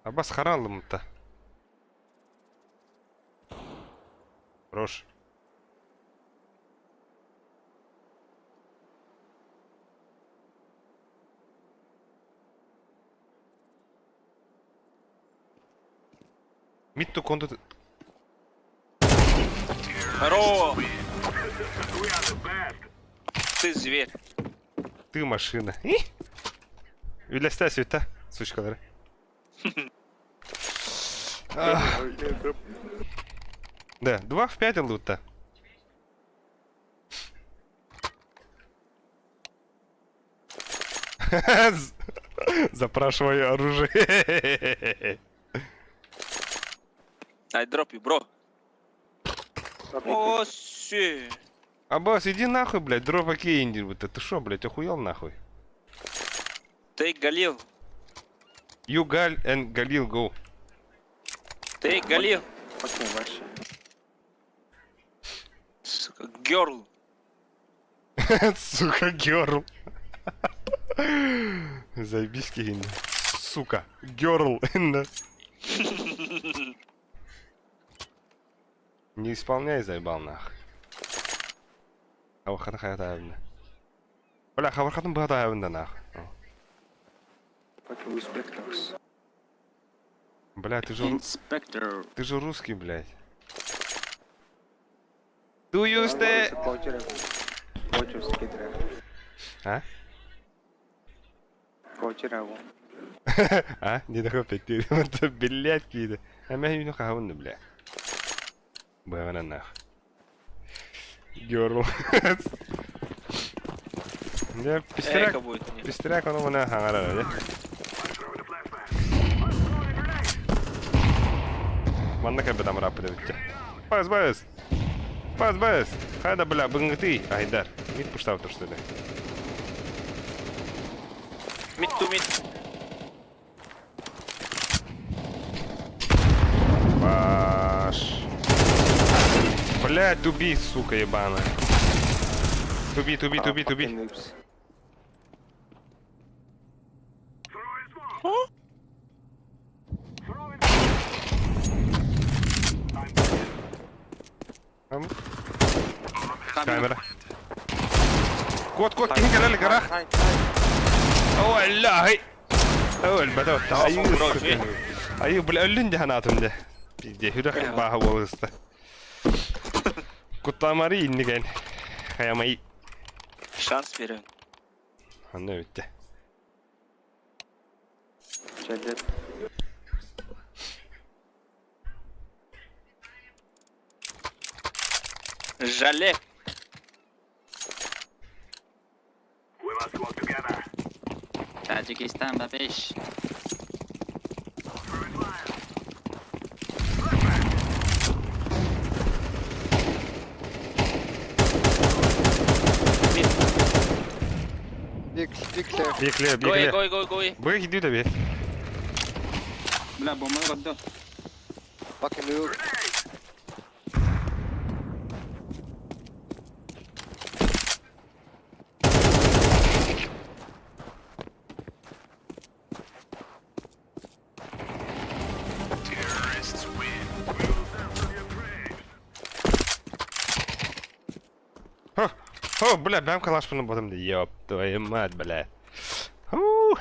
Абас харалымта. Хорош. Мид ту конду. Здорово! Ты зверь. Ты машина. Үлэстэ сүтэ, сучкалары. Да, 2 в 5 лута. Запрашиваю оружие. I drop you, bro. О, си. Аббас, иди нахуй, блядь, дропа кейнди. Ты шо, блядь, охуел нахуй? Ты Галил. You Gal and Galil go. Ты Галил. Окей, ваши. Сука, Герл. Сука, герл. Заебись, кигин. Сука, герл. Не исполняй, заебал нах. Хабархатын хайата Бля, хабархатын бата нах. Fucking inspectors. Бля, ты же... Inspector. Ты же русский, блядь. Do you stay? А? А? Не такой пяти. Блядь, какие-то. А меня не хавны, бля. Бля, нах. Герл. Я пестеряк. Пестеряк, он у меня хагара, да? Манна как бы там рапы давайте. Пас, пас. Пас, пас. Хайда, бля, бынгты. Айдар. Мид пуштав то что ли? Мид ту мид. Паш. Блядь, туби, сука ебаная. Туби, туби, туби, туби. Камера. Кот, кот, кинь кэлэл гарах. Ой, Ой, бата. Айы, бля, өллүн де ханатым де. Пизде, хүрэх баха болыста. Куттамары инниген. Хаямай. Шанс берем. Анна битте. Жале. We must work together. Таджикистан, бабеш. Мид. Big, big clear. Бекле, Go, бекле. go, go, go. Бых, иди тебе. Бля, бомба годdo. Fucking noob. О, о, бля, бэм калашпын бодом да. Ёб твою мать, бля. Фу.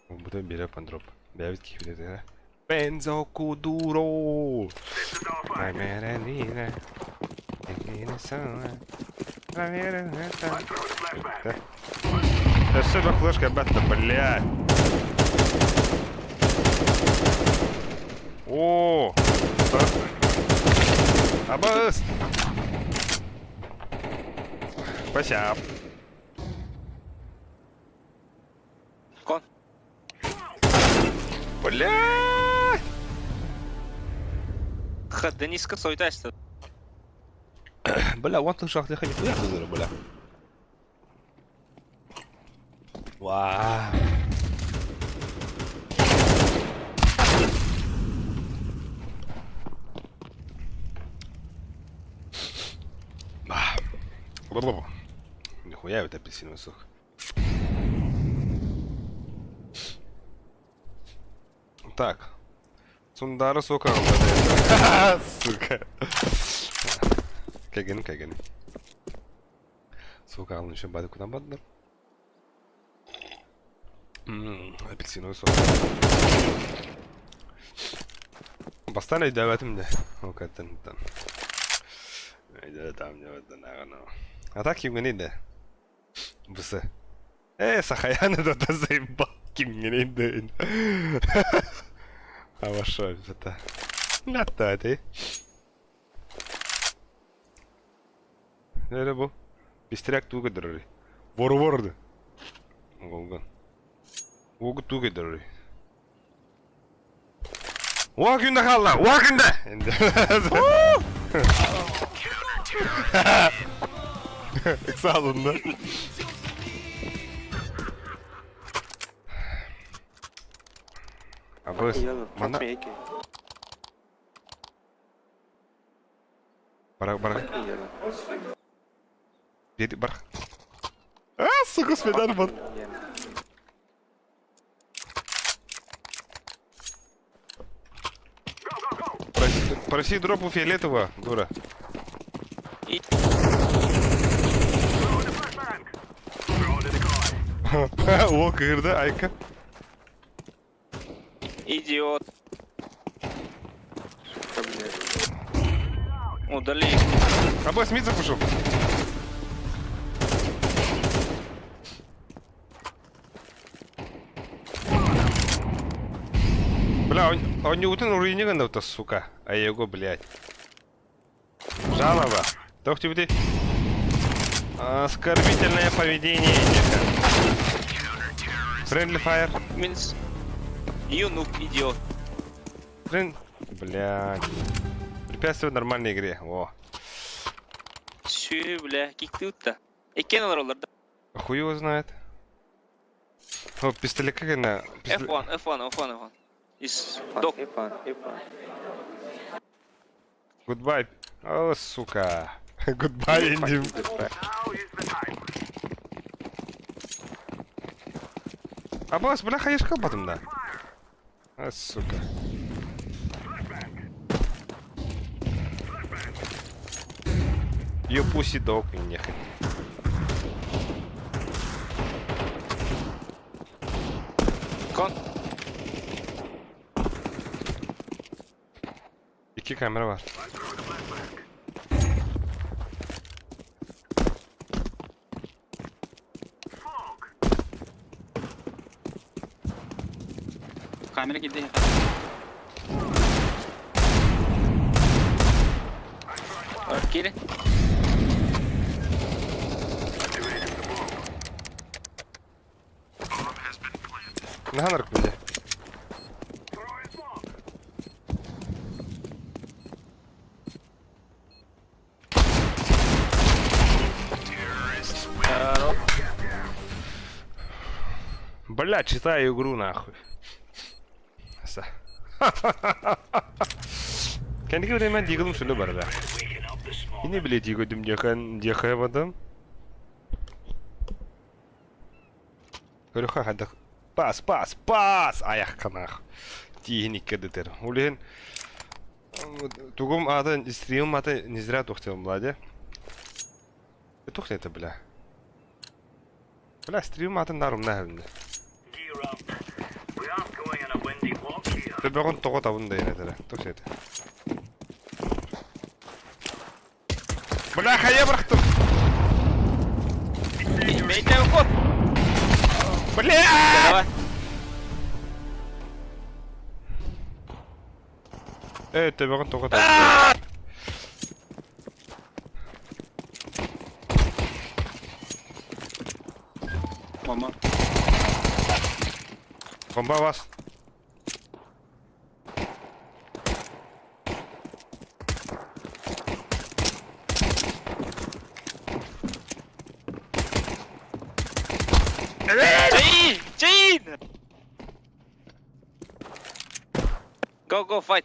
Буду бере пандроп. Бля, ведь кихвит Бензо кудуро. Да что за флешка, ребята, блядь. О! Абас! Спасибо. Кон. Блядь! Ха, Дениска сойтайся. Бля, вон шахты нихуя ты бля. Вау. Нихуя это апельсиновый сок. Так. Сундара сука. Сука. Кэгин, кэгин. Сука, алын еще бады куда бадыр? Апельсиновый сок. Бастаан өйдөөбөтүм да. Ол кэттэн Өйдөөтөм дьэ А так кимҥиний да? Бысы. Э, Сахаян это заебал. Кимҥиний да? Хорошо, это. Натати. Нere bu? Пистеряк тугу көрдөрөрүй? Ворворду. Оҕолгон. Уогу тугу көрдөрөрүй? Уа күндэ хаалла! Уа күндэ! Ыксаалынна. Абыс, манна... Барах, барах. Бери, барах. А, сука, свидар бар. Проси, проси дропу фиолетового, дура. О, кырды, айка. Идиот. Удали. Абы Смит запушил. Бля, он, он не утын руинированного-то, сука. А я его, блядь. Жалоба. Тох тебе Оскорбительное поведение. Friendly fire. Минс. You noob, идиот. Френ... Блядь. Препятствие в нормальной игре. О. Сүү, бля, киктиутта. Иккен олороллор да. Хуй его знает. О, пистолет как она? F1, F1, F1, F1. Из док. F1, F1. Goodbye. О, сука. Goodbye, Инди. Аббас, бля, хаешка потом, да? А, сука. Ее пусть dog нехай. Кон. İki kamera var. Камера киирдэ. Кири. Наһаа нарк биле. Бля, читаю игру нахуй. Са. Кэнники время Диглым шүлі бар да. И не билет Дигодым дехан дехай Көрөхө хадах. Пас, пас, пас! Аяққа нах. Тиһин иккедетер. Улин тугум аты стримым аты не зря тухтел младе. Тух это бля. Бля, стримым атын нарум нахабында. Төбөгөн тоҕо табын да этэрэ. Тух это. Бля, хая бырахтым. Имейте уход. Бля! Давай. Э, төбөгөн тоҕо табын. One more. Бомба вас. Джейн! Джейн! Go, go, fight.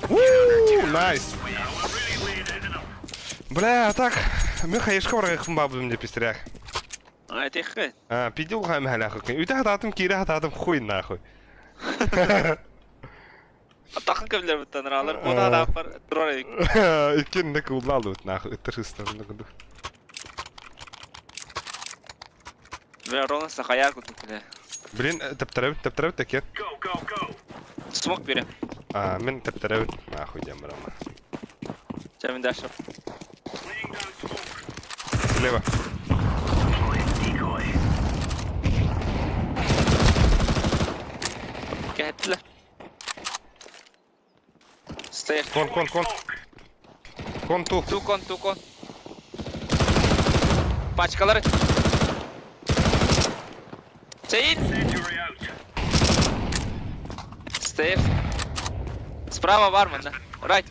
Woo, nice. Бля, а так, мен хайышка барайықпын ба бұдым деп пестерях. А, это их. А, пиди ухам халяхы. Үтә хататым, кире хататым, хуй нахуй. Атахын көбүлэрбиттэн ыраалар. Уота адааппар турар эбик. Иккиэн да кууллаалыбыт нахуй ыттар сыстарын курдук. Бля, ровно сахаяр курдук бля. Блин, тэптэребит, тэптэребит такие. Смок берем. А, мин тэптэребит. Нахуй диэн барама. Чэ, мин дальше. Слева. Кэһэттилэр. Стоишь. Кон, кон, кон. Кон ту. Тукон, тукон. Пачкалары. Чэйин! Стоишь. Справа бармен, да. Right.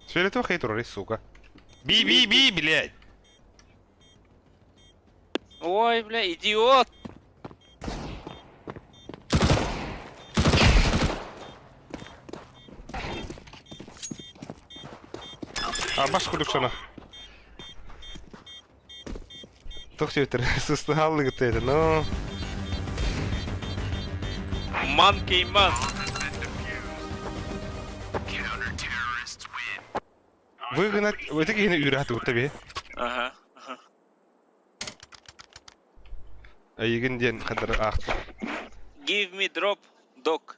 Фиолетовый хейтер, сука. Би-би-би, блядь! Ой, бля, идиот! А баш курдук соно. Туох диэбиттэр сыстыһааллыгыт этэ, но... Monkey man. Выгнать... Это киһини үүрэ тугутта би. Ага, ага. Эйигин диэн хадары аахтым. Give me drop, dog.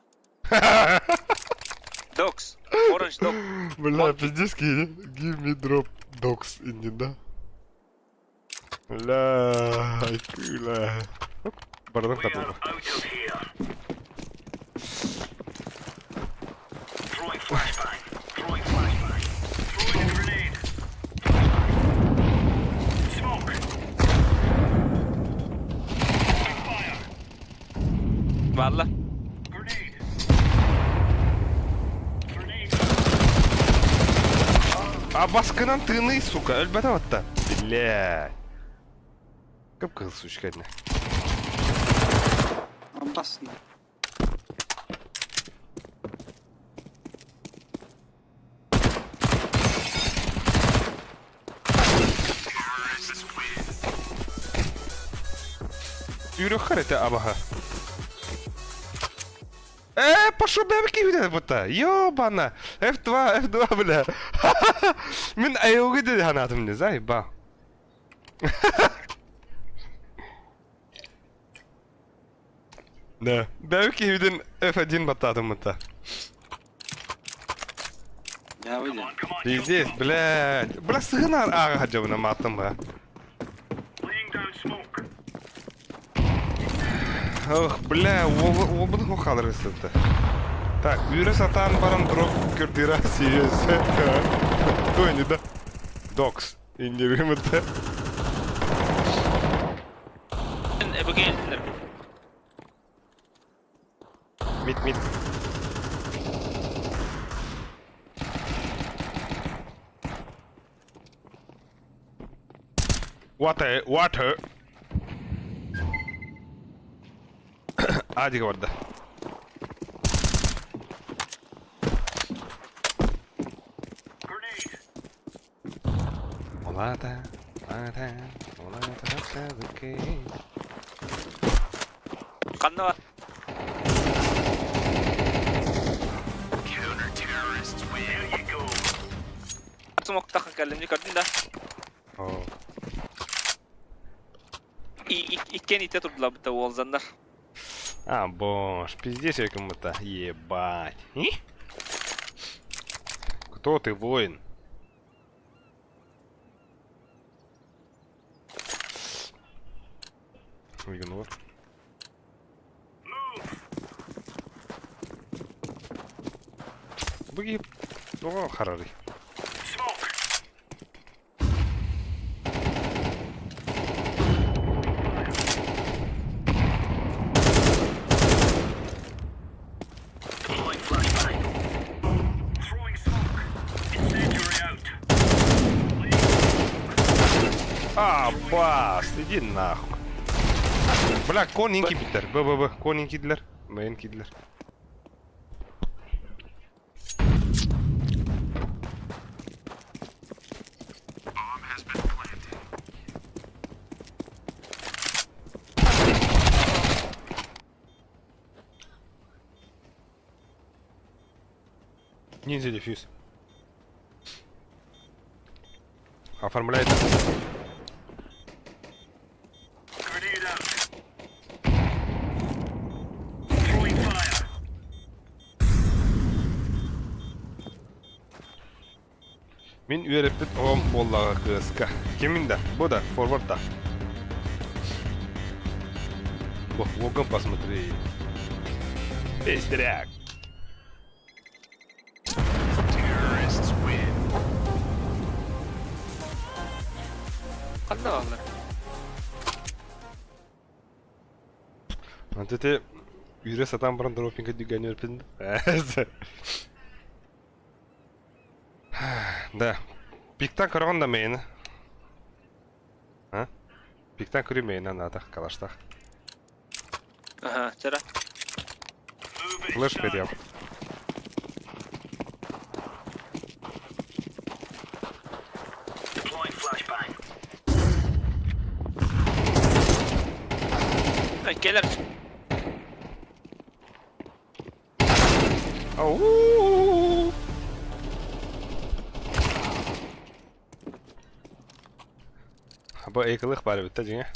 Dogs. Orange dog. Бля, пиздец, киһини. Give me drop dogs иннин да. Бля, бля. Бардан катылба. Валла. А баскынан тыыныы, сука, өлбөтө батта. Бля. Кып-кызыл сучка этне. Опасно. Үрөххөр этэ абаһа. Э, пошел бэбики бүтэ бутта. Ёбана. F2, F2, бля. Мин айылгы диэн санаатым не заебал. Да. Бэбики бүтэн F1 баттаатым бутта. Я выйду. Пиздец, блядь. Бля, сыгынар ааҕа сылдьабына мааттым ба. Ох, бля, уолбун хохалар ыстыпты. Так, үүрэ сатаан баран дроп көрдүрэ серьезно. Той не да. Докс. Иннерімді. Эбигейл Мид, мид. Water, water. Адига барда. Улаата, улаата, улаата, Ханна бар? Смоктахан кэллим көрдүн да. Иккен ите турдулар бутта уолзаннар. А, бош, пиздец я кому-то. Ебать. И? Кто ты, воин? Игнор. Быги. О, харары. А, бас, иди нахуй. Бля, конинки биттер. Б, Б, Б, конинки дилер. Мэнки дилер. Ниндзя дефьюз. Оформляет. Мин үөрэппит оҕом буоллаҕа кыыска. Кимин да, бу да, форвард да. Бу, уолгун посмотри. Пестряк. Ханна бааллар? Вот это үүрэ сатаан баран дропинга дүгэн үөрпүн. Да. Пиктан көрөҕүн да мэйини? А? Пиктан көрүү мэйини анаатах, калаштах. Аха, чара. Флеш берем. Кэлэр. Ау! Бу эйкылых баар эбит да дьиҥэ.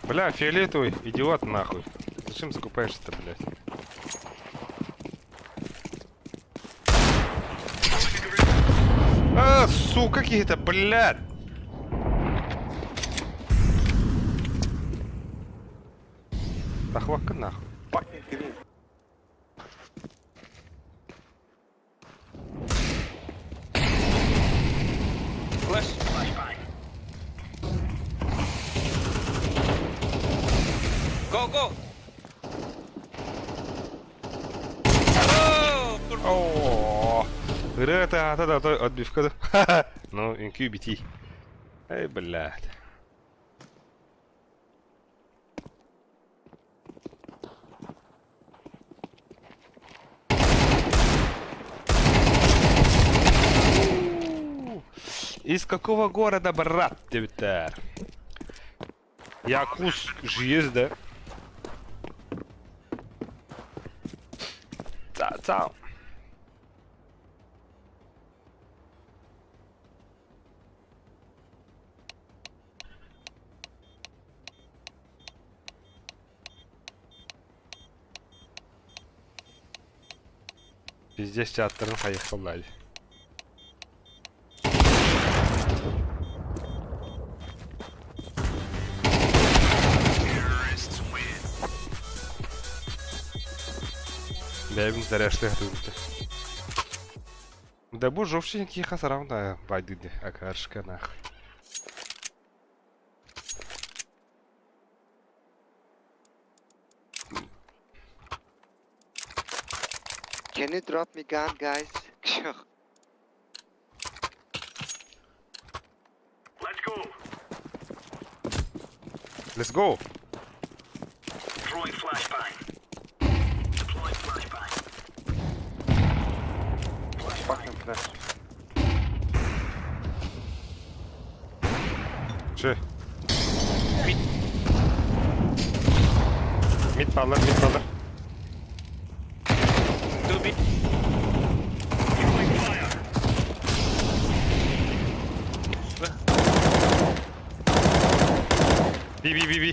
Бля, фиолетовый, идиот нахуй. Зачем закупаешься-то, блядь? А, сука, какие-то, блядь! Тахвакка нахуй. Fucking green. Flash. Go, go! Oh, Оо, ырыа таата да той отбивка да. Ну, үҥкүү битии. Эй, блядь. Из какого города, брат, диэбиттэр? Якутск же да? Цао. Пиздец театрын хайыхталлар. Бэйэбин заряжтыах түгүттэ. Да бу жовченький хасарам да байдыды акаршка нахуй. Can you drop me gun, guys? Let's go. Let's go. Throwing flashbang. Deploying flashbang. Fucking flash. Че? Mid. Mid ballar, mid ballar. Two B. Throwing fire. B, B, B, B.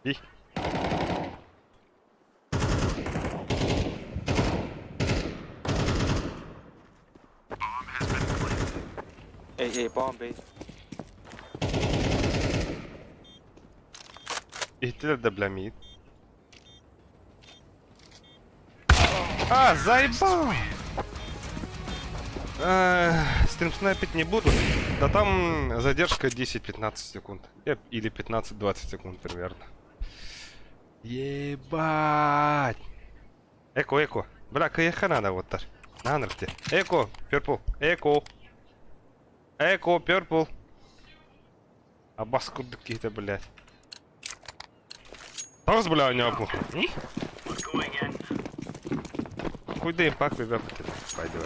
B. Hey, hey, bomb B. Иһиттилэр да бля mid. А, заебал! Стрим снайпить не буду. Да там задержка 10-15 секунд. Или 15-20 секунд примерно. Ебать! Эко, эко. Бля, кыйыхха надо вот так. На нырте. Эко, перпл. Эко. Эко, перпл. Абас курдук киһитэ, блядь. Тоҕус, бля, у него плохо. Хуй да импакт, ребят, пойду.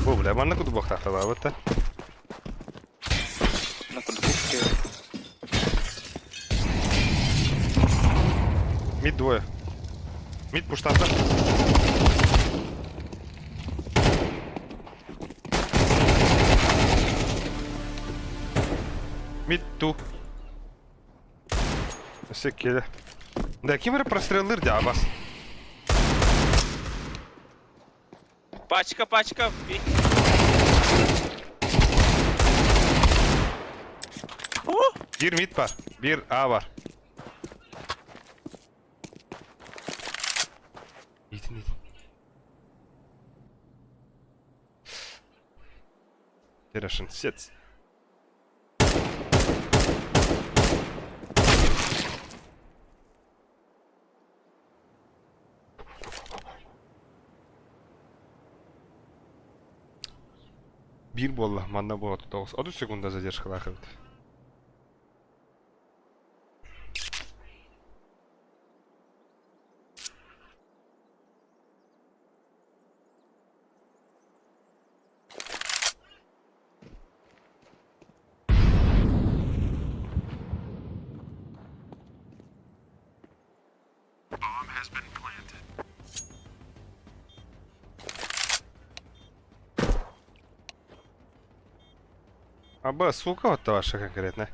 Бу, бля, манна куду бохтахталаабыт да. Мид двое. Мид пуштата. Мид ту. Өссө киэлэ. Да ким эрэ простреллыр дии абас. Пачка, пачка. Биир мид бар, биир А бар. Иитин иитин. Терешин сет. Биир буолла, манна буола тоҕус. 30 секунда задержкалаах эбит. Аба, сука, вот ваша конкретно.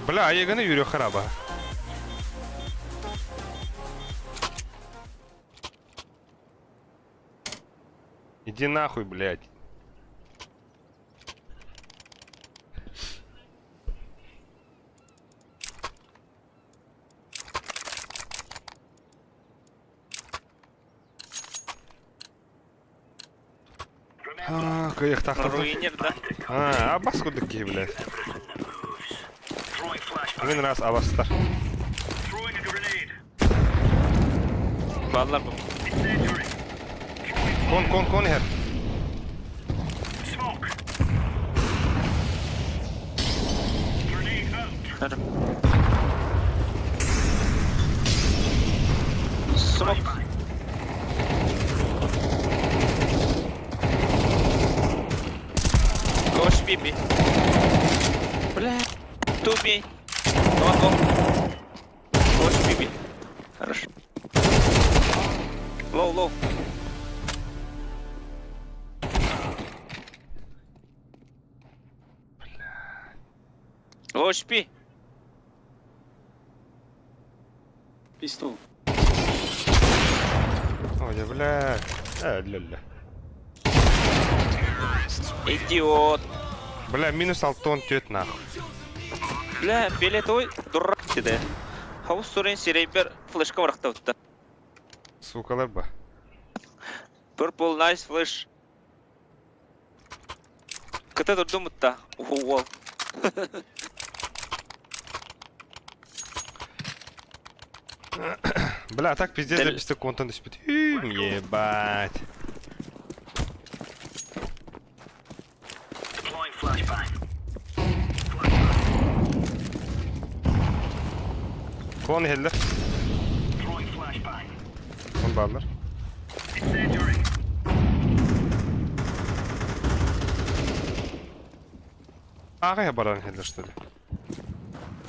Бля, айыганы үрө хараба. Иди нахуй, блядь. Кыйыктаахтар. Руинер, да? А, абас курдук киһи, блядь. Мин раз абастар. Баллар бу. Кон, кон, кон иһэр. Смок. Гош биби. Бля. Туби. One go. Гош биби. Хорошо. Лоу, лоу. Лоу HP. Pistol. Ой, бля. Э, ля-ля. Идиот. Бля, минус алтон тет нахуй. Бля, фиолетовый дурак да. Хаус сурен сирейбер флешка барахта Сукалар ба. Purple nice flash. Кыта турдум та. Уол. Бля, так пиздец записты контент түспүт. Ебать. Кон иһэллэр. Кон бааллар. Ааҕа баран иһэллэр что ли?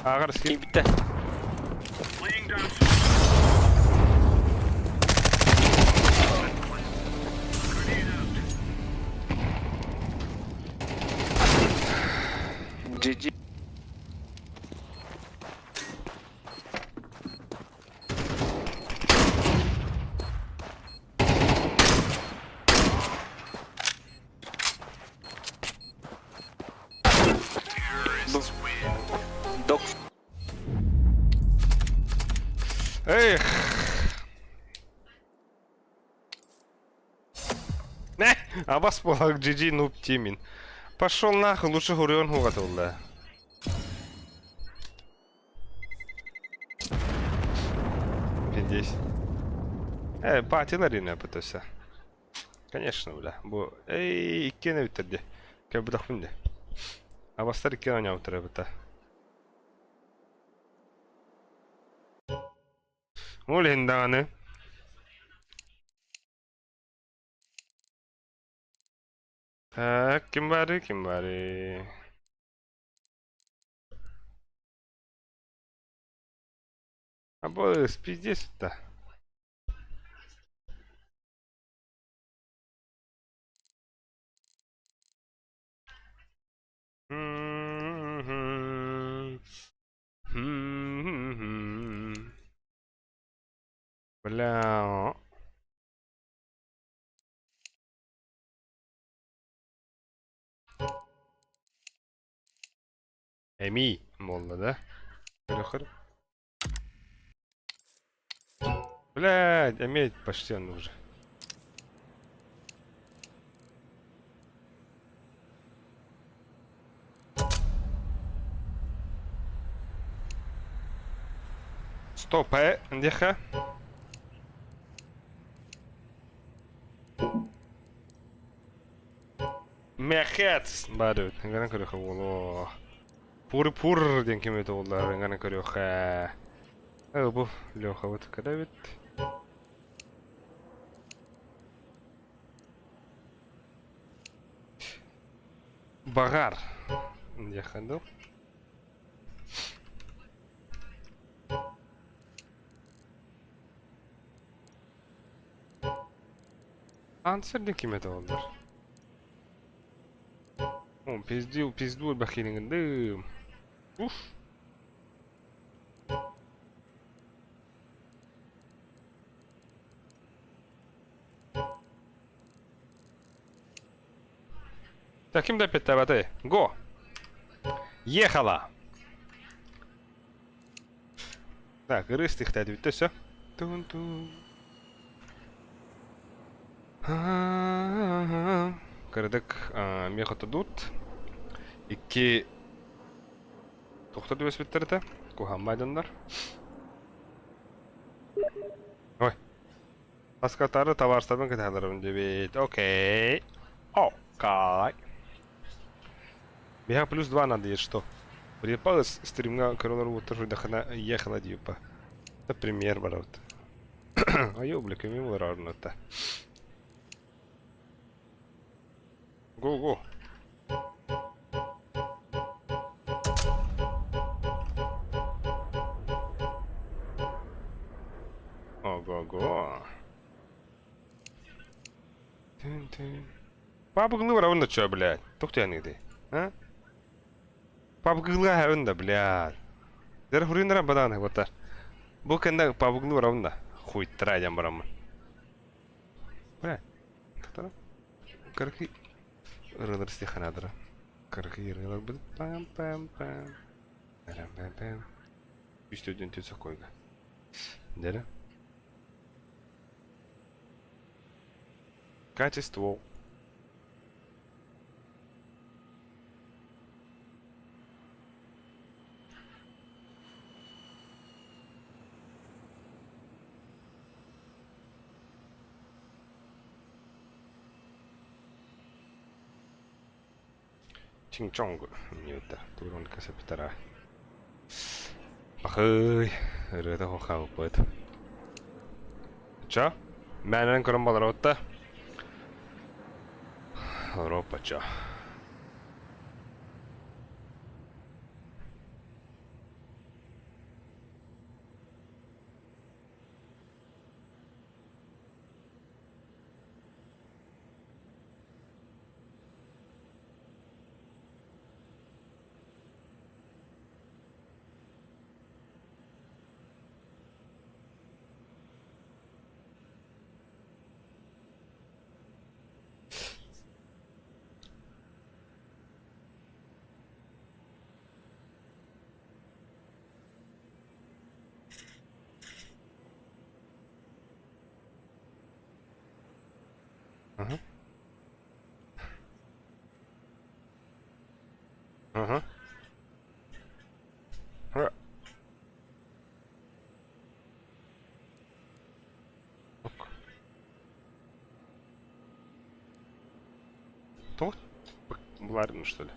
Ааҕар скип. Киирбитэ. GG. Абас буолар GG нуб тимин. Пошел нахуй, лучше Хурион хугатылла. Пиздец. Э, патилар ине пытался. Конечно, бля. Бу эй, иккиэн эбиттэр дии. Кэбитэхпин дии. Абастар иккиэн оонньообуттар эбит Ол иһин даҕаны Так, ким баарый, ким баарый? Абыс, пиздец-то. Бля. Эми буолла да? Көрөхөр. Блядь, эмиэ почти он уже. Стоп, диэхэ. Мэхэт баар эбит. Ыҥыран көрүөххэ буолуо. Пур-пур диэн ким эбитэ буоллар ыҥыран көрүөххэ. Э, бу Лехабыт кыра эбит. Баҕар диэххэ дуу. Ансер диэн ким этэ буоллар? О, пиздил, пизду бахилиҥ Уф. Так, ким да эппиэттээбэтэй? Го! Ехала! Так, ырыыс тихтээтибит өссө. Тун-тун. Кырдык мех отодут. Икки тохто түбэспиттэр этэ. Куһааммай дьоннор. Ой. Аскатары табаарыстарбын кэтэһэлэрбин диэбит. Окей. Окей. Миэхэ плюс два надо, что? Припал стримҥа көрөлөр уоттар суйдахына ехала диипа. Это премьер барабыт. Айо, бля, кими булар Го, го. Ого-го. Папа барабын да чё, блядь? Туох ты? А? Папгылы барабын да, блядь. Дэр хуриннара бадааны батар. Бу кэннэ папгылы барабын да. Хуйттара дьан бараммын. Бля. Тахтара. Кыракый ырыалар истиэххэ Кыракый ырыалар быт. Пам-пам-пам. Пам-пам-пам. Үстүдүн түн сокойга. Дэрэ. Качество. Чиҥ-чоҥ ньута туурун кэсэпитара. Бахый, ырыата хаалбыт. Ча, мээнэн көрөн баларобутта. Европа ча. Ага. Тоҕо булардым что ли?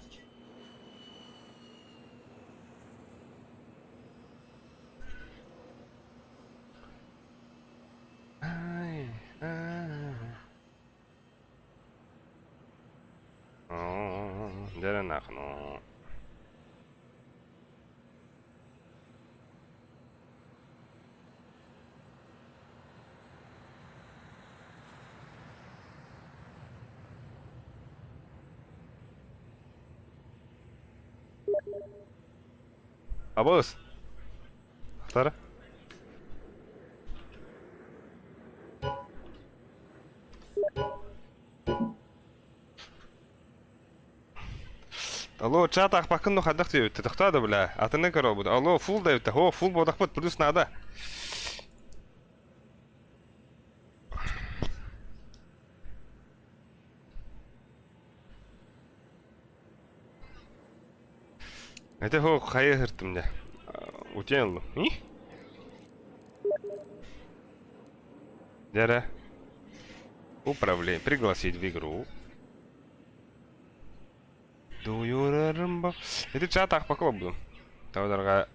Ай, Дьэ нахну. Абыс! Ахтара. Алло, чат аахпаккын ну хайдах диэбиттэ, тохтоо да бля, атыны көрөбүт. Алло, фул диэбиттэ, о, фул буолахпыт, плюс надо. Это хо хайа хыртым дьэ. Утен ыллым. И? Дьэ Управление. Пригласить в игру. Do you remember? Ити чат аахпакка буолбутум. Таодарга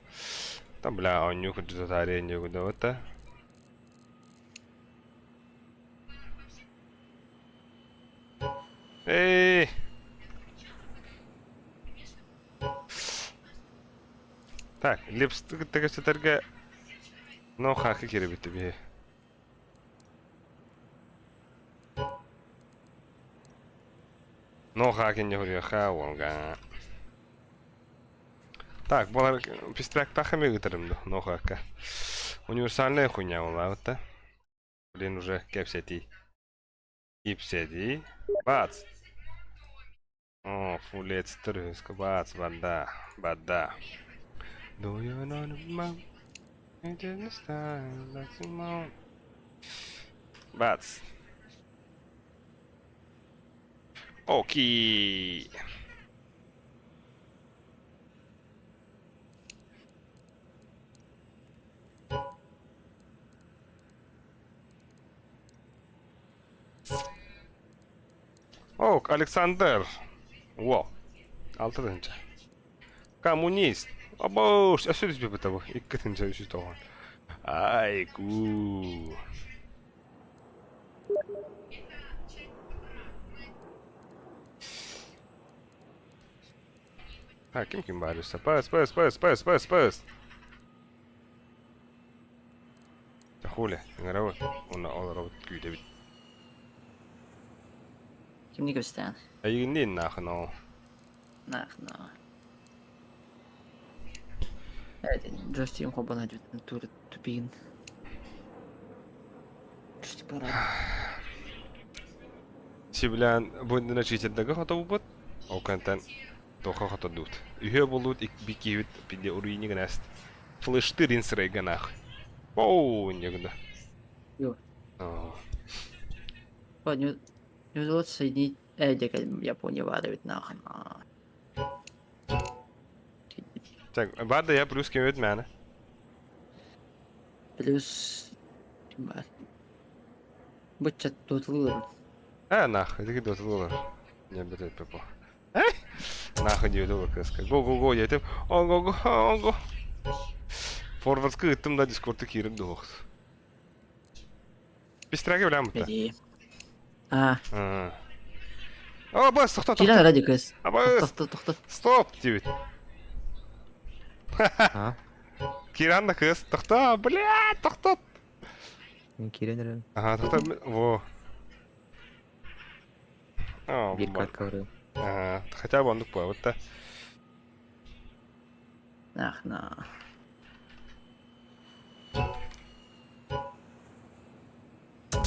там бля оонньуу кырдьыта таарыйан диэбит Эй! Так, лепстыгы но хаакы кирэбит биһи. Но хаакы не хуруйха уолга. Так, балар пистрактаха ми ыытарым да, но хаакка. Универсальная хуйня буолла да. Блин, уже кэпсэтии. Ипсэтии. Бац! О, фулец трыск, бац, вода, вода. Do you know the mom? It didn't start like the Бац. Окей. Ок, Александр. Во. Алта тыһыынча. Коммунист. Обош, өссө түспүппүт бу. Икки тыһыынча үс жүз тоҕон. Айгуу. Так, ким ким баар өссө? Пас, пас, пас, пас, пас, пас. Хули, ыҥырабыт уонна олоробут күүтэбит. Кимни көстөөн? Эйигинниин наахын ол. Наахын Джойстигим холбоно тур тупигин. Джойстик барар. Сибилээн бу иннинэ читердага хотобуппут. Ол кэнтэн тоха хотордубут. Үһүө буоллубут икки киһибит пиде уруйни гынааст. Флештырин сырайга нах. Оу, негда. Ё. О, не, не удалось соединить... Э, Япония варит нахрен. Так, бада я плюс кем мэна. Плюс... Бар. Быччат тотылыр. Э, нах, иди дотылыр. Не бетет пепо. Э? Нахуй диэбит ол кыска. Го го го диэтим. Ого го ого. Форвардска ыттым да дискордта киирим дуох. Бистрәге белән бутта. Беди. А. О, бас, тохто, тохто. Кирен ради кыз. Абас. Тохто, тохто. Стоп, диэбит. Киран да кыз. Тохто, бля, тохто. Мин киирэн эрэн. Ага, тохто, во. О, Биир катка барыам. Ага, хотя бы оннук буолбут да. Ах, на.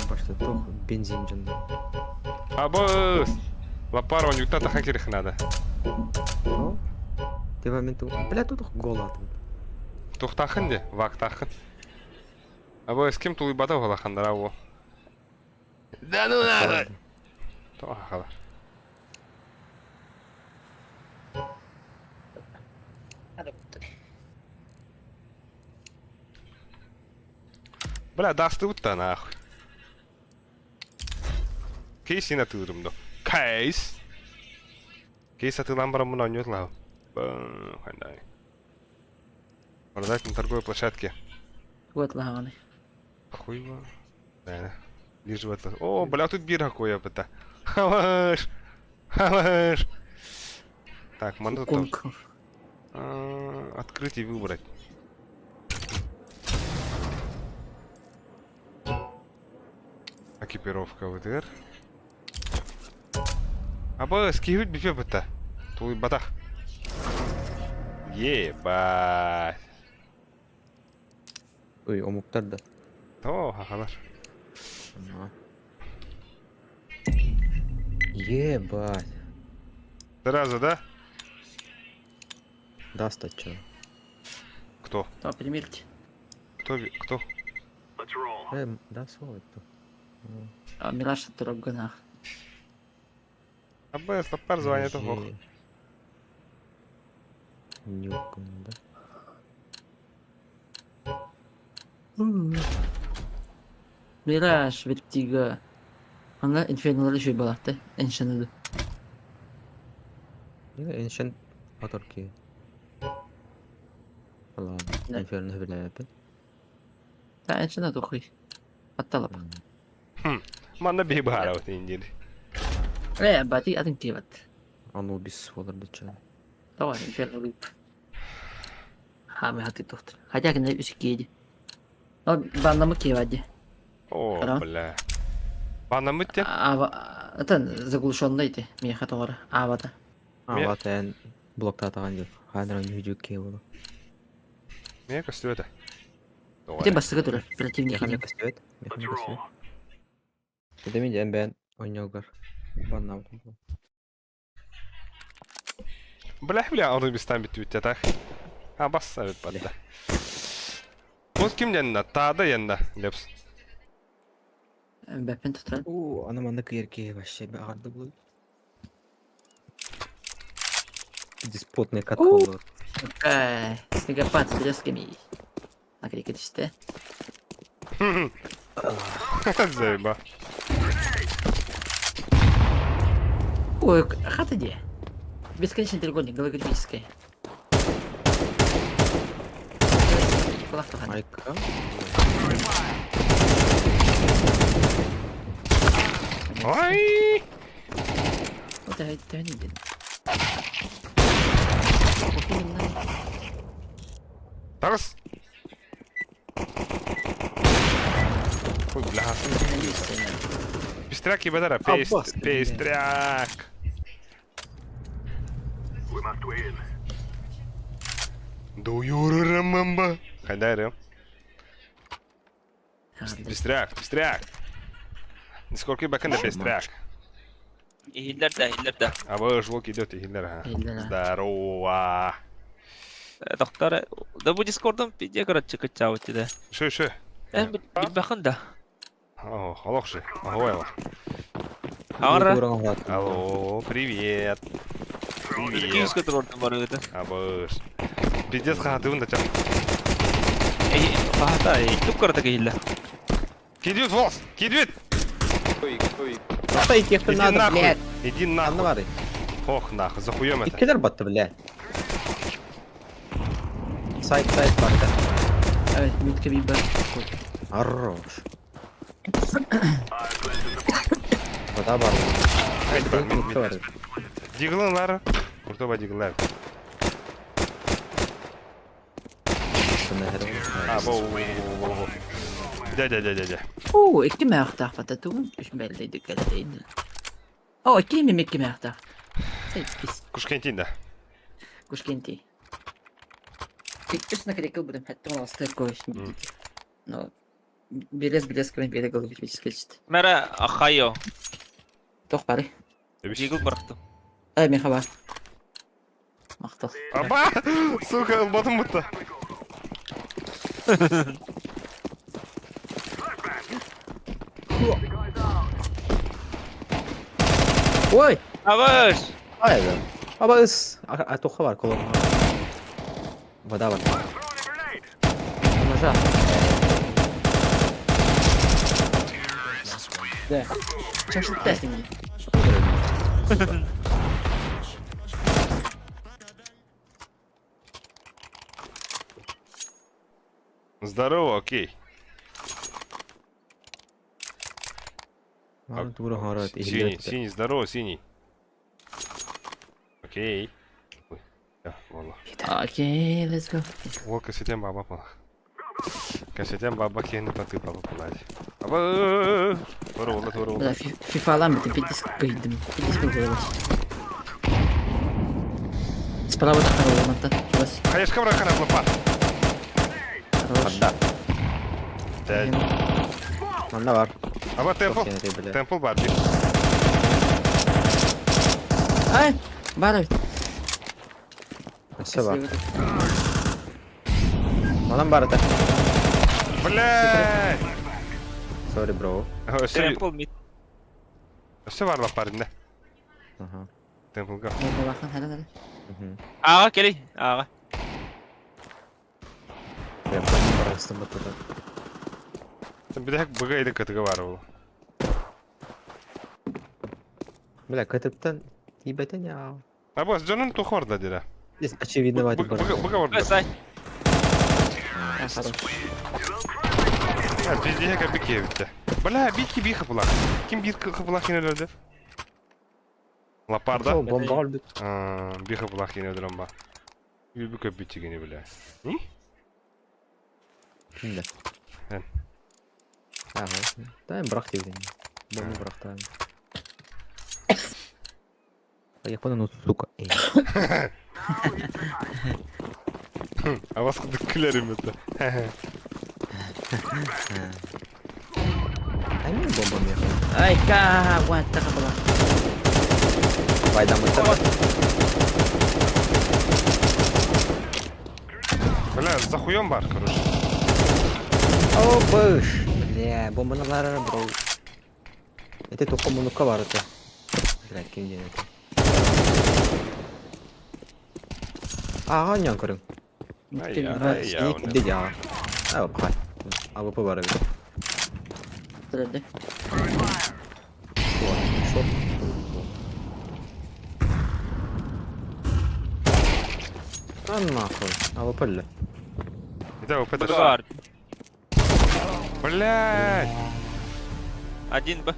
Башта туох бензин дьонно. Абыс! Лапар онньуктан тахан кириэх надо. О? Ты момент Бля, тут голатым. Тухтахын де, вактахын. Абыс, ким тулуйбата улаханнара о. Да ну надо! Тоҕо хахалар. Бля, дастыбыт да нахуй. Кейс атыырым до. Кейс! Кейс атыылаан бараммын оонньуот лаһым. Хандай. Продать на торговой площадке. Вот лаҕаны. Хуй его. Да. Лишь в это. О, бля, тут бир какой я это. Халаш! Халаш! Так, манна тут. Кунг. А, Открыть и выбрать. Экипировка ВТР. Аба, скибит бифе быта. Туй батах. Ебать. Ой, омуктар да. О, хахалар. Ебать. Сразу, да? Даст чё? Кто? То, примерьте. Кто? Кто? Let's roll. Да, слово это. А, Мираж турабганах. Аба, стопар звонит, ох. Нюк, да? Мираж, Вертига. Она Инферно еще была, ты? Эншенеду. Ancient Autarky. Ладно, Да. Inferno билээпин. Да, Эншенеду хуй. Атталап. Манна би бара вот индир. Бати, атын киват. Анубис болар дыча. Давай, Инферно лип. Хами хати тухтар. Хотя кene үс киди. Но баннамы кивади. О, Хара. бля. Баннамыт те? Ава, это заглушенный ти, меха тоғара. Авата. А, Ме- вата эн блоктатаган жок. Хайнран жүжүк кээ болу. Мне костю это. Ты бастыгы турар, противник. Механик көстөбөт. Let's Механик roll. көстөбөт. Эдеми ден бен ойногор. Баннам. Бля, бля, Анубис там бит бит так. А, басса бит батта. Вот ким янна? Тада янна, Лепс. Бәпен тұтар. Уу, ана манна кыйыр кээ вообще агарды бул. Диспутный кат Уу. болду. Какая снегопад с блесками. Наклейка түсті. Заеба. Ой, хата где? Бесконечный треугольник, голографический. Кулак тухан. Майка. Ой! Вот это не видно. Тарас! Ой, бля. Пестряк ебадара, Аббас, бля. пестряк. We must win. Do you remember? Хайдарю. Пестряк, пестряк. Сколько бакында пестряк. Иһиллэр да, иһиллэр да. А вы жлок идет и хиллер, ага. Хиллер, а. Здорово. Доктор, да бу дискордом пиде короче качаут да. Шо, шо? Билбэхин да. О, алохши. Ой, Ара. Алло, привет. Привет. Киевская турордом барыгыта. А вы ж. Пиздец, хатыбын да чак. Эй, хата, эй, туп коротко иһиллэр. Кидют, волос! Кидют! Ата икки Иди надо, нахуй! блядь. Иди Анна нахуй! бары. Ох, нахуй, захуем это. Иккилер батты, блядь. Сайт, сайт бар да. Митка биба. Хорош. Вода бар. Мид бар, мид, Мид бар. мид. Диглын лар. Куртоба диглар. А, во, во, во, во, во. Дядя, дядя, дядя. Оо, икки мääхтаах тугун үс бэллейди кэллейди. О, икки ми микки мääхтаах. Сай пис. Кушкентин, да. Кушкенти. Үс наклейка будем хаттон алсты кой. Но берез блесками бере голографический чит. Мэра, ахайо. Тох бары. Дигл барахтым. Ай, мехаба. Мактал. Аба! Сука, батым бутта. Ой! Абаш! Ай, да. Аба ыс. Атоха бар колон. Вода бар. Throwing a grenade. Ножа. Да. Чашты тестинги. Здорово, окей. Маны тура хорот Синий, синий, здорово, синий. Окей. Ой, да, валла. Окей, let's go. Ол кэсетен баба палах. Кэсетен баба киһини татыы баба палаadi. Аба! Туора буолла, туора буолла. Бля, фифалаан битим, пиздец кыйдым. Пиздец кыйдым. Справа второго манта. Чувас. Хаешка бара харап лапа. Хорош. Ханда. Дәл. Манна бар. Аба темпл. Бля. Темпл бар бир. Ай, бар. Өссө бар. Манан бар ата. Бля! Sorry bro. Өссө Темпл мид. өссө бар лапар инде. Аха. Темплга. Бахан, хара, хара. Мгм. Аға келей, аға. Я просто батыда. Бидәк быга иде кытыгы бар ул. Бля, кытыптан тибетен я. Аба, жонун тухорда дира. Здесь очевидно вати бар. Быга быга орда. Сай. А, хорош. Ha, пиздеге кәбі кебітті. Бля, битки би хыпылақ. Ким бир хыпылақ ен өлді? Лапарда? Бомба албыт. Би хыпылақ ен өлдірім ба. Үйбі көп битігені, бля. Не? Кимде? Эн. Ага. Да, бирок дебедим. Бомба бирок да. Я понял, ну сука. Эй. Авас кыдык күлерім өті. Ай мен бомба меха. Ай, ка, what the fuck. Пайда мытыр. Бля, за хуем бар, короче. О, быш. Бля, бомбаны бар, бро. Это только мунука бар это. Бля, ким ден это. Ага, нян көрүң. Ай, ай, я, Синий кимде я. А, бай. АВП бар бит. Түрді. Шоп. А нахуй. АВП ли? Это ОП Б бар. Блядь! Один Б.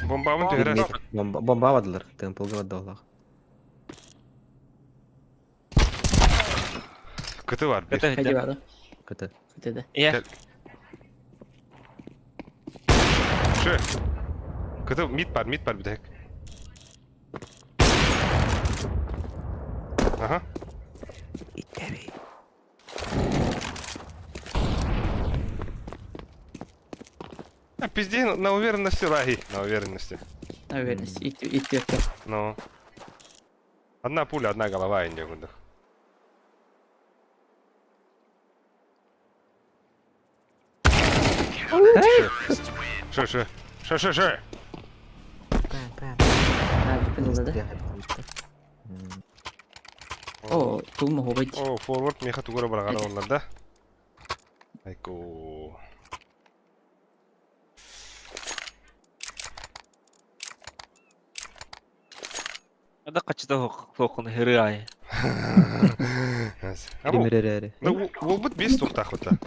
Бомбамын түгәрәс. Бомба бомба алыдылар. Темплга баддалар. Кыты бар, бир. Кт. Ходи бары. Кт. Көтеді. Иә. Шы. Кыты мид бар, мид бар бидәк. Ага. А, пизде, на уверенности лаги. На уверенности. На уверенность. Ит, ит, ит. Ну. Одна пуля, одна голова, инде гундах. Шы, шы. Шы, шы, шы. А, выпинула, да? О, тулма хобыть. О, форвард меха тугура барагана олар да. Айко. Ада качыда хоқын хыры ай. А бу, Примеререри. да ол бит бес тухтах ота.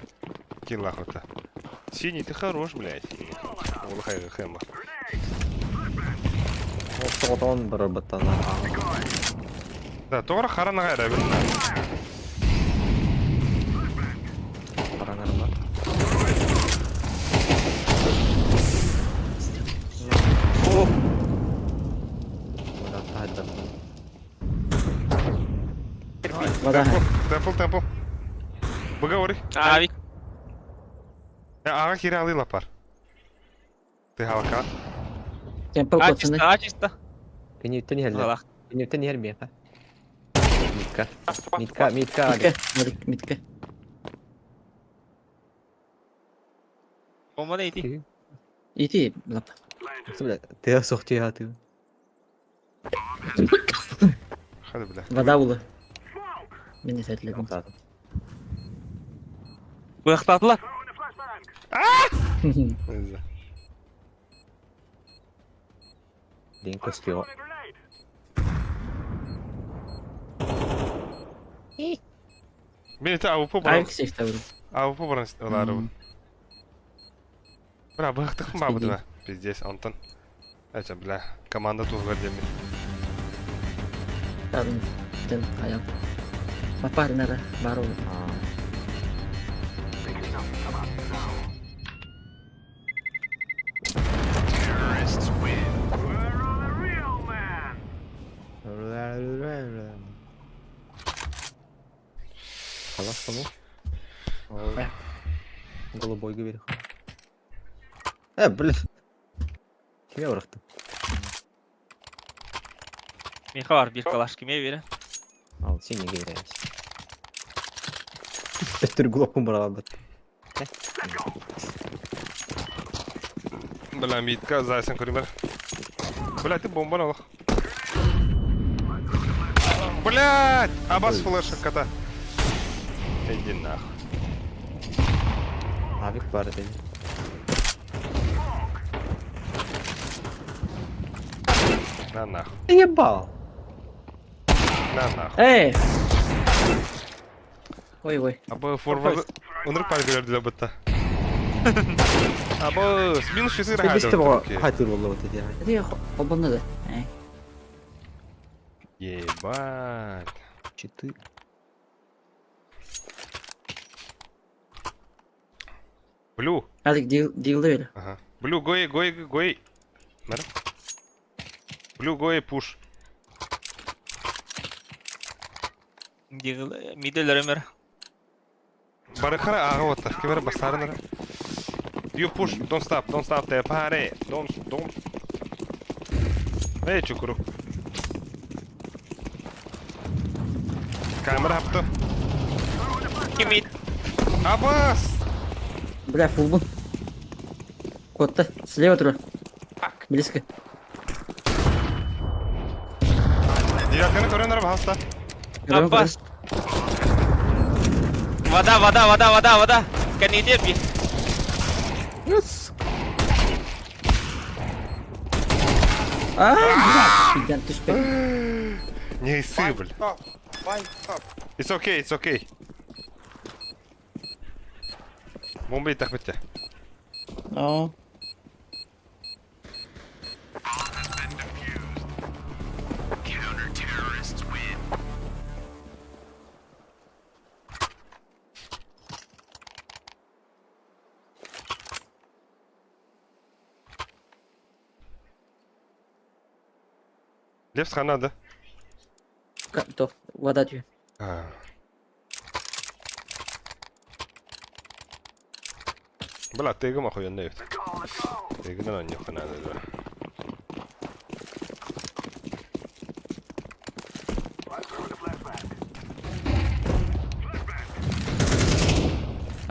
Киллах ота. Синий, ты хорош, блядь. Синий. Ол хайгы хэма. Отон бір баттана. Да, тоғра харана гайра бит. Паранарма. О, Вода. Темпл, темпл. Быга ори. авик. Ага кире алы лапар. Ты халка. Темпл А пацаны. чисто, а чисто. Кенептен херле. Аллах. Кенептен хер меха. Митка. Митка, митка. Митка. Митка. Митка. Бомба не иди. Ити, лап. Ты сохти ты. Хады, бля. Вода ула. Мин этэллэбин. Быахтаатылар. Дин көстүө. Мин это АВП баран. Авик сейфтабыл. АВП баран ылаарыбын. Бля, быһахтыкпын баабытына. Пиздец, онтон. Эчэ, бля, команда туһугар диэммин. Тарын, тын, аян. Мапарынара, бар ол. Халас кому? Голубой говорит. Блин. Киме бырахтым? Миха бар бир калаш киме бере. Ал, сен неге береміз? Төттөр глопун быралабыт. Бля, митка, зайсан көрүмөр. Бля, ты бомба алах. Блядь! Абас флешек кота. Иди нахуй. Авик бар деди. На нахуй. Ебал. На нахуй. Эй! Ой, ой. Аба форвард. Оныр пар для быта. Аба, минус 6 Бисте бого хайтыр болду вот эти. Эти холбонно да. Эй. Ебать. Читы. Блю. Адик дил дилді бері. Ага. Блю, гой, гой, гой. Нар. Блю, гой, пуш. Миделер өмөр. Барыхара ага вот так. Кемер басарынара. You push, don't stop, don't stop the party. Don't, don't. Эй, чукуру. Камера хапты. Кимит. Абас! Бля, фулбун. Котта, слева тура. Близко. Девятканы көрөнөр баста. Аббас. Вода, вода, вода, вода, вода. Кәнеде би. А, бля, түспейден түспей. Не исы, бля. Top. One top. It's okay, it's okay. Бомба итак бітті. О. Лепс хана да? То, вода түй. Бля, тыгым охуенно ебет. Тыгынан нюхана да.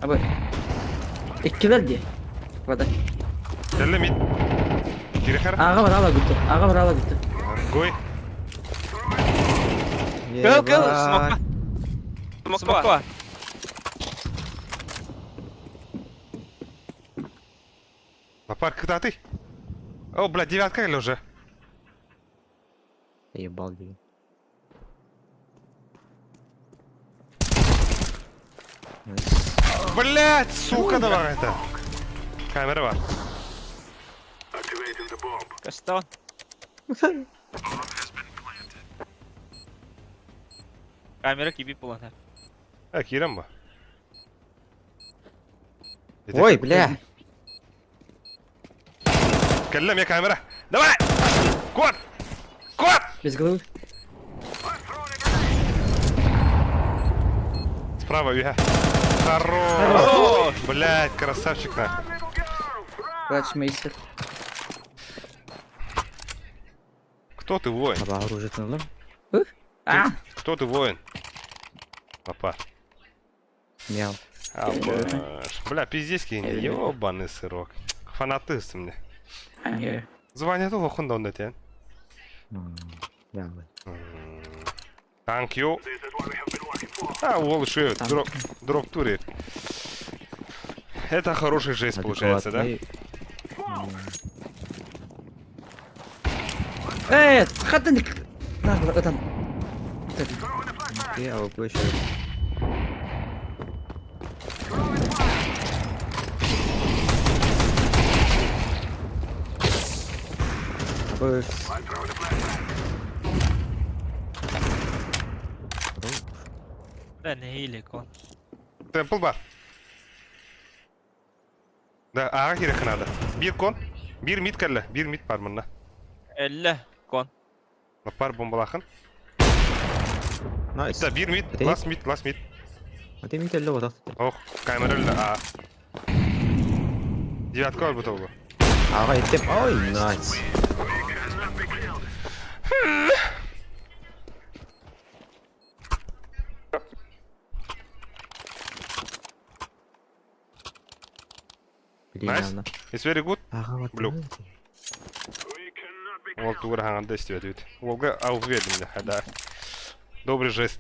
Абы. Иккилер ди. Вода. Кэллэ мид. Кирихар. Ага бар ала күттү. Ага бар ала күттү. Гой. Кыл, кыл, смокка. Смокка. Лапар, куда ты? О, бля, девятка или уже? Ебал деген. Блять, сука, давай это. Камера бар. Кастон. Камера киби булан. А, кирем ба. Ой, бля. Кэллэ мне камера. Давай! Кот! Кот! Без головы. Справа, я. Хорош! Блять, красавчик нахуй. Врач мейстер. Кто ты воин? Аба оружие тынылым. А! Кто ты воин? Папа. Мяу. А, баш. Бля, пиздец кинь, ёбаный сырок. Фанаты мне. Звание того хунда он дает. Мяу. Thank you. А, уол еще Там. дроп, дроп туре. Это хороший жест получается, да? Адекватный. Э, хатын На, ытан. Окей, а вы еще. Абы. Бля, нэһиилэ кон. Темпл бар. Да, ага кириэххэ надо. Биир кон, биир мид кэллэ, биир мид бар манна. Эллэ кон. Лаппар бомбалаахын. Найс. Да, биир мид, Это лас мид, лас мид. А ты мид элле вот Ох, камера эллэ, а. Девятка албыта буолуо. Ага, еттем. Ой, найс. Блин, Nice. она. It's very good. Ага, вот. Блю. Уол тугу эрэ хаҥанда истибэтибит. Уолга ауф биэрдим да, да. Добрый жест.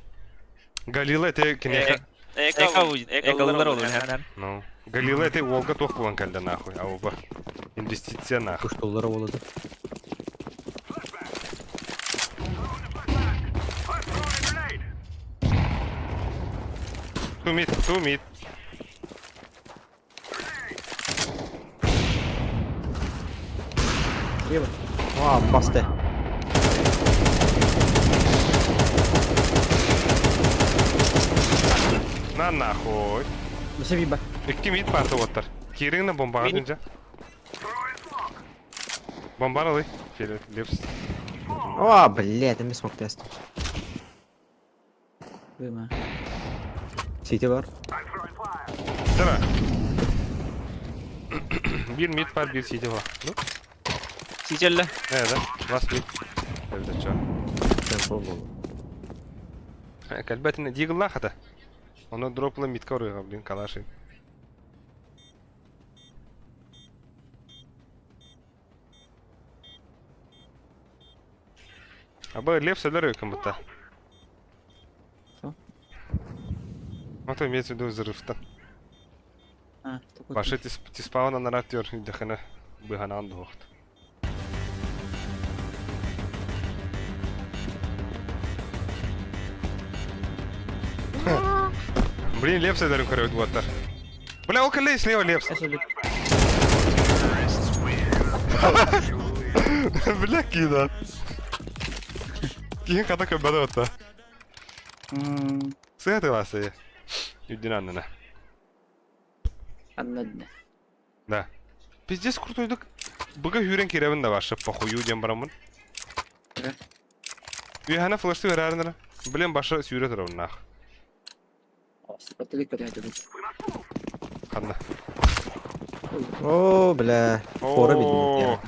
Галила это кинеха. Экалылар ол. Ну. Галила это уолга туох булан кэллэ нахуй. Ауба. Инвестиция нахуй. Куш доллара болду. Two mid, two mid. Aa, bastı. На нахуй. Спасибо. Икки мид парты оттар. Кирина бомбаға динжа. Бомбар алый. Лепс. О, блядь, эми смог тест. Выма. Сити бар. Тара. Бир мид бар, бир сити бар. Ну, Сителле. не, да. Лас мид. Это чё? Темпо болду. Кэлбэтин дигылла хата. Оны дропла мидка урыга, блин, калаши. Аба лепс өлөр өкін бұтта. Что? Вот имеется в виду взрыв-то. А, такой. Башы тиспауна нарат өр идэхэнэ быһанаан дуохт. Блин, Лепс өлөрүн көрөбүт буоттар. Бля, ол кэллэй слева Лепс. Бля, кида. Киһин хата көббәдэ отта. Сыа тыласы. Юдин аннына. Аннадна. Да. Пиздец крутойдук. Быга хүрен киребин да башы похую диэн бараммын. Э? Үһәнэ флешты берәринер. Блин, башы сүүрэ турабын нах. Патылык патылык. Ханна. О, бля. Фора О. видно.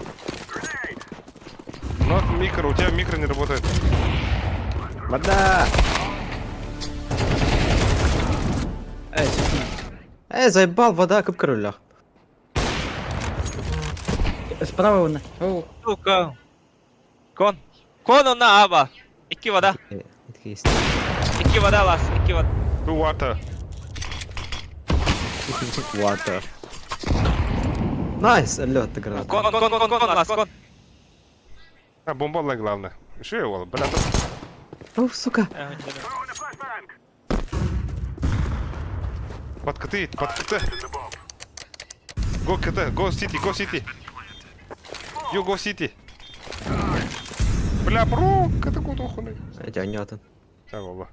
Not микро, у тебя микро не работает. Вода! Э, секунду. Э, заебал, вода, кып көрөллөх. Справа он. О, Сука. Кон. Кон онна аба. Икки вода. Есть. Икки вода лас. Икки вода. Two water. Water. Найс, алло, ты граната. Кон, кон, кон, кон, лас, кон. А, бомба главное. Еще его, бля, тут О, сука. под КТ, под КТ. Go КТ, go city, go city. You go city. Бля, бро, КТ куда хуй. Эти анятын. Так, оба.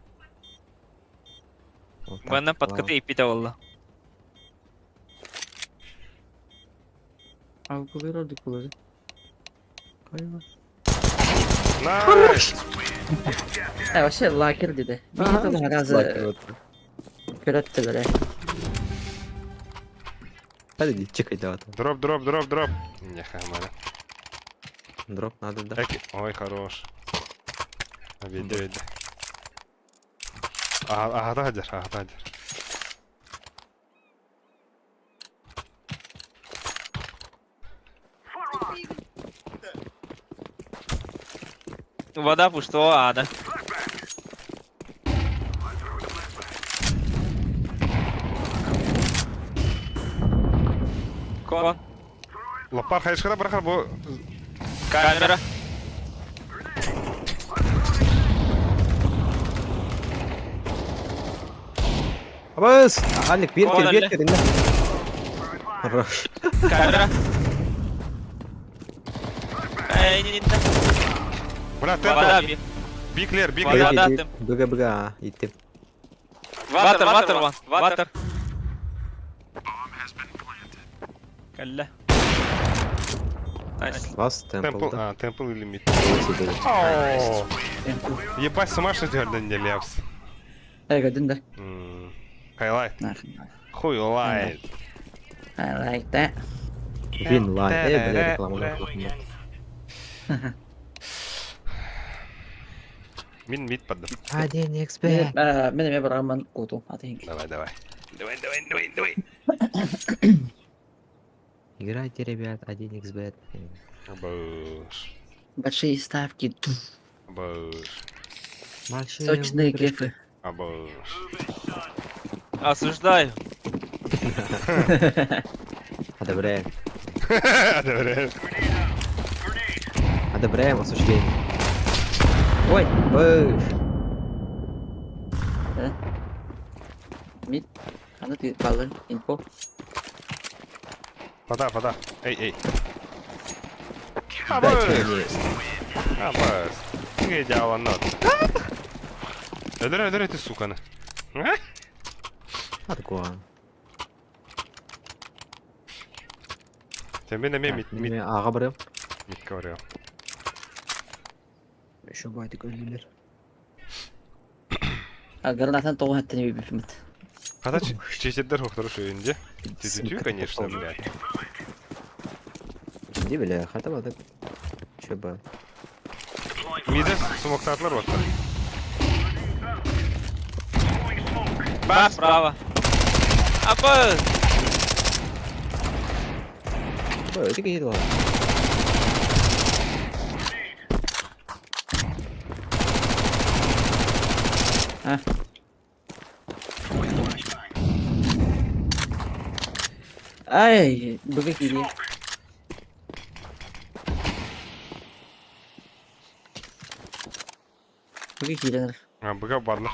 Манна под КТ и пита болла. а кулер кулер. Кайва. Найс! Э, вообще лакер диде. Бир разы көрөттүлөр. Hadi чекай давай. Дроп, дроп, дроп, дроп. Не, хамара. Дроп надо, да. Эки. Ой, хорош. Види, види. Ага, ага, да, ага, да. Вода пушто, ада. Кон. Лаппар хайышкара бырахар бу Камера. Абыс! Алик, бир кел, бир кел, инде. Хорош. Камера. Эй, не, не, Бля, Вода, темпл. Биклер, биклер. Вода, тем. Быга, быга, иттим. Ватер, ватер, ван. Ватер. Калля. Найс. Вас Темпл, темпл, да? а, темпл или мид. Ебать, с ума что делать, не ляпс. Эй, көрдүн да. Хайлайт. Нахуй. Хуй лайт. I like that. Вин лайн. Э, бля, реклама. Мин мид поддам. Один эксперт. Мен эме бараман куту. Атыйын. Давай, давай. Давай, давай, давай, давай. Играйте, ребят, один xbet. Быш. Большие ставки. Быш. Большие Сочные выигрыши. грифы. Быш. Осуждаю. Одобряем. Одобряем. Одобряем осуждение. Ой, быш. Мид. Аны ты баллы. Инфо. Вода, вода. Эй, эй. Дайте мне. Абас. Ты идеала нот. Өдөрө, өдөрө ты суканы. А? Атгуан. Сен мен эме мид мид Ага барым. мид говорю. Еще байтик өлүлөр. А гранатан тоҕу хаттан бипмит. Хата чечердер хохтору шүйүнде. Тю-тю-тю, конечно, блядь. Иди, бля, хата бадык. Че ба? Миде смоктатлар вот. Ба, справа. Апа! Ой, эти какие дела? А. Ай, быга кири. Быга кири. А, быга барлар.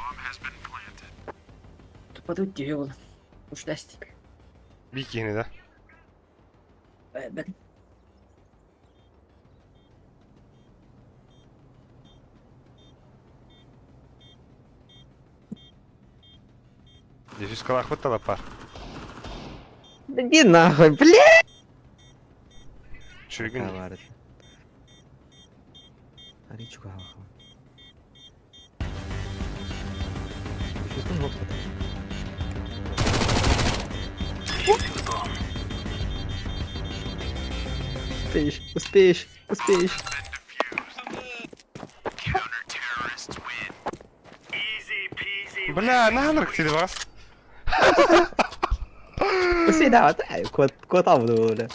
Тупа тут түйе бол. Уштасти. Бикини, да? Бет. Дефис калах вот пар. Да иди нахуй, бля! Шүйгін. Бар. Ари чуга хаха. Что там Успеешь, успеешь, успеешь. Бля, нанрак тебе вас. Успей, да, да, кот, кот буду, бля.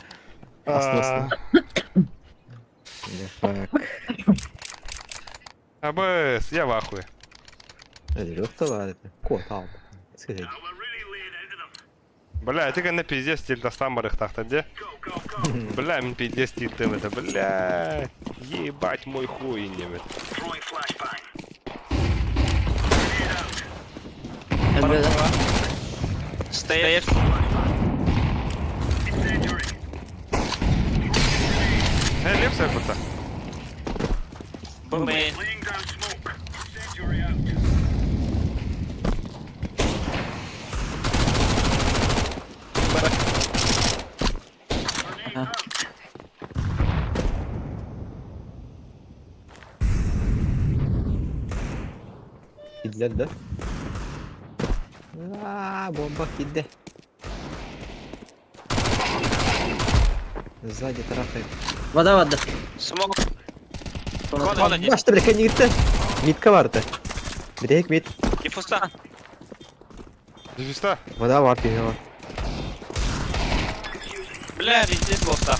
Асно, Бля, фак. Абс, я в ахуе. Это Кот Скажи. Бля, ты на пиздец стиль тастан барых тахта, где? Бля, мен пиздец стиль тым это, бля. Ебать мой хуй, немет. Стоишь. Эй, лепсая кута. Бумейн. Ага. Кидлер, да? А, бомба кидде. Сзади трахает. Вода, вода. Смок. Кон один. Баш, бля, кенигитте. Митка бар-то. Бирек мит. Диффуса. Дефиста. Вода бар пиво. Бля, везде лофта.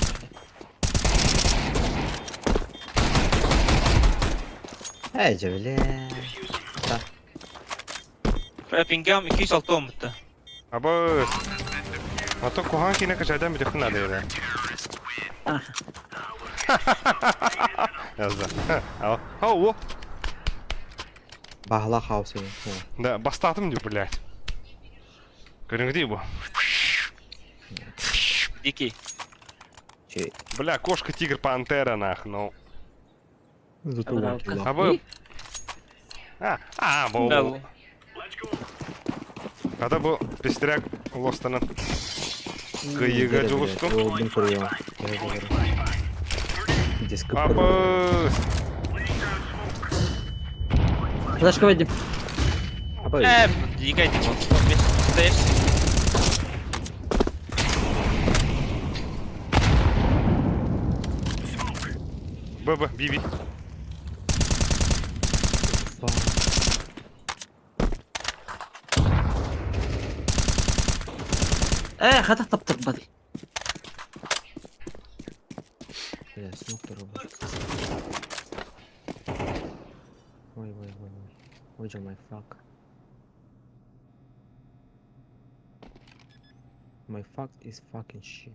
Эй, же, бля. Бля, пингам 206 olmuştu. Абс. А то куһаҕан киинэ качайдаан бүтүөххүн наада эрэ. Yazdı. О, Баһылаах хаус ini. Да, бастаатым дии, блядь. Көрүҥүтүй бу. Дикий. Че. Бля, кошка, тигр, пантера, нах, ну. Зато А вы... А, а, бу. Да. Хата бу пестряк лостанан. Кыйыга дьулустум. Олдун көрüyorum. Диск Апа! Флешка выйди. Апа. Дикай, типа. Стоишь? Б, Б, Би, Би. Хата таптырбады. Бля, смог турбо. Ой, ой, ой, ой. Ой, my fuck. My fuck is fucking shit.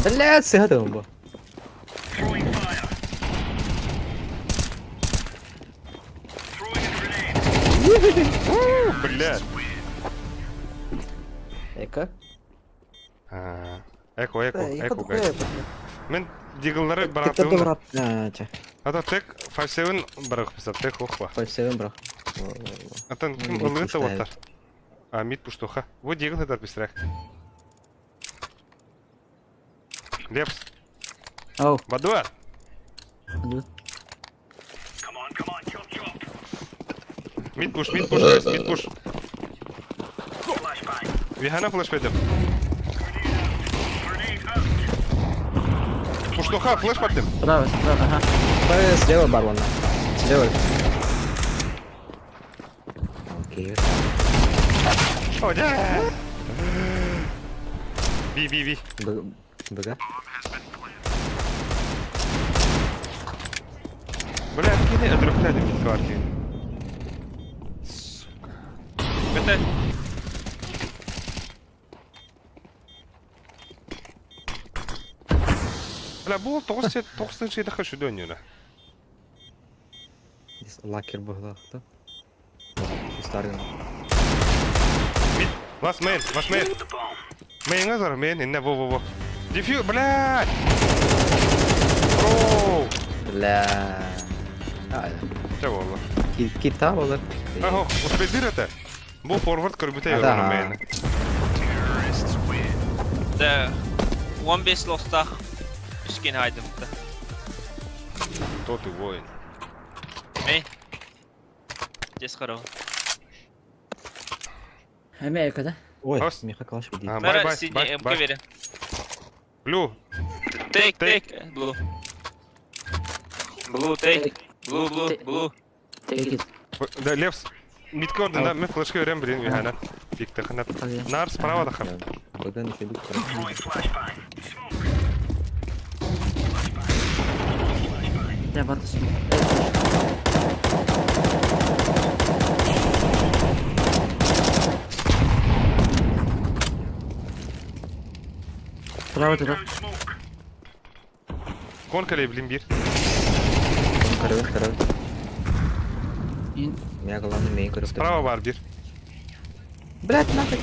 Бля, сыгадым бу. Throwing fire. Throwing a grenade. Блядь. Эко? А, Эко, эко, эко, гайс. Мен дигллары баратыбын. А, Ата тек 5-7 барах писат, тек охва. 5-7 брах. Атан ким Мид ылыгы пуштает. таваттар. А, мид пуштуха. Вот дигл это писрах. Лепс, Ау. Бадуа. Come on, come on, chop chop. Mid push, mid push, guys, mid push. Flashbang. Вихана флеш петем. Grenade out. Пуштуха, флеш паттым. Справа, справа, ага. Слева барона. Слева. Окей. О, да. Би, би, би. Б. БГ. Бля, кини өтөрөхтөөдүм мид бар кини. Сука. Это Бля, бу 9 9 шейдах шүдөн юна. Здесь лакер быглах, да? Старый. Мид, лас мейн, лас мейн. Мейн азар, мейн, инне во во во. Дефью, блядь. Бро. Бля. А, Ча болла. Кита болар. Ахо, успейдир это. Бу форвард көрбүтэ Да. yoronu мейн. Да. 15 лостах. Үскен хайдым. Кто ты воин? Эй. Здесь хорошо. Америка, да? Ой, Ос. Миха калаш бди. А, бай, бай, Синий бай, МК бай. вере. Блю, Take, Take. take. Blue. Blue, take. Blue, blue, blue. Take it. Да, Левс. Мидкорден, да, мен флешка берем, блин, Вихана. Пикта хана. Нар справа да хам. БГ не фибик. Throwing flashbang. Smoke. Я барды смог. Справа туда. Down smoke. Кон калей, блин, бир. Каравен, каравен. Ин. Меня главное мейн көрүп. Справа бар бир. Блять, нахуй.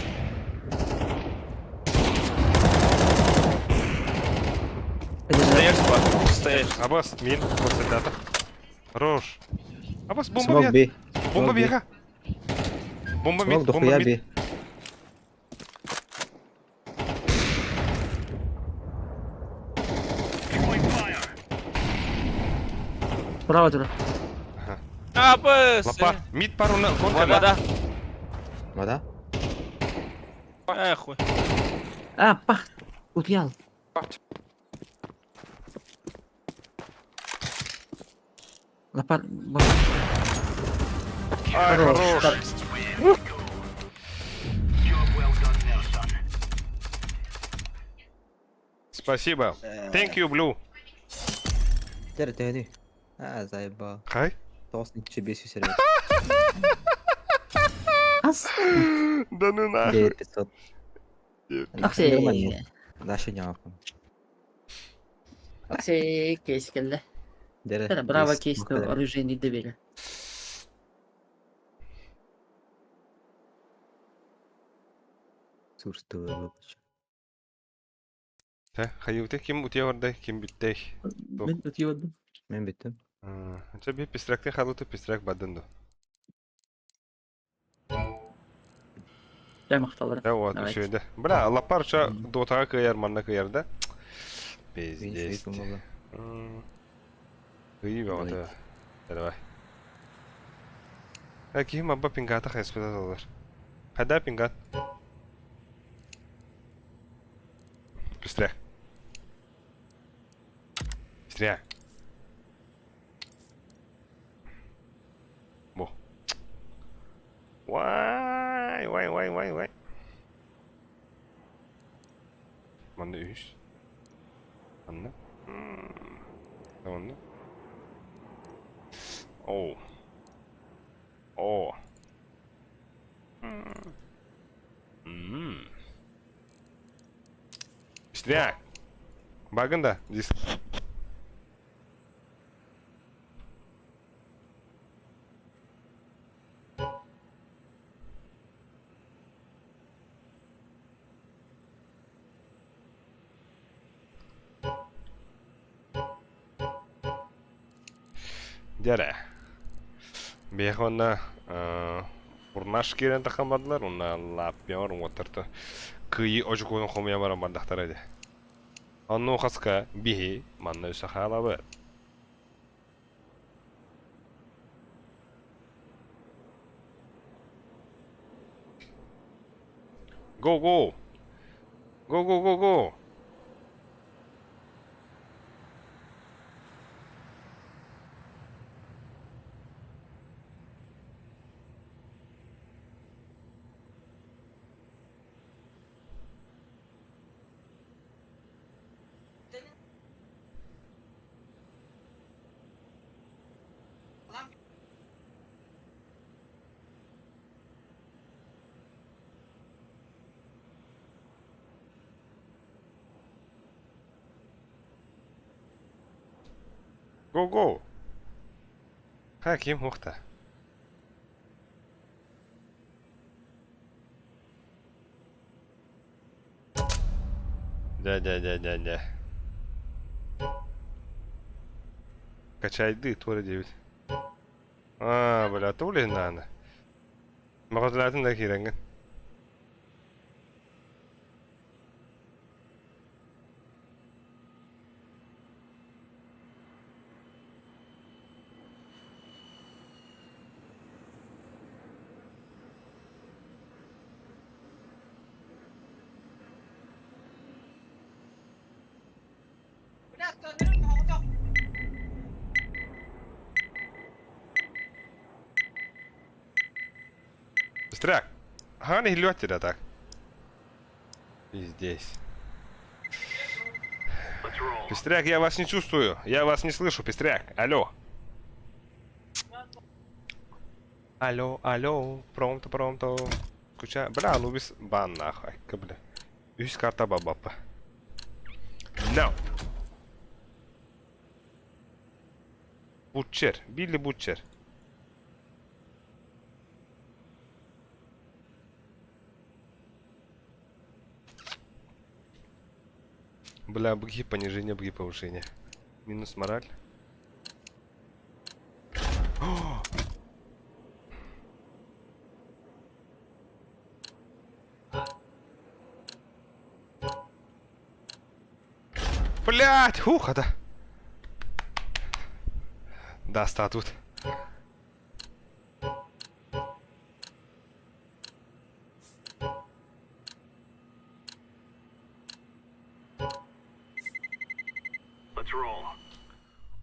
Стоишь, бар. Стоишь. Абас, мин, после дата. Хорош. Абас, бомба Смог бьет. би. Бомба Смог би. бега. Бомба Смог мид, бомба дохуя мид. би. Throwing fire. Справа туда. А, бс. Лапа, мид пару на кон калей. Вода. Вода? Эх, хуй. А, пах. Утьял. Лапа. бомба. Ай, хорош. Job well done there, son. Спасибо. Thank you, Blue. Дер, ты А, заебал. Хай. Толстый тебе серьезно. Ас. Да ну нахуй. 9500. Оксей. Даша ньаапын. Оксей кейс кэллэ. Дэрэ. Браво кейс оружейный доверие. Тэ, хайыыбытай ким утуйа бардай, ким бүттэй? Мин утуйа бардым. Мин бүттүм. Чэ би пистрактын халыты пистрак бардын ду. Дьэ махталлара. Дьэ вот, Давайте. үчүгэйдэ. Бля, лаппар ча дотаҕа кыайар, манна кыайар да. Пиздец. Кыйыы бөҕөтө. Давай. Э, киһим абба пингата хайыспыта толор. Хайда пингат? Быстрее. Быстрее. Бу. Вай, вай, вай, вай, вай. Манна үһүс. Манна. Онно. Оо. Оо. М. Быстрее. Багын да, диск. Дьэ Биһиэхэ уонна Бурнаш киирэн таххан бардылар уонна Лаппиар уҥуоттарта кыайыы очукуотун хомуйан баран бардахтара ди. Онно хаска биһи манна үсэ хаалабыт. Go go! Go go go go! Go go! Ха ким хуохта? Дьэ дьэ дьэ дьэ дьэ. Качайды туора диэбит. Аа, бля, тугу наана. Мөҕөтүлээтин да киирэҥҥин. Быстряк! Хаҕан иһиллибэт сирэ так. И здесь. Пестряк, я вас не чувствую. Я вас не слышу, Пестряк. Алло. Алло, алло, промто, промто. Куча, бля, ну бис бан нахуй, бля. Үс карта бабапа. No. Butcher, Billy Butcher. Бля, бги понижение, бги повышение. Минус мораль. Блять, хух, это. Да, статут.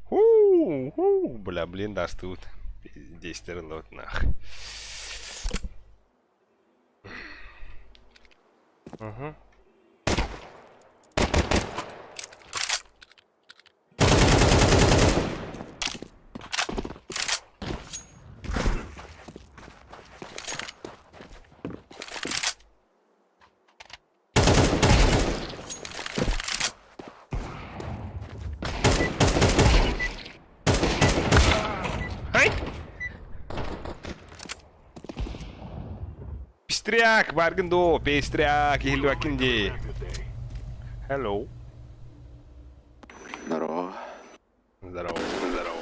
Ху, бля, блин, дастут. Пиздец, лот нах. Угу. Пестряк, бааргын дуо, пестряк, иһиллибэккин дии. Hello. Здорово. Здорово. Здорово.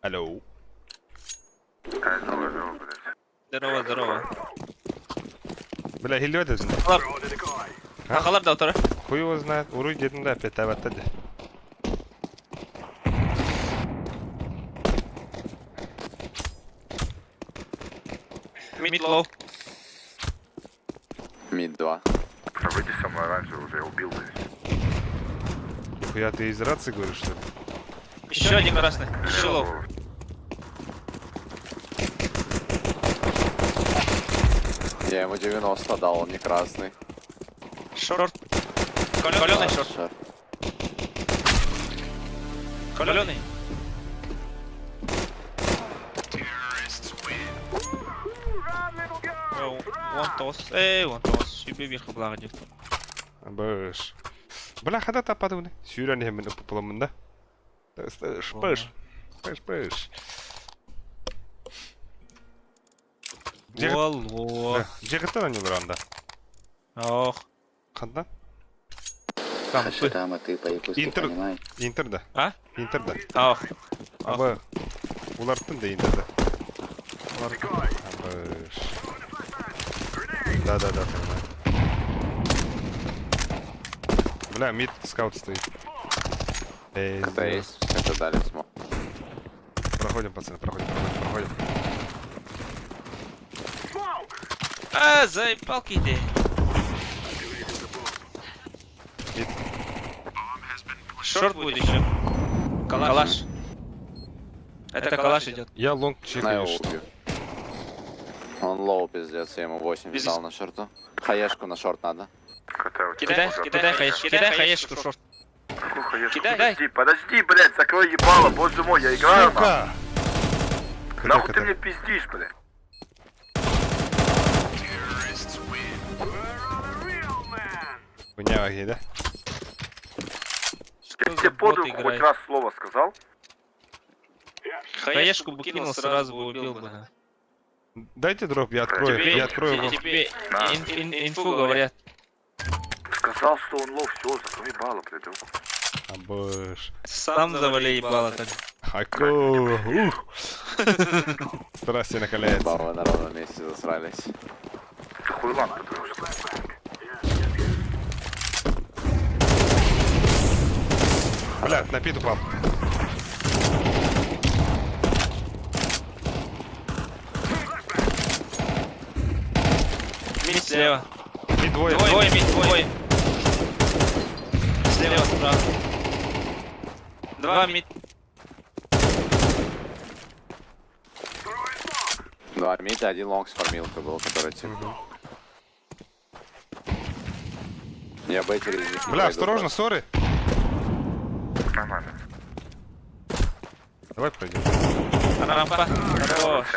Алло. Здорово, здорово. Бля, иһиллибэт этин. Сахалар да утары. Хуй его знает. Уруй диэтим да, опять табатта дии. Mid low. Mid 2. Выйди со мной раньше уже, я убил. Нихуя ты из рации говоришь, что ли? Еще один красный. Еще low. Я ему 90 дал, он не красный. Short. Каленый short. Short. Каленый. One toss. Эй, one toss. Сүбе bir қыблаға депті. Быш. Бля, хада тапады Сүүрэн иһэммин ыппыламмын да. Пыш, пыш. Пыш, пыш. Боло. Дьиэҕиттэн анньылар анда. Ох. Ханна? Кампы. Там, а ты по-якутски Интер. понимаешь? Интер да. А? Интер да. Ох. Аба. Уларттын да Интер да. Абыш. Да, да, да, понимаю. Бля, mid скаут стоит. Эй, КТ есть, это дали smoke. Проходим, пацаны, проходим, проходим, проходим. А, заебал ты. Mid. Short будет еще. Калаш. Это калаш идет. Я long На его чекаю. убью. Он low, пиздец, я ему 8 Без- дал на шорту. Хаешку на short надо. Кидай, кидай хаешку, кидай хаешку, short. Кидай. Подожди, подожди, блядь, закрой ебало, боже мой, я играю, нахуй. Сука! Нахуй ты мне пиздишь, блядь? Хуйня да? Я тебе под руку хоть раз слово сказал? Хаешку бы кинул, сразу бы убил бы. Дайте дроп, я открою, Тебе, я открою его. тебе инфу говорят. Сказал, что он low, все, закрой ебало, блядь. Абыш. Сам завали ебало так. Аку. Ух. Страсти накаляется. Бабы на ровном месте засрались. Ты хуйлан, потому что. Бля, на pit упал. Mid слева. Mid двое. Двое mid, двое. Слева, справа. Два mid. Два mid, один long с фармилкой был, который типа. Я Б через них не Бля, пройду осторожно, просто. sorry. Нормально. Давай пройдем. Рампа. Хорош.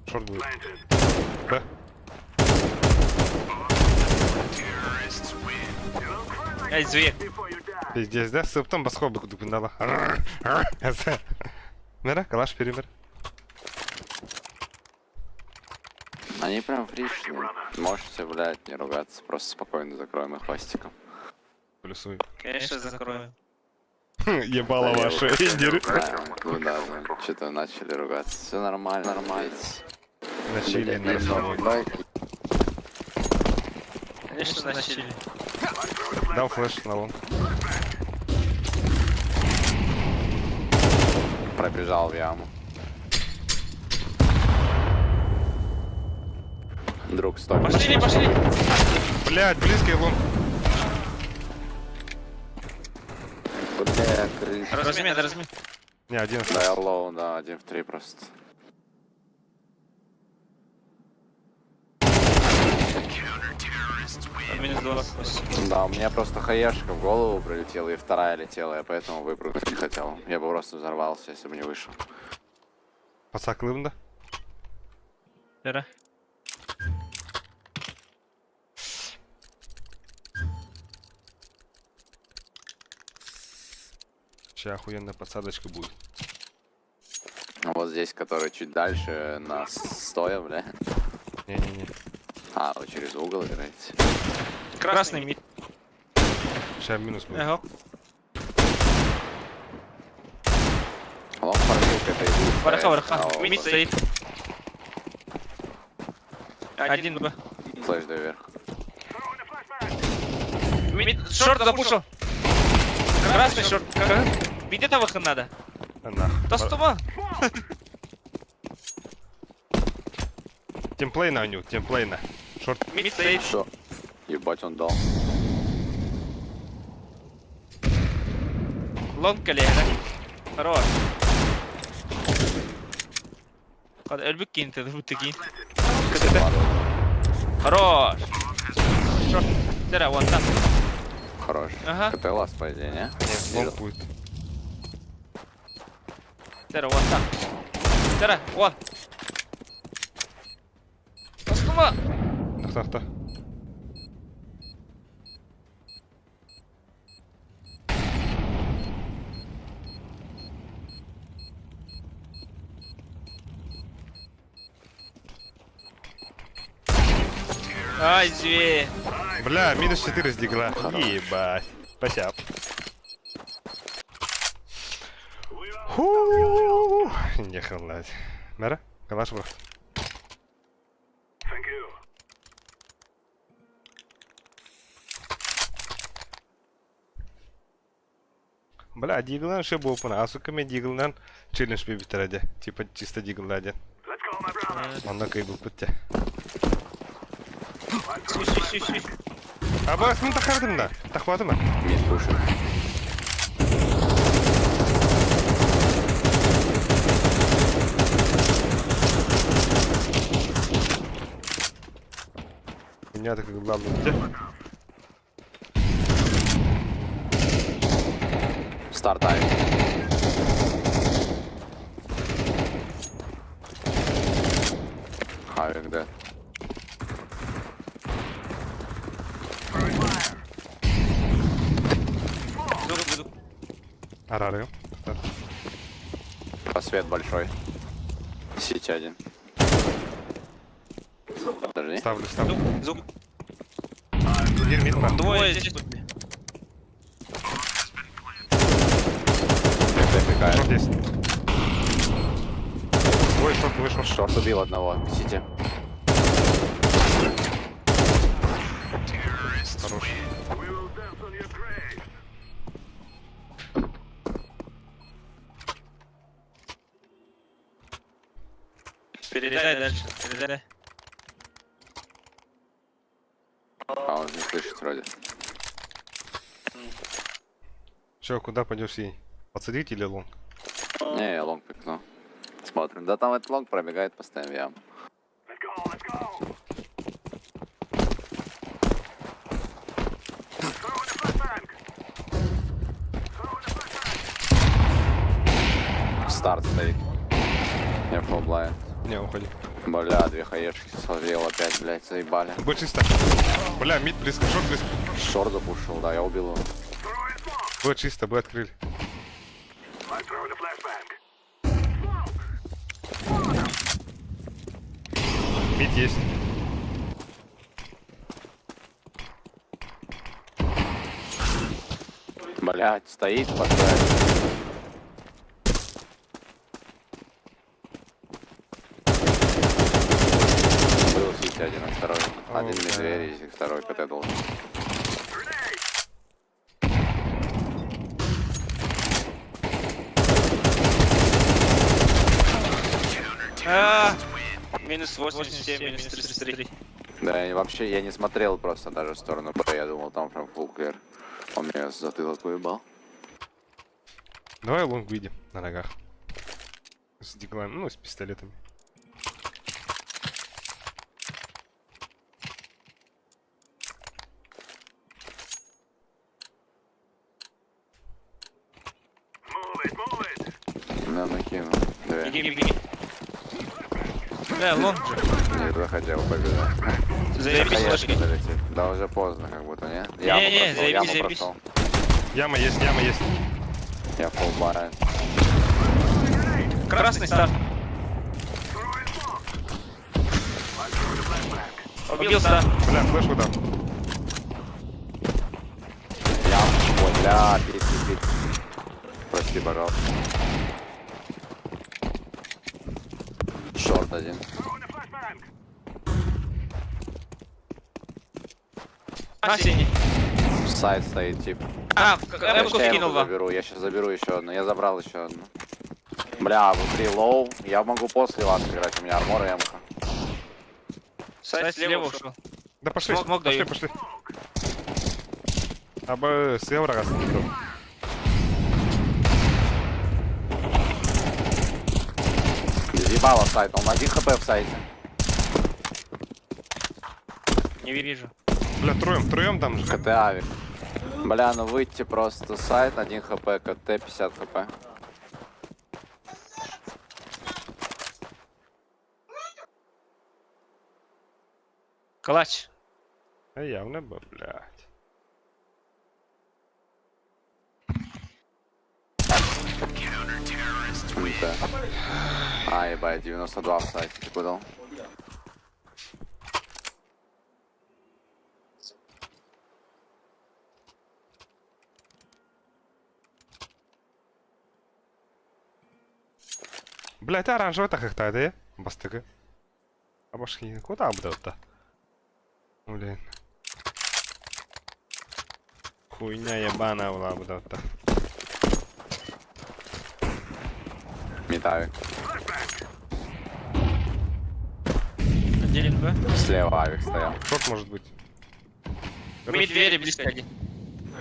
Short будет. Да. Эй, зверь. Пиздец, да? Сыптан басқа бүкіндала. Мера, калаш перемер. Они прям фришные. Можете, блядь, не ругаться. Просто спокойно закроем их хвостиком. Плюсуй. Конечно, закроем. Ебало Да, я ваше, вот- индеры. Да, ну да, да, что-то начали ругаться. Все нормально, нормально. На чили, на расслабоне. Конечно, на чили. Дал flash на long. Пробежал в яму. Друг, стой. Пошли, пошли. Блядь, близкий long. Бля, крыса. Размен, размен. Не, один Да, остался. я low, да, один в три просто. Минус 28. Да, у меня просто хаешка в голову прилетела, и вторая летела, я поэтому выпрыгнуть не хотел. Я бы просто взорвался, если бы не вышел. Пацаклым, да? Вера. Сейчас охуенная подсадочка будет. А вот здесь, который чуть дальше, на стоя, бля. Не-не-не. А, вы через угол играете. Красный мид. Сейчас минус будет. Ага. Long фармилка это и будет Вараха, стоять. вараха. А, Mid вот стоит. Один Б. Flash дай вверх. Mid, short запушил. Красный short. Где-то выход надо. А, нах. Да стома. Темплей на ню, темплей на. Short. Mid стоит. Что? Ебать, он дал. Long коллега. Хорош. Өлбүк кийин ты бу кийин. Хорош. Short. Зера, вон там. Хорош. Ага. КТ last, по идее, не? Не, long будет. Зера, вон там. Зера, вон. Тостома. Тах, тах, тах. Ай, зверь. Бля, минус 4 с дигла. Ебать. Спасибо. Ху. Не халать. Мэра, калаш брат. Thank you. Бля, диглан ше болпын. А сука мен диглдан челлендж бебитер Типа чисто диглдан. Let's go, my brother. Онна кай был бітті. Сүй, сүй, сүй, сүй. А басын тақардым да. Тақпады ма? Мид пушит. У меня так главное бітті. Старт ай. Авик, да. Звук, звук. Арарым. Просвет большой. Сити один. Подожди. Ставлю, ставлю. Звук, звук. Бір мид бар. Двое здесь. КТ пикает. Short есть. Двое short, двое short. Short убил одного. Сити. Хорош. We will dance on your grave. Передай дальше. Передай. А он не слышит вроде. Че, куда пойдешь синий? Подсадить или long? Не, я long пикну. Смотрим. Да там этот long пробегает постоянно в яму. Let's go, let's go. Throw in the flashbang. Throw in the flashbang. Старт стоит. Я full blind. Не, уходи. Бля, две хаешки словил опять, блядь, заебали. Б чисто. Бля, mid близко, short близко. Short запушил, да, я убил его. Throw in smoke. Б чисто, Б открыли. I'm throwing a flashbang. Mid есть. Блядь, стоит, поставь. Был сити один, осторожно. Один О, медведь, и второй КТ должен. А, Минус 87, минус 33. Да, и вообще я не смотрел просто даже в сторону Б, я думал там прям full clear. Он меня с затылок уебал. Давай long выйдем на ногах. С диглами, ну, с пистолетами. Move it, move it. Да, накинул. Две. Беги, беги. Бля, long же. Не захотел побежать. Заебись Хаешка флешкой. залетит. Да уже поздно как будто, не? Яму Не-не, прошел, заебись, яму заебись. прошел. Яма есть, яма есть. Я фулбаю. Красный старт. Убил старт. Бля, флешку дам. Я, ой, бля, пить, пить, пить. Прости, пожалуйста. Short один. На синий. Сайт стоит, тип. А, Я М-ку ща скинул М-ку вам. заберу, я сейчас заберу еще одну. Я забрал еще одну. Бля, внутри low. Я могу после вас играть, у меня armor и М-ка. Сайт слева ушел. Да пошли, Smoke, smoke пошли, даю. пошли. Аба севера Заебало сайт, он один хп в сайте. Не вижу. Бля, троем, троем там же. КТ авик. Бля, ну выйти просто сайт, 1 хп, КТ 50 хп. Калач. А явно бы, блядь. Да. А, ебать, 92 в сайте, ты куда? Блядь, оранжевый так их да? Бастыгы. А башки, куда обдал-то? Блин. Хуйня ебаная была бы то. Mid авик. Отделен Б. Слева авик стоял. Short может быть. Mid двери близко один.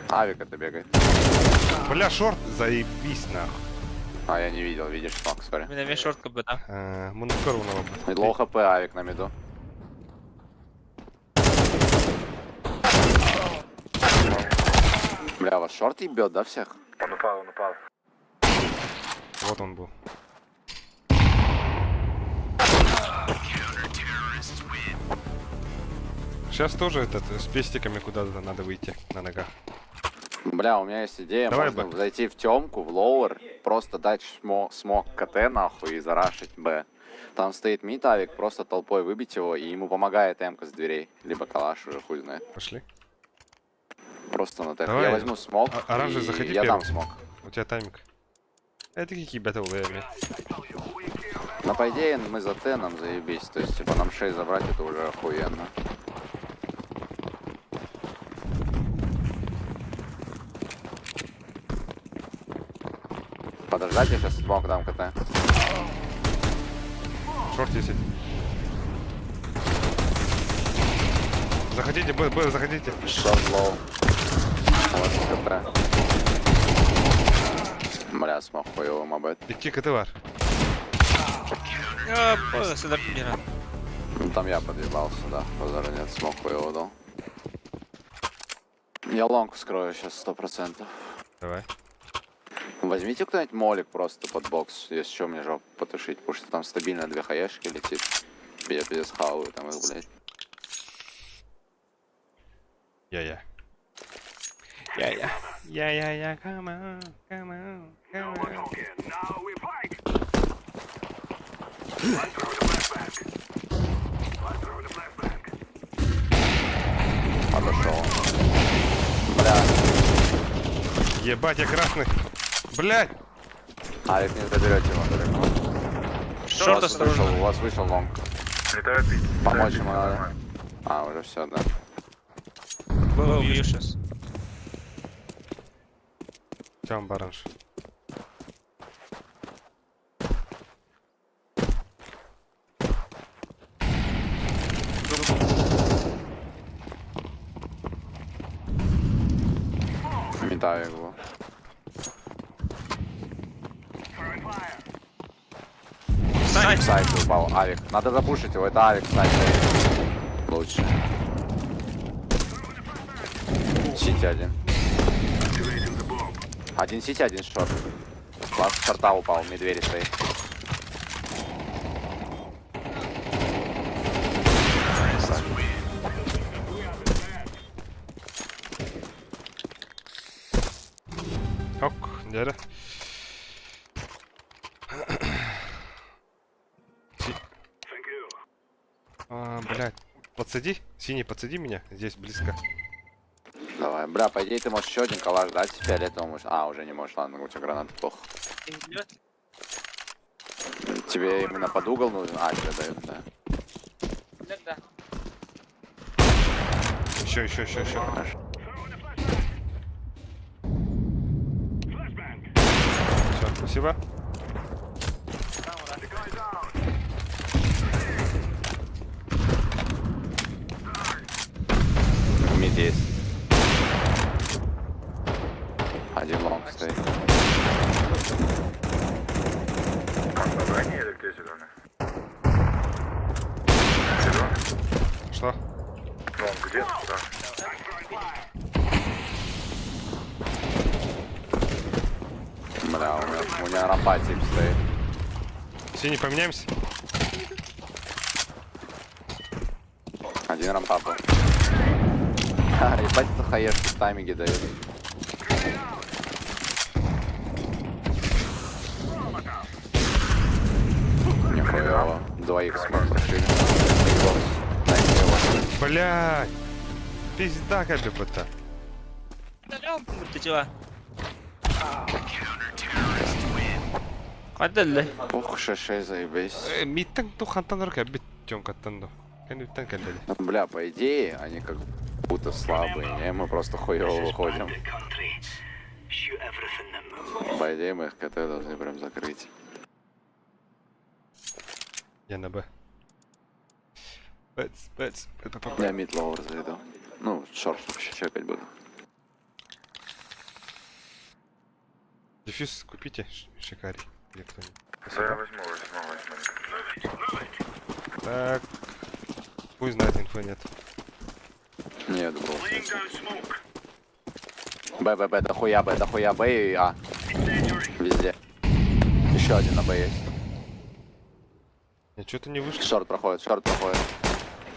Авик это бегает. Бля, short, заебись нахуй. А, я не видел, видишь, smoke, sorry. Мен эме short КБ, да. Мункор у Low хп авик на миду. Бля, вас short ебет, да, всех? Он упал, он упал. Вот он был. Сейчас тоже этот с пестиками куда-то надо выйти на ногах. Бля, у меня есть идея, Давай, можно Б. зайти в темку, в lower, просто дать smoke КТ нахуй и зарашить Б. Там стоит mid авик, просто толпой выбить его, и ему помогает М-ка с дверей. Либо калаш уже, хуй знает. Пошли. Просто на тех. Давай. Я возьму smoke, А- оранжевый, и заходи я дам первым. smoke. У тебя тайминг. Это какие батл Но по идее мы за Т нам заебись, то есть типа нам 6 забрать это уже охуенно. Подождать, я сейчас smoke дам КТ. Short 10. Заходите, Б, Б, заходите. Short low. Вот КТ. Бля, smoke хуёвый my bad. Икки КТ бар. Сюда мира. Ну там я подъебался, да. Базара нет, smoke хуёво дал. Я long вскрою сейчас 100%. Давай. Возьмите кто-нибудь молик просто под бокс, если что, мне жопу потушить, потому что там стабильно две хаешки летит. Я пиздец хаваю там их, блядь. Я-я. Я-я. Я-я-я, come on, come on, come on. Now we fight. I throw the flashbang. I throw the flashbang. Подошел. Бля, Ебать, я красный. Блять! Авик не заберете его далеко. У Short вас осторожно. вышел, у вас вышел long. Летает и... Помочь ему надо. А, уже все, да. Б убью сейчас. Там баранш. Mid авик был. Throwing fire. Сайт. Сайт упал, авик. Надо запушить его, это авик сайт стоит. Лучше. CT один. Один CT, один short. Класс шорта упал, медведь стоит. Ок, Дьэрэ. А, блядь. Подсади. Синий, подсади меня. Здесь близко. Давай, бля, по идее ты можешь еще один калаш дать фиолетовому. А, уже не можешь, ладно, у тебя гранаты плохо. Тебе именно под угол нужен? А, тебе дают, да. Да. Еще, еще, еще, еще. Все, спасибо. Mid есть. Один long стоит. Или где зеленый? Зеленый? Что? Long где? Да. Бля, у меня рампа тип стоит. Синий, поменяемся? Один рампа был. Ха, ебать, это хаешки в тайминге дают. Нихуево. Двоих смог прошили. Xbox. Дайте его. Блядь. Пизда как бы то. Ты чего? Қадалла. Пух, 6-6, заебись. Миттен ту хантан рука бит тёмкаттан ду. Кэнниттэн кэллэли. Ну, бля, по идее, они как будто слабые, не? Мы просто хуёво выходим. По идее, мы их КТ должны прям закрыть. Я на Б. Бэц, бэц, б, б, б, б. Я mid lower зайду. Ну, short вообще чекать буду. Defuse купите, шикарий. Или кто-нибудь. Да, я возьму, возьму, возьму. Так. Хуй знает, инфы нет. Нет, был. Б, Б, Б, дохуя Б, дохуя Б и А. Везде. Еще один на Б есть. Нет, что-то не вышло. Short проходит, short проходит.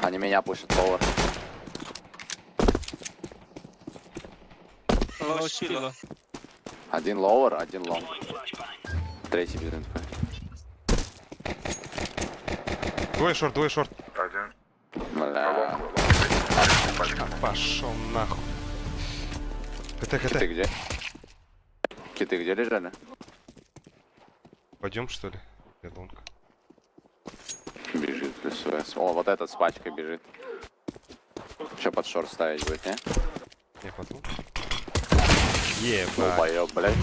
Они меня пушат, lower. Лаушило. Один lower, один long. Третий без инфы. Двое short, двое short. Один. Бля. Пошел нахуй. КТ, Киты КТ. где? Киты где лежали? Пойдем, что ли? Я long. Бежит плюс ВС. О, вот этот с пачкой бежит. Че под short ставить будет, не? Не, потом. Ебать. Долбоёб, блядь.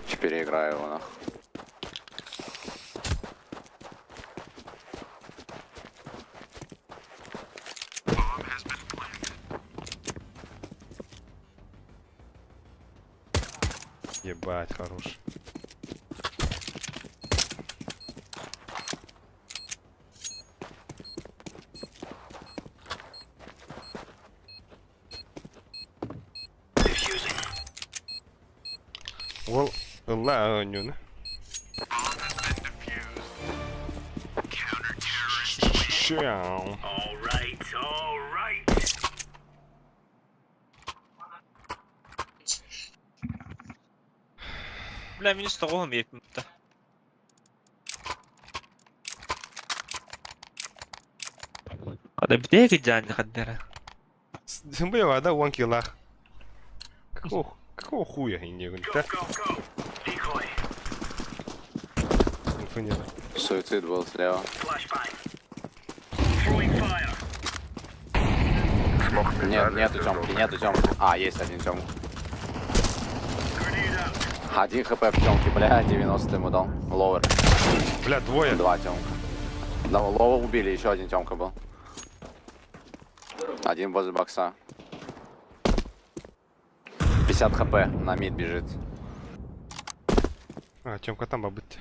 Че переиграю его нахуй. Ебать, хорош. Well, ылла оонньууну. Щау. Бля, минус тоғым епімді. Қада бітегі жаны қаддара. Сымбыева, да, one kill ах. Какого хуя я не говорю, да? Инфы нет. Суицид был слева. Smoke Нет, нету Тёмки, нету Тёмки. А, есть один Тёмка. Один хп в Тёмке, бля, 90 ему дал. Lower. Бля, двое. Два Тёмка. Да, low убили, еще один Тёмка был. Один возле бокса. 50 хп на mid бежит. А, Тёмка там бабыть.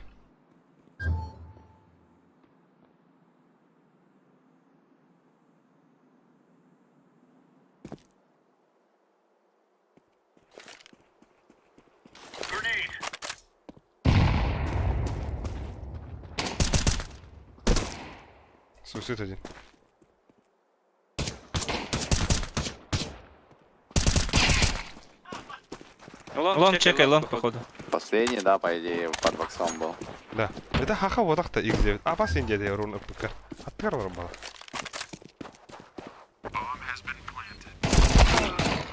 Суицид один. Long чекай, long походу. Последний, да, по идее, под боксом был. Да. Это хаха вот так-то X9. А бас индия рун ПК. Аттыгар бар бала.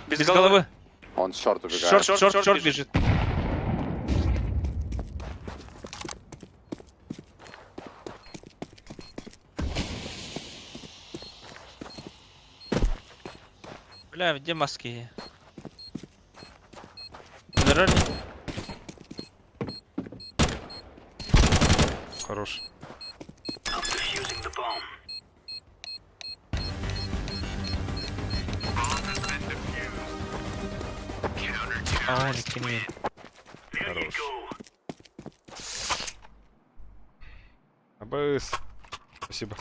Без Без головы. головы. Он short убегает. Short, short, short бежит. Бля, где маски? Подорожник? Хорош. А, он кинул. Хорош. Абыс. Спасибо.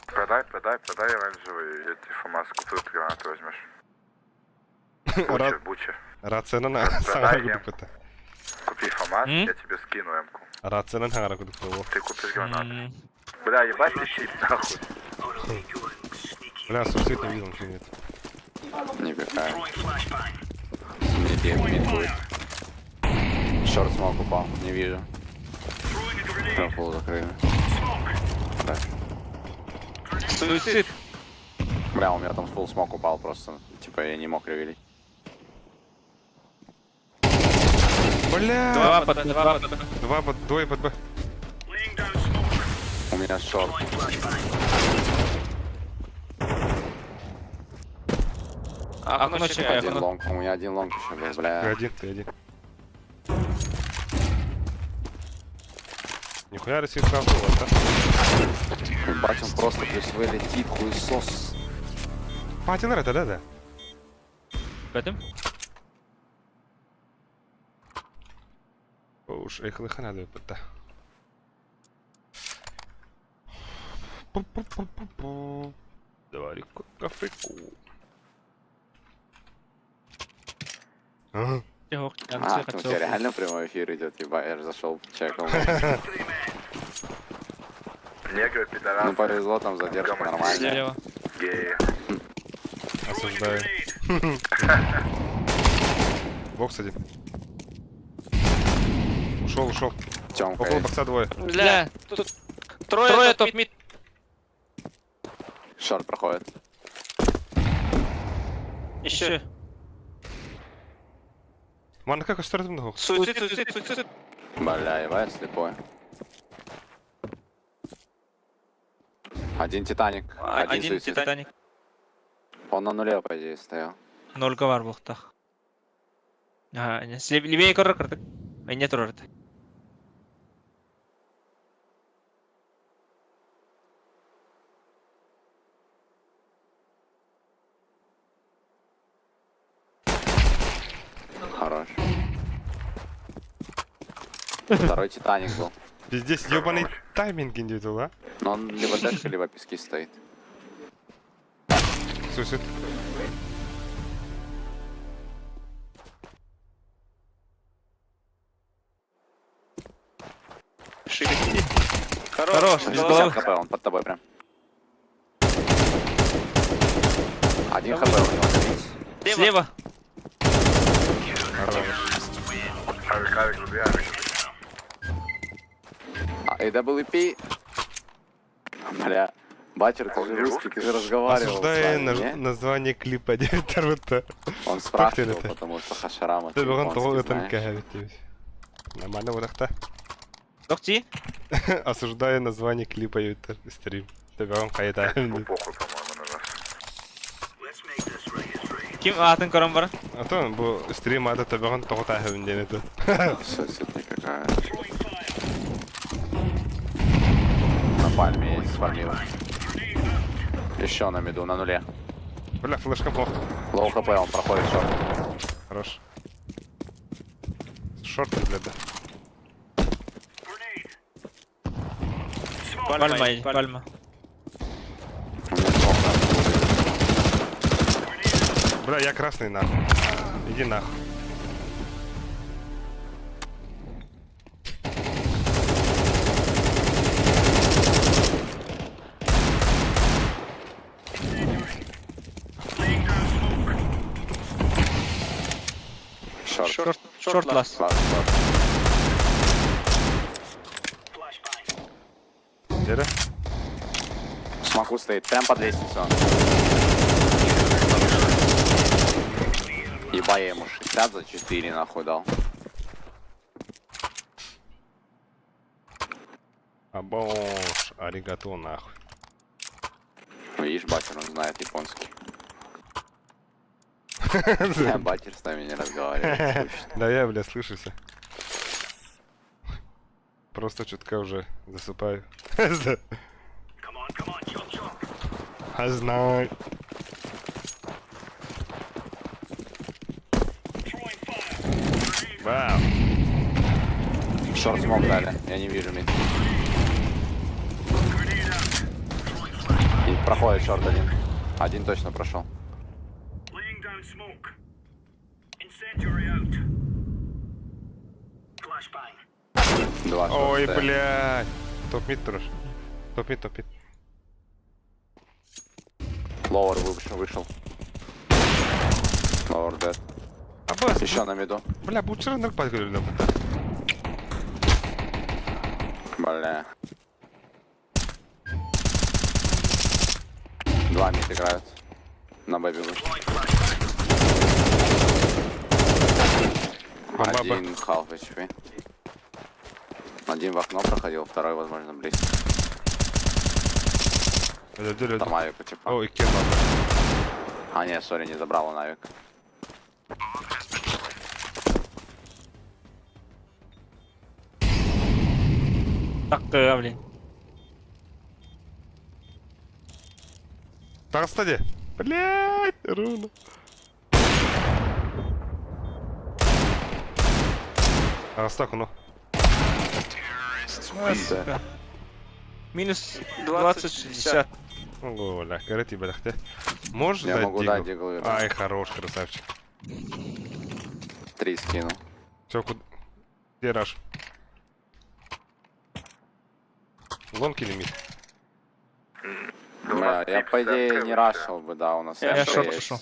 Продай, продай, продай оранжевый, я тебе ФАМАС куплю, ты гранату возьмешь. Ра- Бучер, бучер. Рациянан Продай саңара М. күдүк Купи ФАМАС, М? я тебе скину М-ку. Рациянан саңара күдүк болу. Ты купишь гранату. М, Бля, ебать ты щит, нахуй. Бля, суицид не видел, ничего нет. Не пихаю. Мид, мид будет. Short smoke упал, не вижу. Пол закрыли. Да. Суицид. Бля, у меня там full smoke упал просто. Типа я не мог ревелить. Бля! Два под, два под. Два под, двое под Б. У меня short. Окно чекай, Один окно. long. У меня один long еще был, Ты бля. один, ты один. Нихуя Россия правда, да? Ебать, он просто плюс вылетит, хуесос. Патинер это, да, да? Бэтим? Уж, эхлыха надо да. Пу-пу-пу-пу-пу. Давай кафеку. А, А, у тебя реально прямой эфир идет, ебать, я же зашел, чекал. Негры, пидорасы, Ну повезло, там задержка нормальная. Слева. геи. Осуждаю. Бокс один. Ушел, ушел. Тёмка Около есть. бокса двое. Бля, тут трое, Трое топ top mid. Short проходит. Еще. Мана как стартом нахуй? Суицид, суицид, суицид. Бля, ебать, слепой. Один Титаник, один, Один суицид. Титаник. Он на нуле, по идее, стоял. Ноль бар буохтаах. Ага, не, левее көрөр кырдык. Инне турар. Хорош. Второй Титаник был. Пиздец, ебаный тайминг индивидуал, а? Но он либо дэшка, либо пески стоит. Суицид. Шире. Хорош. Хорош, без Голова. головы. 50 хп, он под тобой прям. Один хп у него, добить. Слева. Хорош. Авик, авик, люби, авик. А, AWP. Бля, Батер, ты же русский, ты же разговаривал с Осуждаю нами, не? название клипа 9 Он спрашивал, это? потому что Хашарама, ты Ты бүгін японский тоғыз өтін знаешь. кәһәбет Нормально вот так Докти. Осуждаю название клипа Ютер стрим. Ты бүгін қайда Ну похуй, по-моему, на нас. Ким атын көрөн бар? А то бу стрим аты ты бүгін тоғыз әһәбін денеді. Суицид никакая. На пальме есть, спальмила. Еще на миду, на нуле. Бля, флешка плохо. Low хп, он проходит short. Хорош. Short, бля, да. Пальма, есть, пальма. У меня smoke надо будет. Бля, я красный нахуй. Иди нахуй. Short, short last. Last, last. Дьэрэ. Смоку стоит, прям под лестницу. он. Еба, я ему 60 за 4 нахуй дал. Абош, аригато нахуй. Видишь, батер, он знает японский. Батер с нами не разговаривает. скучно. Да я, бля, слышусь. Просто чутка уже засыпаю. А знаю. Вау. Short smoke дали, я не вижу mid. И проходит short один. Один точно прошел. Два short Ой, стоят. блядь. Top mid трош. Top mid, top mid. Lower вышел, вышел. Lower dead. Абас, Еще на миду. бля, бучер на Бля. Два mid играют. На Б бегут. Бомба Б. Один half HP. Один в окно проходил, второй, возможно, близко. Там авика, типа. Ой, кем А, нет, sorry, не забрал он авик. Так, блин. Так, кстати. Блядь, руна. Астак, ну. Да. Минус 20, 20, 60. О, бля, короче, бля, Можешь Я дать могу дигл? дать дигл, верно. Ай, хорош, красавчик. Три скинул. Все, куда? Где rush? Long или mid? Да у Бля, нас я, тип по идее, сетка не вообще. рашил бы, да, у нас Я МК short есть. пошел.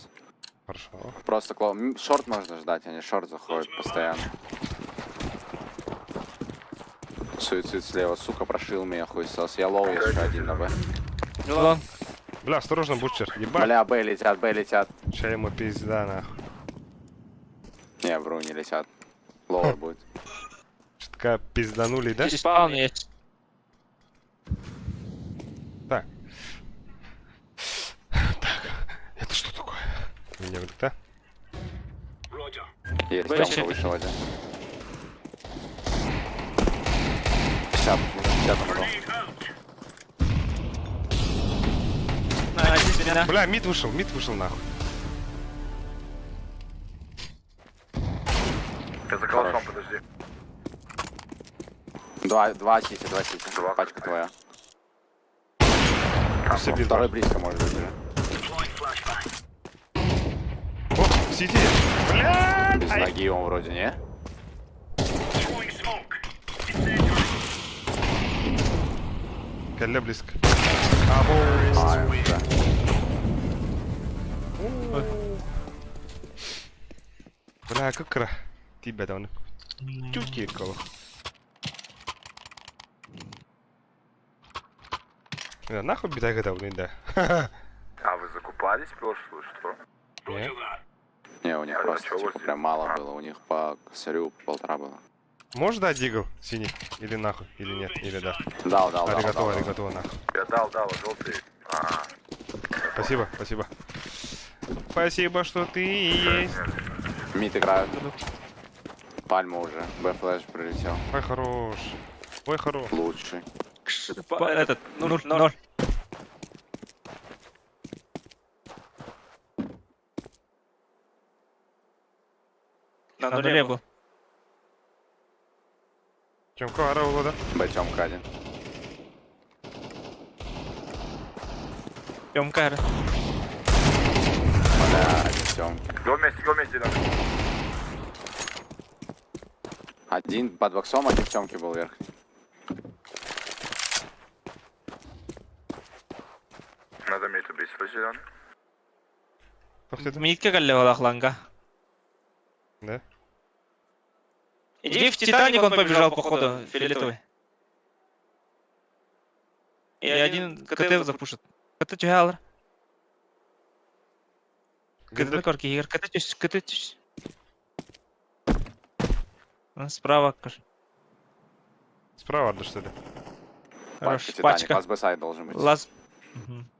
Хорошо. Просто short можно ждать, они short заходят постоянно. Суицид слева, сука, прошил меня, хуй сос. Я low, еще один на Б. Long. Бля, осторожно, бучер. Ебать. Бля, Б летят, Б летят. Ща ему пизда, нахуй. Не, вру, не летят. Lower будет. Чутка пизданули, да? Spawn есть. Так. Так, это что такое? Меня да? Есть, Б Тёмка чуть. вышел один. 50, 50 пошел. А, один спина. Бля, mid вышел, mid вышел нахуй. Я за калашом, Хорош. подожди. Два, два сити, два сити. Два. Пачка твоя. Все без Второй близко может быть уже. О, сиди. Бля, Без ноги он вроде, не? Калля близко. А, да. Бля, как кра. Тебя давно. Тюки кого. Бля, нахуй беда когда да. А вы закупались прошлую, что? Не? Не, у них А просто чё типа вы здесь? прям мало было. У них по косарю полтора было. Можешь дать дигл синий? Или нахуй? Или нет? Или да? Дал, дал, дал, Аригато, дал, дал. аригато, нахуй. Я дал, дал, желтый. А, Спасибо, спасибо. Спасибо, что ты есть. Mid играют. Пальма уже. Б flash прилетел. Ой, хорош. Ой, хорош. Лучший. Этот, 0, 0. На На нуле нуле был. был. Тёмка, араула, да? Б Тёмка один. Тёмка. Бля, один Тёмка. Go вместе, go вместе, да. Один под боксом, один в Тёмке был верхний. Надо mid убить, слышь, зеленый? Кто это? Мидке калле была ланга. Да? Иди в Титаник, он побежал, походу, фиолетовый. И один КТ запушит. КТ түһэ КТ кор киһигэр КТ түс, КТ түс. Справа көр. Справа да что ли? Хорош, Пачка, Титаник, пачка. лаз Б сайд должен быть. Лаз. Мгм.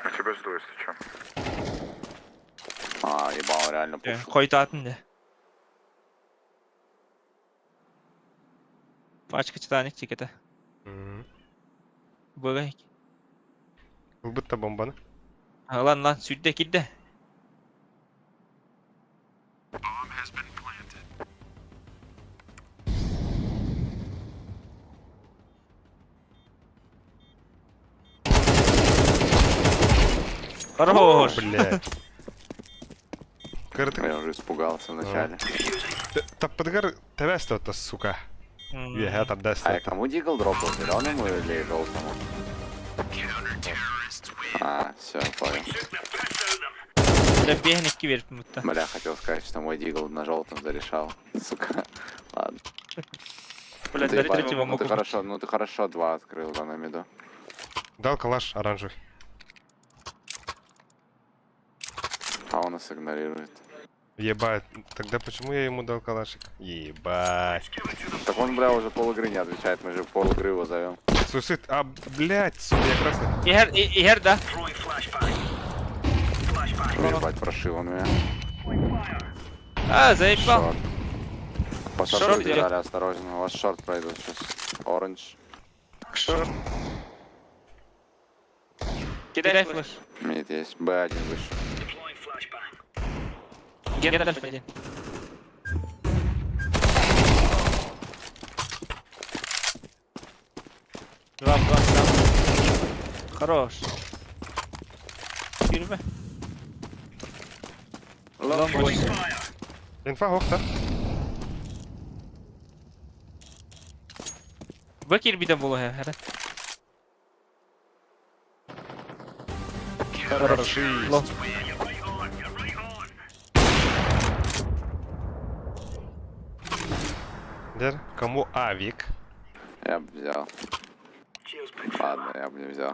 На тебя жду, если что. А, ебал, реально пушил. Хойутаатын де. Пачка Титаник тикете. Мгм. Быга. Ылбыт бомбаны. Лан лан сүрдэ кирдэ. Хорош! Блядь. Кырытык. Я уже испугался вначале. Таппытыгар тэбэс сука. Үөһэ тарда А я кому дигл дропал? Зеленому или желтому? А, все, понял. Бля, бегник верь, будто. Бля, хотел сказать, что мой дигл на желтом зарешал. Сука. Ладно. Бля, Ты дари ебать, третьего ну могу ты хорошо, ну ты хорошо два открыл, да, на миду. Дал калаш оранжевый. А он нас игнорирует. Ебать. Тогда почему я ему дал калашик? Ебать. Так он, бля, уже пол игры не отвечает, мы же пол игры его зовем. Суицид. А, блядь, сука, я красный. Ихер, ихер, да. Ебать, прошил он меня. А, заебал. Шорт. По шорту Шорт идет. бежали, осторожно. У вас шорт пройдут сейчас. Оранж. Шорт. Кидай Кидай флеш. флеш. Мид есть. Б1 выше. Гендальф один. Два, два, два. Хорош. Yürüme. Long boş. Инфа хохта. Бакир bir de bulu her. Хороши. Лонг. Дер, кому авик? Я бы взял. Ладно, я бы не взял.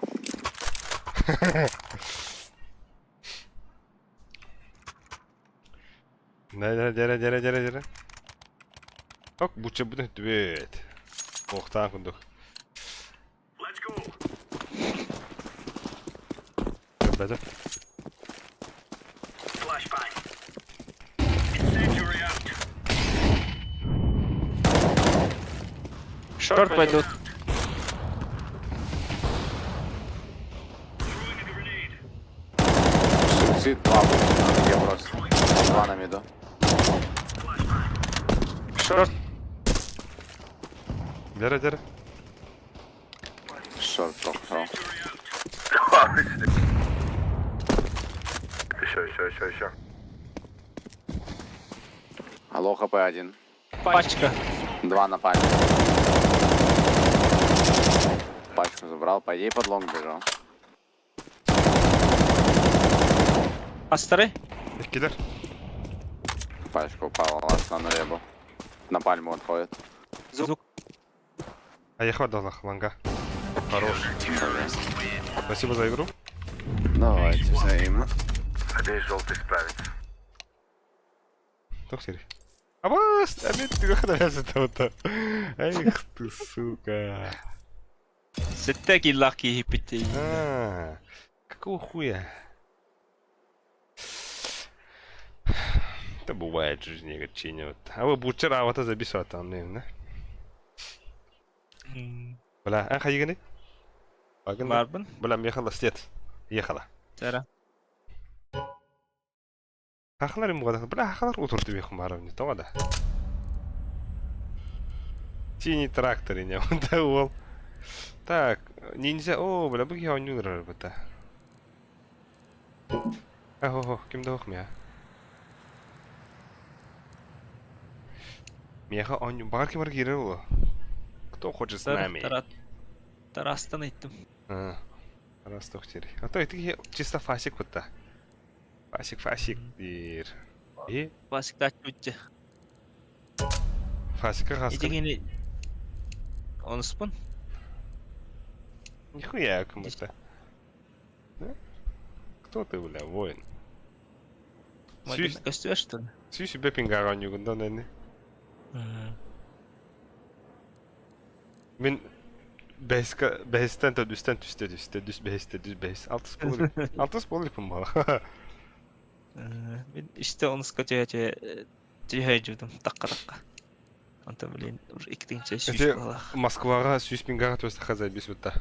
Дere дere дere дere дere. Ок, буча будет твет. Ох, так он дух. Ребята. Шорт пойдут. Суицид два будет на ноге просто. Два на миду. Шорт. Дere дere. Шорт прошел. Еще, еще, еще, еще. Алло, хп один. Пачка. Два на пальме. Пачку забрал, по идее под лонг бежал. Астары. Киллер. Пачка упала, ласт на нуле был. На пальму отходит. Звук. А я хватал ланга. Хорош. Спасибо за игру. Давайте взаимно. Надеюсь, желтый справится. Токсири. А вас, а ты вот. Эх ты, сука. Сэттэ киллах киһиппит. А, какого хуя? Это бывает в жизни, огорчение. Вот. А вы бучер, а вот это записывать там, наверное. Бля, а хайганы? Барбын. Бля, ехала след. Ехала. Тара. Хахлар им гада. Бля, хахлар утурду бихум барым, тоҕо да. Синий трактор не да ол. Так, ниндзя, о, бля, бу оонньуулар быта. Ахо, ким да мия. Миэхэ оонньуу, баҕар ким эрэ киирэр буолуо. Кто хочет с нами? Тарастан ыйттым. А, раз тохтер. А то это чисто фасик вот Фасик, фасик диир. И Басик таччы. Фасика хаскын. Итигини онуспун. Нихуя кому-то. Да? Кто ты, бля, воин? Модин көстүө что ли? Сүй себе пингара нюгундан эни. Мин бэһискэ бэһистэн төрдүстэн түстэ түстэ дүс бэһистэ дүс бэһис алтыс буолар алтыс буолар мала. Мин үстэ онуска түһэ түһэ түһэ дьудум такка такка. Онтон блин уже иккитинче сүүс Эти буолах. Москваҕа сүүс пингаҕа түбэстэххэ заебись бутта.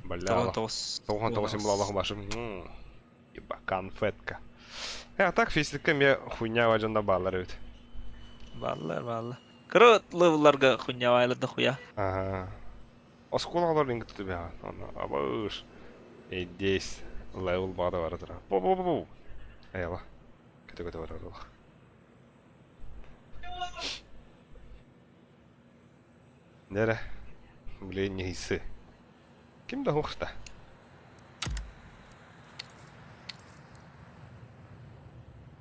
Бля. Тоҕон тоҕус. Тоҕон тоҕус булалах башым. Еба, конфетка. Э, а так физикка эмиэ хуйня дьонно бааллар эбит. Бааллар, бааллар. Кыра левелларга хуйнявайлар да хуя. Ага. Оскуола олор ингит түбэҕэ. Онно абыш. Эйдейс. Левел баада бара тура. Бу-бу-бу. Айала. Көтө-көтө барар олох. Нэрэ. Блин, нехисы. Ким да хуохта.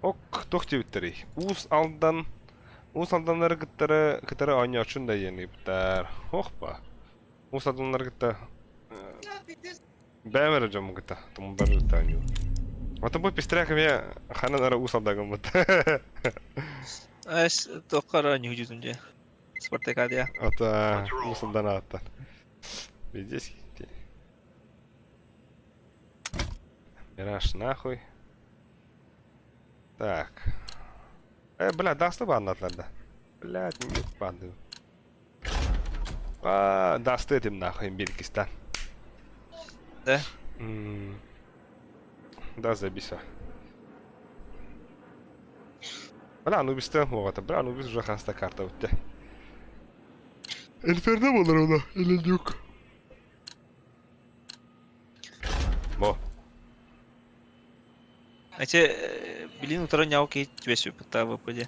Ок, туох диэбиттэрий? Уус Алдан Уус Алданнары кыттары кытары оонньооччун да диэн ыйыппыттар. Ох ба. Уус Алданнары кытта бэйэм эрэ дьоммун кытта тумуллары кытта оонньуубун. Оттон бу пестряк эмиэ ханан эрэ Уус Алдагыммыт. Эс туохха эрэ оонньуу дьэ. Спартакадия. Ата Уус Алдан ааттан. Везде Мираж нахуй. Так. Э, бля, даста баннатлар да. Блядь, не банды. А, даста этим нахуй, Биркистан. Да? Да, забиса. Бля, Анубис-то, вот, бля, Анубис уже хаста карта вот. Инферно болар она, или Нюк? Бо. Эти, блин, утро няуки тебе сюпта выпаде.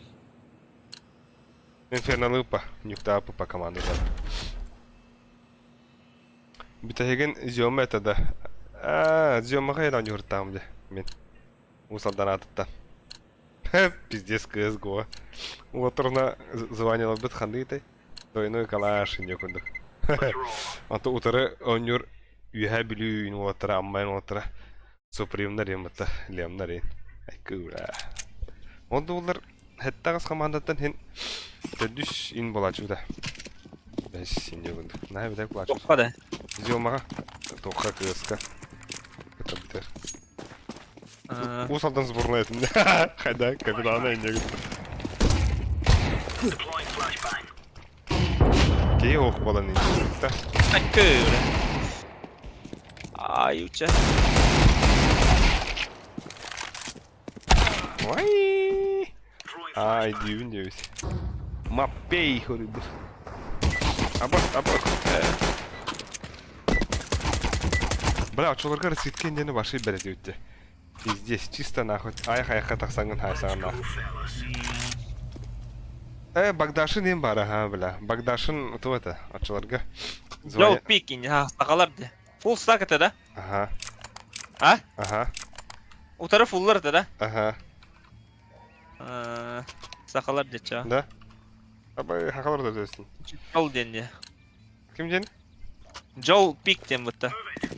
Инферно лыпа, нюкта по команду да. Бүтэһигин Зёма это да. А, Зёмаҕа эрэ оонньууртаам дьэ, мин. Уус Алдан аатыттан. Пиздец CSGO. Уотурна звониларбыт ханныйтай? Двойной калаш инде курдук. Онто утары оонньуур Үөһээ Бүлүү уолаттара, Амма уолаттара Супримнар диэн бытта, Лемнар диэн. Айкыыра. Ол да буоллар сэттэ-аҕыс хамаандаттан иһин төрдүс ин буолааччыбыта. Бэс инде курдук. Наһаа бэдэр буолааччыбыт. Туохха да? Зёмаҕа, туохха кыыска. Кытта бүтэр. Уус Алдан сборная этим. Хайда, капитана инде курдук. Киһи ох буолан инде. Айкыыра. Ай, уча. Ой! Ай, дүүн диэбит. Маппей хоруйбут. Абат, абат. Бля, очолорго расцветкен диэни башый бэрэ диэбитте. Пиздец, чисто нахуй. Айх-айха тахсаҥҥын хайсаҕын нахуй. Э, Багдашин диэн баара, ха, бля. Багдашин туох это, очолорго. Жол пикин, ха, сахалар де. Full stack это, да? Ага. А? Ага. Утары фуллар это, да? Ага. Сахалар де ча. Да? Абай, хахалар да өсін. Жол диэн де. Ким диэн? Жол пик диэн бутта.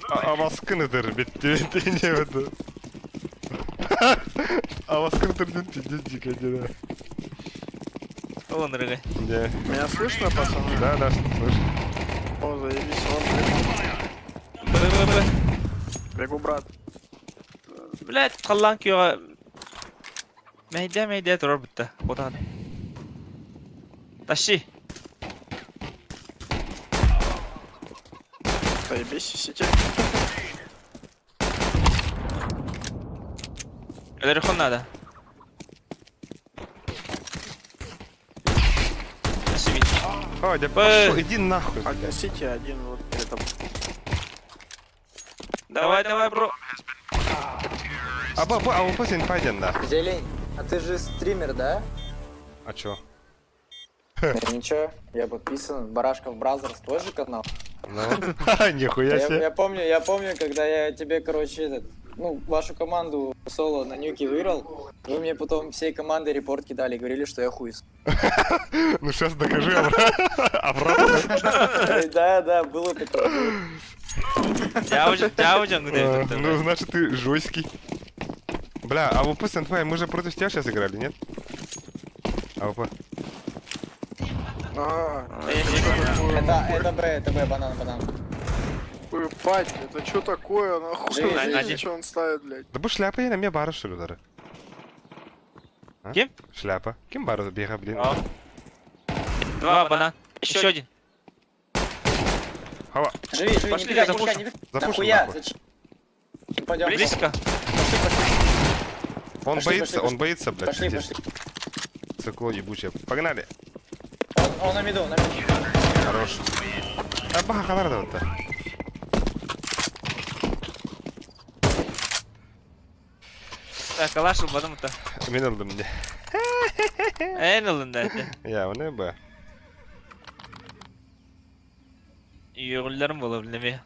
Абаскыныдыр, битти, битти, не битти. Абаскыныдыр диэн пиздец дикая дела. Ол ынырыгы. Да. Меня слышно, пацаны? Да, да, слышно. О, заебись, он, Б-б-б. бегу, брат. Блять, халлаан күөҕэ мэйдэ мэйдэ турар бутта. Кутаан. Тащи. Заебись, сити. Өлөрүөххүн надо. Спасибо. Ой, да пошел, иди нахуй. Один сити, один вот перед тобой. Давай, давай, бро. Аба, а он пусть пойдем, да. Зелень, а ты же стример, да? А чё? Ничего, я подписан. Барашков Brothers, твой же канал? Ну, нихуя Я, себе. я помню, я помню, когда я тебе, короче, этот, ну, вашу команду соло на нюке выиграл, вы мне потом всей командой репорт кидали, говорили, что я хуй. Ну сейчас докажи обратно. Да, да, было такое. Дявы А, Ну, значит, ты жесткий. Бля, АВП Сентмай, мы же против тебя сейчас играли, нет? АВП. А, Это Б, это Б, банан, банан. Ой, пать, это что такое, нахуй? Живи, живи. Один. Что он ставит, блядь? Да бу шляпа я на меня бара, что ли, удары? А? Кем? Шляпа. Кем бара бега, блин? А. Два банан. Еще один. Хава, Живи, живи, Пошли, не я пикай, не пикай, запушу. не пикай. запушим Нахуя? нахуй. Зачем? Пойдем. Близко. Пошли, пошли, Он Пошли, боится, пошли, он боится, блядь. пошли, пиздец. пошли. Цикло ебучее. Погнали. Он на миду, на миду. Хорош. А баха халар да Так, калаш ылбадым-то. Мен алдым мне. Эн ылын да это. Я, он и б. Юрларым было, блин,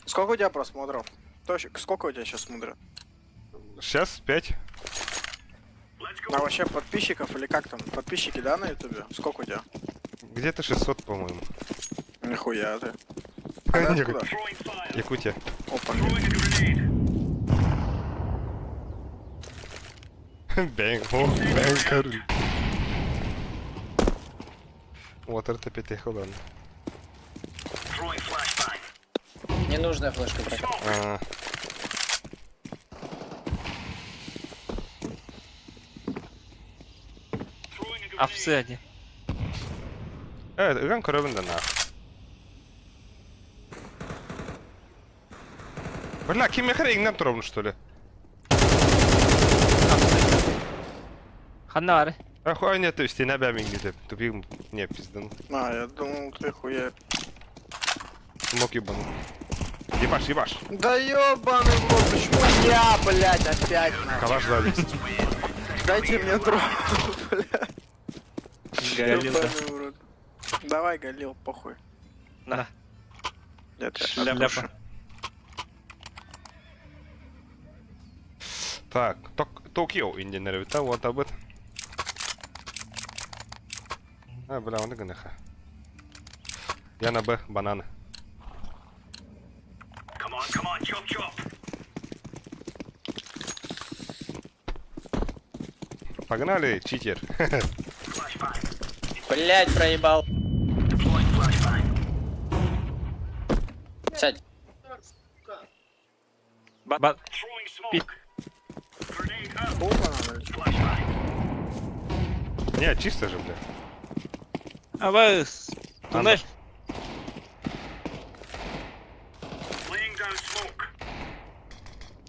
Сколько у тебя просмотров? Точно, сколько у тебя сейчас смотрят? Сейчас 5. А вообще подписчиков или как там? Подписчики, да, на ютубе? Сколько у тебя? Где-то 600, по-моему. Нихуя ты. А ты откуда? Якутия. Опа. Бэнг, о, бэнг, король. Вот это пятихолон. Ненужная флешка, брат. А, Овцы один. Ыган көрөбүн да нах. Бля, ким мехер иңнен туробун, что ли? Ханна бар. А хуй нет, стена бя минги деп. Тупик не пиздан. А, я думал, ты хуя. Мог ебану. Ебаш, ебаш. Да ёбаный в рот, почему я, блядь, опять нахуй? Калаш сзади. Дайте мне дроп, блядь. Галил, да. Ёбаный в рот. Давай, Галил, похуй. На. Нет, я Шляпа. отпущу. Так, Токио инденер бит, вот абыт. А, бля, он гыныха. Я на Б, бананы. Погнали, читер. Блять, проебал. Сядь. Ба- Опа, надо или чё? Не, чисто же, бля. Абас. Туннель.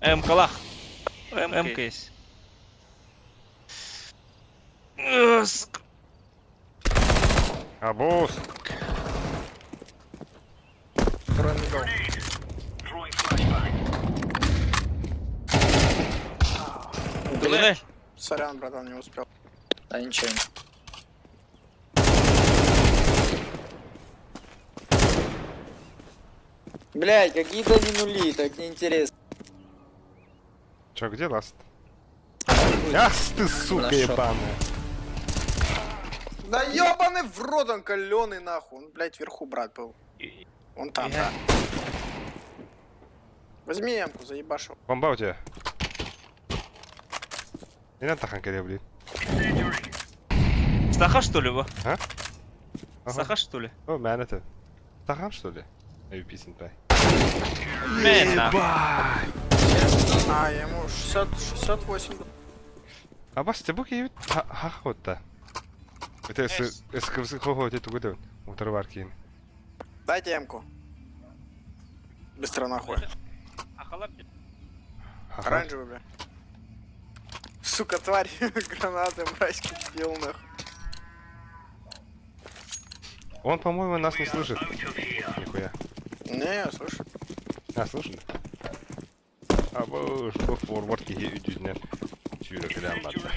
М калах. МК есть. Абус. Второй мидл. Туннель. Сорян, братан, не успел. Да ничего. Блять, какие-то они нули, так неинтересно. Чё, где ласт? Ах ты, сука, Нашёл. ебаная. Да ёбаный в рот, он калёный нахуй. Он, блядь, вверху, брат, был. Он там, да. Возьми ямку, заебашу. Бомба у тебя. Не надо тахан блин. Саха что ли, во? А? Ага. Саха что ли? О, мэн это. Тахан, что ли? AWP сенпай. Мэн, нахуй. А, я ему 60, 68. Абас, ты буки ебит хахотта. Это с с хохот это гудон. Утрваркин. Дайте ямку. Быстро нахуй. Оранжевый, бля. Сука, тварь, гранаты, мразь, купил нахуй. Он, по-моему, нас не слышит. Нихуя. Не, слушай. А, слышит? А боже, бу форвард киһи үдүнэн сүүрэ кэлэн барда.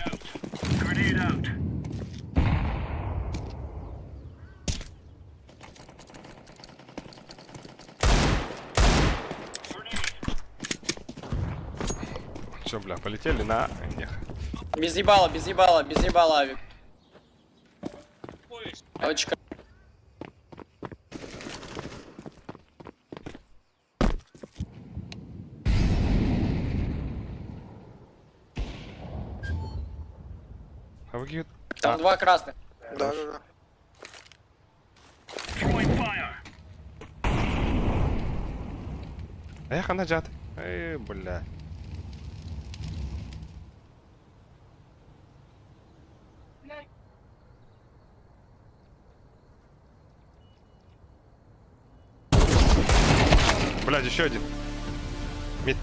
Че, бля, полетели на них. Без ебала, без ебала, без ебала, авик. Очка. А вы какие... Там два красных. Да, да, да. Эх, она жат. Эй, бля. Блядь, еще один. Мид.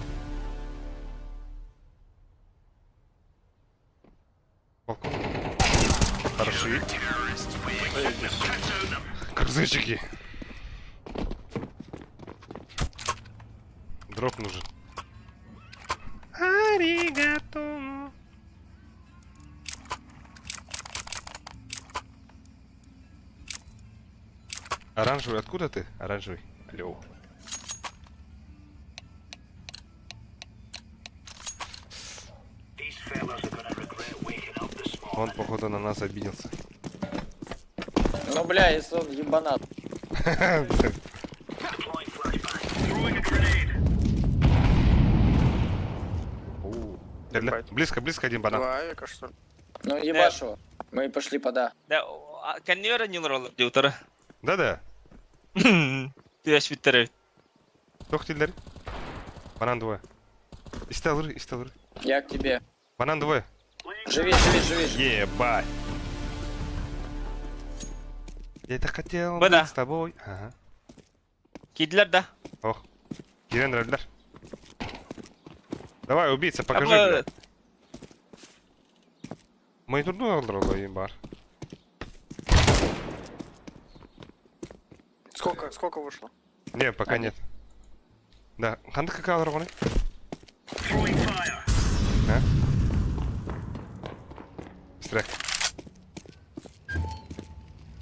Балкон. Хороши. Крузычики. Дроп нужен. Аригато. Оранжевый, откуда ты? Оранжевый. Алло. Он, походу, на нас обиделся. Ну, бля, если он ебанат. Близко, близко один банан. Два авика, что ли? Ну, ебашь его. Мы пошли пода. Да, кэннигэр ньылар олор диутара. Да-да. Түөс бүттере. Тох диллер. Банан двое. Исталыр, исталыр. Я к тебе. Банан двое. Живи, живи, живи. живи. Ебать. Я это хотел Бана. быть с тобой. Ага. Кидлер да. Ох. Кирен Ральдар. Давай, убийца, покажи, Аба- блядь. Мы тут бар. Сколько, сколько вышло? Не, пока нет. Да, ханды какая алар А? Стрек.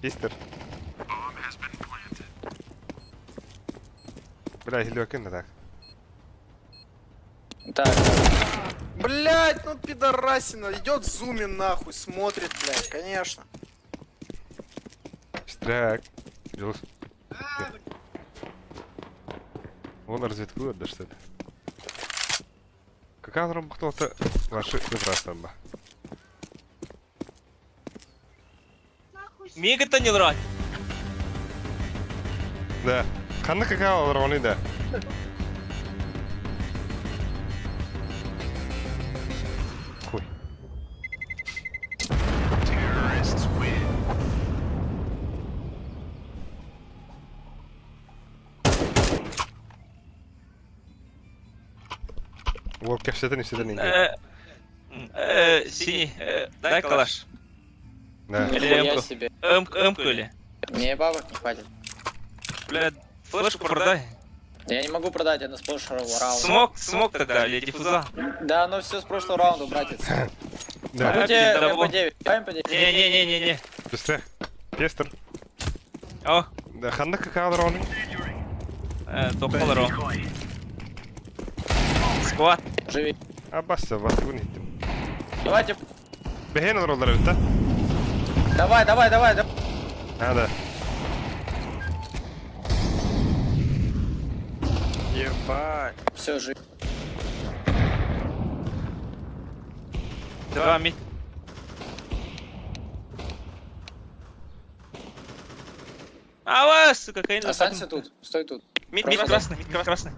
Пистер. Бля, хилюкин так. Так, Блять, ну пидорасина, идет зумин нахуй, смотрит, блять, конечно. Стрек. Жулус. Вон разведку да что это. Какая кто-то ваши выбрасываем. Мига-то не лрать. Да. Ханны какая алар да. Хуй. Вот, кэпсетен и не Синий, дай калаш. Да. Или нихуя М-ку. себе. М-ку или? Мне бабок не хватит. Бля, флешку продай. Я не могу продать, она с прошлого раунда. Смог, смог тогда, или диффуза. Да, оно все с прошлого раунда, братец. Да. Могу тебе пидорабо. МП9. Давай МП9. Не-не-не-не-не. Быстрее. Пестер. О, Да, ханна какая алар токколор Сквад. Живи. Абасса, вас вынесем. Давайте. Бехен алар да? Давай, давай, давай, давай. А, да. Ебать. Все, живи. Два мид. Ава, сука, какая Останься тут, стой тут. Мид, мид красный, мид красный.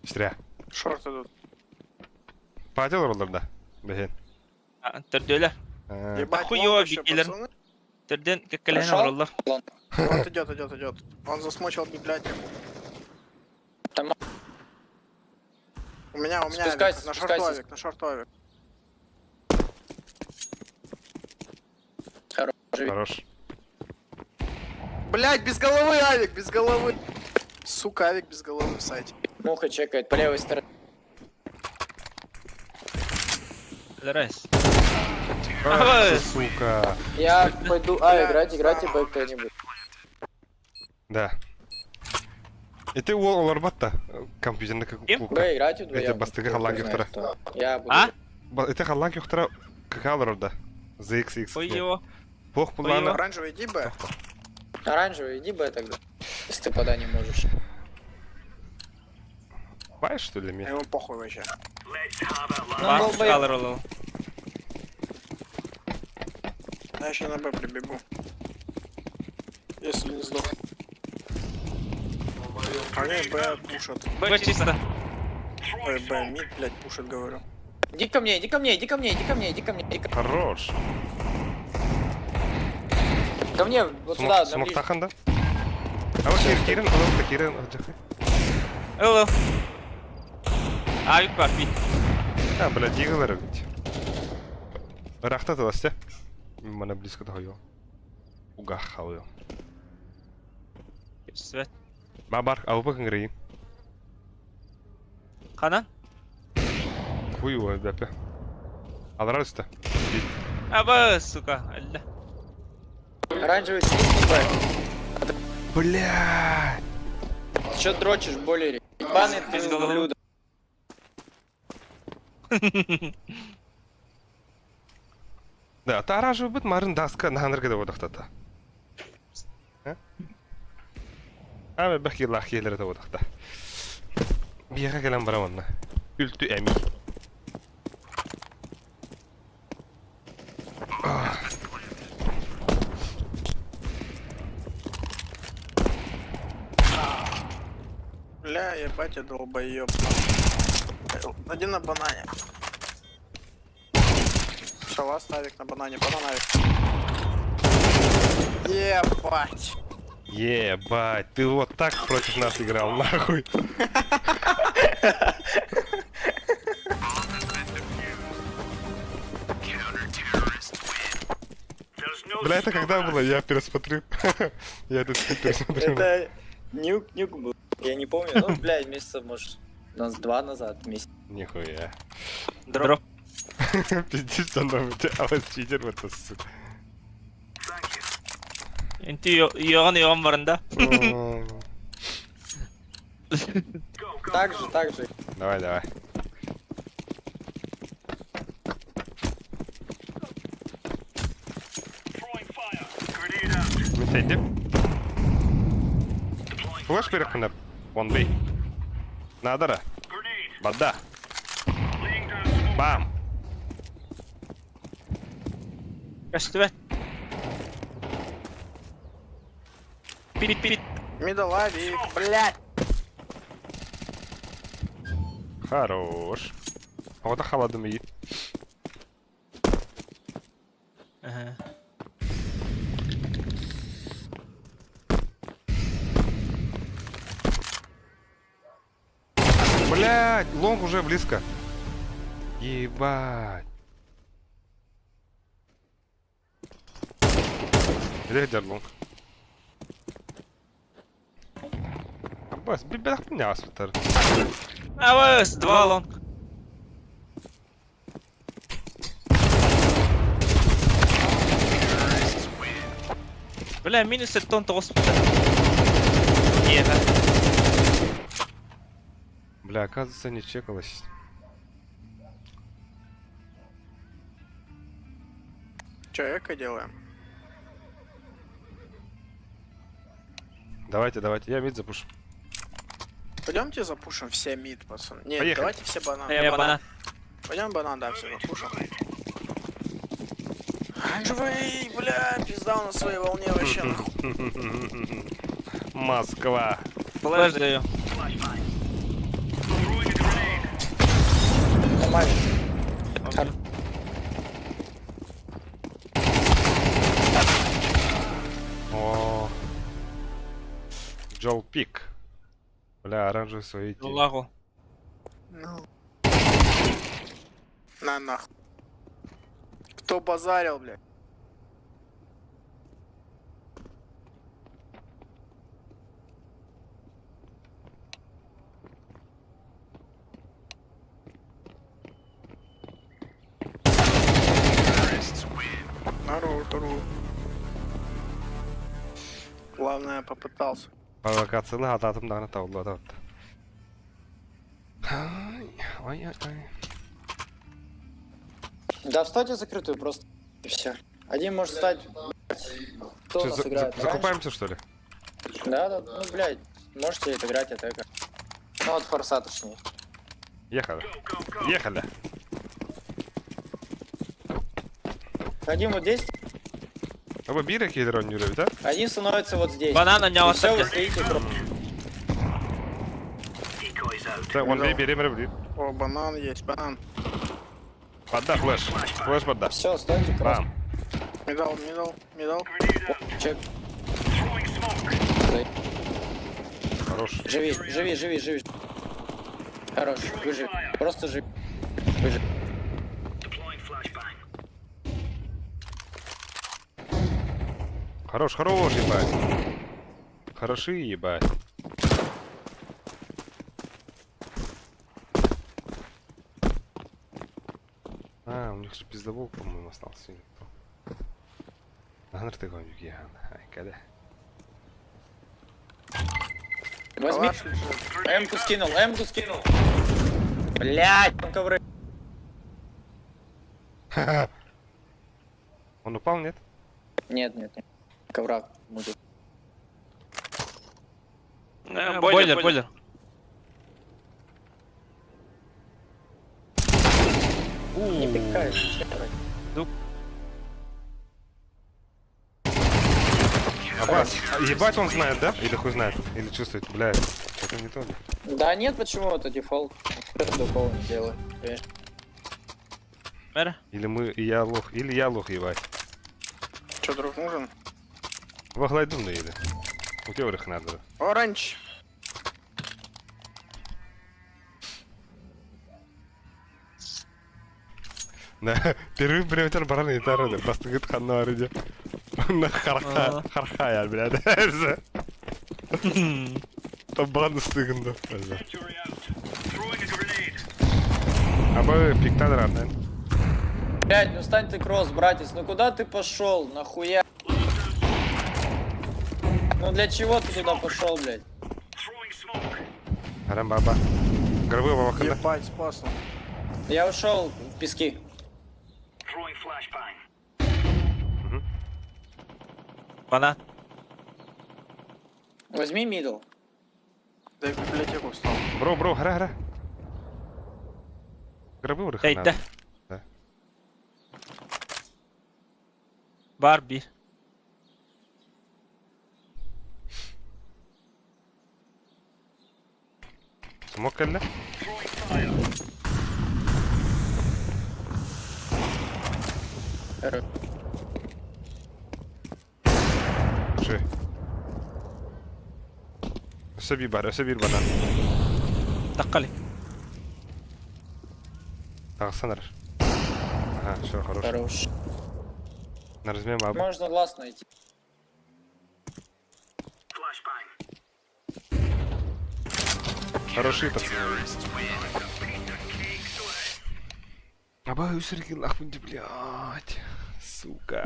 Быстрее. Шорт идут. Патил роллер, да? Бехен. Төрдөлөр. Ебать, Хуёво лонг вообще, бикелер. пацаны. Төрдөн кеккелен Прошел? ороллар. Вот идет, идет, идет. Он засмочил библиотеку. Там- У меня Спускайся, авик, на спускайся. шорту авик, на шорту авик. Хорош, живи. Хорош. Блять, без головы авик, без головы. Сука, авик без головы в сайте. Муха чекает по левой стороне. Лерайс. Ах ты, сука. Я пойду А играть, играйте Б кто-нибудь. Да. Ити уол олорбот да компьютерный Ким? клубка. Б, играйте Это вдвоем. бастакы Кто халлаан знает көхтөрө. кто. Я буду. А? Ити халлаан көхтөрө КК олорор да. ZXX. Ой его. Бог буллаана. Оранжевый, иди Б. Оранжевый, иди Б тогда. Если ты пода не можешь. Бай, что ли, мне? Ему похуй вообще. Ну, Бар долбоеб. алыр ол. Я еще на Б прибегу. Если не сдох. Они Б пушат. Б чисто. Ой, Б, мид, блядь, пушит, говорю. Иди ко мне, иди ко мне, иди ко мне, иди ко мне, иди ко мне, иди ко Хорош. ко мне, вот сюда, на Смок ближний. тахан да? А вот кирин, кирин, олор да кирин. Ыл. Авик бар бит. А, бля, дигалар ведь. Рахта тыласты. Мана близко тахайо. Угах хауё. Свет. Бабар, алпа кыңрыйын. Канан? Хуй его, бәпе. Алар үсті. Аба, сука. Алла. Оранжевый, сидит на Б. Бля. Ты чё дрочишь, более? Ебаный ты Без головы. ублюдок. Да, та оранжевый бит марын даска наханырга да бодақтата. Ами бәхи лах елері да бодақта. Бияға келен барам онна. Үлті әми. Бля, ебать, я долбоеб. Один на банане. Все, ласт авик на банане, банан авик. Ебать. Ебать, ты вот так против нас играл, нахуй. Бля, это когда было? Я пересмотрю. Я этот клип пересмотрю. Это нюк, нюк был. Я не помню, ну, блядь, месяца, может, нас два назад, месяц. Нихуя. Дроп. Пиздец, он а вот читер в это, сука. Инти йоган йоган барында. Так же, так же. Давай, давай. Митейди. Флеш перехнеп. Вон бей. Надара. Бада. Бам. Каштыбет. Пит пит. Мидл авик, блядь. Хорош. А вот халадым и. Ага. Блять, long уже близко. Ебать. Где long? Аббас, бибелах меня асфтар. Абас, два long. Бля, минус тон тоғыз Еха. Бля, оказывается, не чекалось. Че, эко делаем? Давайте, давайте, я mid запушу. Пойдемте запушим все mid, пацаны. Нет, Поехали. давайте все бананы. Я банан. Пойдем банан, да, все запушим. Оранжевый, бля, пизда он на своей волне вообще нахуй. Москва. Flash даю. Нормально. О. Джол Пик. Бля, оранжевый свои. Ну лагу. Ну. На нахуй. Кто базарил, бля? Хорош, хорош. Главное, попытался. Провокациялыы сатаатым даҕаны табыллыбата. Ай, ай, ай. Да встать закрытую просто. И все. Один может стать. Кто у Что, нас за- играет? за- закупаемся, что ли? Да, да, ну, блядь, можете отыграть атака. Ну, от форса, точнее. Ехали. Ехали. Один вот здесь, Оба бира кидерон не да? один становится вот здесь. Банана не И все, вы стоите круг. Да, он бей, бери, бери, бери. О, банан есть, банан. Подда, флеш. Флеш подда. Все, стойте кросс. Бам. Медал, медал, медал. Чек. Хорош. Живи, живи, живи, живи. Хорош, выживи. Просто живи. Выживи. Хорош, хорош, ебать. Хороши, ебать. А, у них же пиздобол, по-моему, остался. Или кто? Ага, ты гоню, я. Ай, когда? Возьми. Калаш лежит. М-ку скинул, М-ку скинул. Блять, ковры. Он упал, нет? Нет, нет, нет. Коврак будет. Бойлер, бойлер. Не пикаешь, чё? Аббас, а ебать он знает, да? Или хуй знает? Или чувствует, блядь. Это не то. ли? Да нет, почему это дефолт? Другого не делаю. Конечно. Мэр. Или мы, и я лох, или я лох, ебать. Че, друг нужен? Ваглайдун или? У тебя надо. Оранж. Да, первый приветер баран и тары, просто говорит ханна арыди. На харха, харха я, блядь. Там баран стыгынды. Абы пиктан рардан. Блять, ну стань ты кросс, братец, ну куда ты пошел? Нахуя? Ну для чего ты туда пошел, блядь? Арам баба. Гробы баба ханда. Ебать, спас он. Я ушел в пески. Банан. Возьми мидл. Да я в библиотеку встал. Бро, бро, гра, гра. Гробы урых Эй, надо. да. Барби. Смок кэллэ? Хорош. Ши. Өссө биир бар, өссө биир банан. Таққали. Тағыстан ар. Ага, все, хорош. Хорош. На размен бабу. Можно лаз найти. Хорошие пацаны. Аба үсірген лахпын блядь. Сука.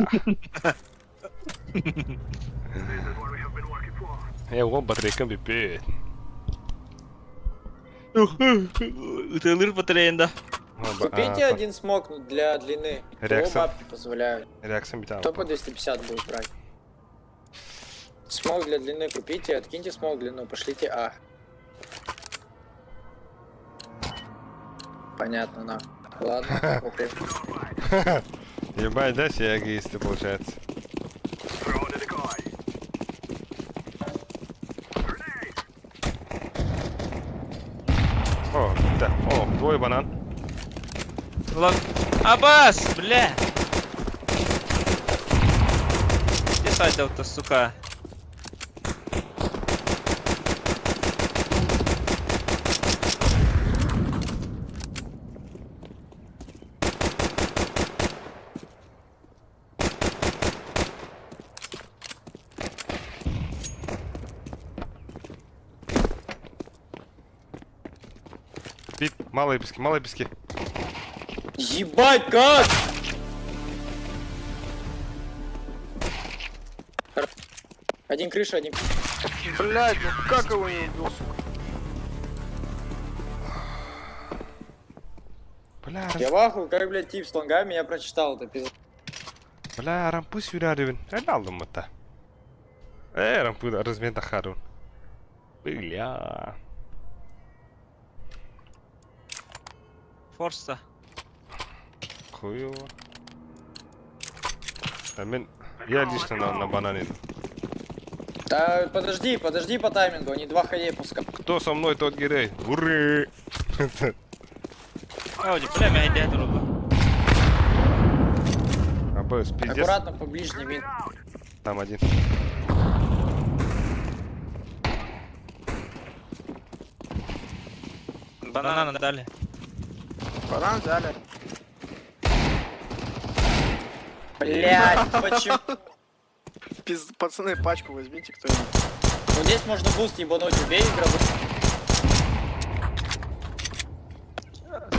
Я он батарейкам бипет. Ытылыр батареянда. Купите один смок ну, для длины. Кого Реакция. бабки позволяют. Реакция битала. Кто по 250 будет брать? Смок для длины купите, откиньте смок длину, пошлите А. Понятно, на. Ладно, похуй. Ебать, да, все эгоисты получается. О, да, о, двое банан. Лаг. Аббас, бля. Где сайдал-то, сука? Пит, малые пески, малые пески. Ебать, как? Один крыша, один... Блядь, ну как его не убил, сука? Бля, Я в ахуе, как, блядь, тип с лонга меня прочитал, это пиздец. Бля, рампы сюряревин. Это алдым это. Рампы размен тахарун. Бля. Форса. Хуево. А мен, я лично на банане. Да подожди, подожди по таймингу, они два хаe пускают. Кто со мной, тот герой. Ура! Ауди, бля, меня идет рука. АБС, пиздец. Аккуратно по ближней мин. Там один. Банана дали. Банан взяли. Блядь, почему? Пиз... Пацаны, пачку возьмите кто-нибудь. Ну здесь можно буст ебануть, убей гробы.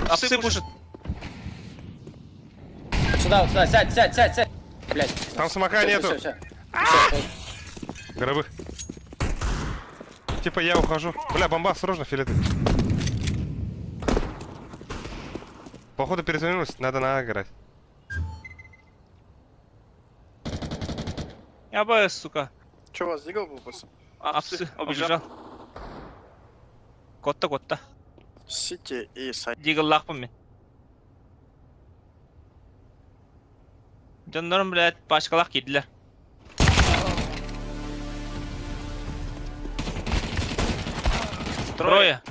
Апсы пушат. Сюда, вот сюда, сядь, сядь, сядь, сядь. Блядь. Там смока Всё, нету. всё, всё, всё. Гробы. Типа я ухожу. Бля, бомба, осторожно, филеты. Походу перезвонилась, надо на А играть. Я боюсь, сука. Че, у вас дигл был, пацаны? Апсы, убежал. Котта, котта. Сити и сайт. Дигл лахпын мен. Дьоннорум, блядь, пачкалах киирдилэр. Трое.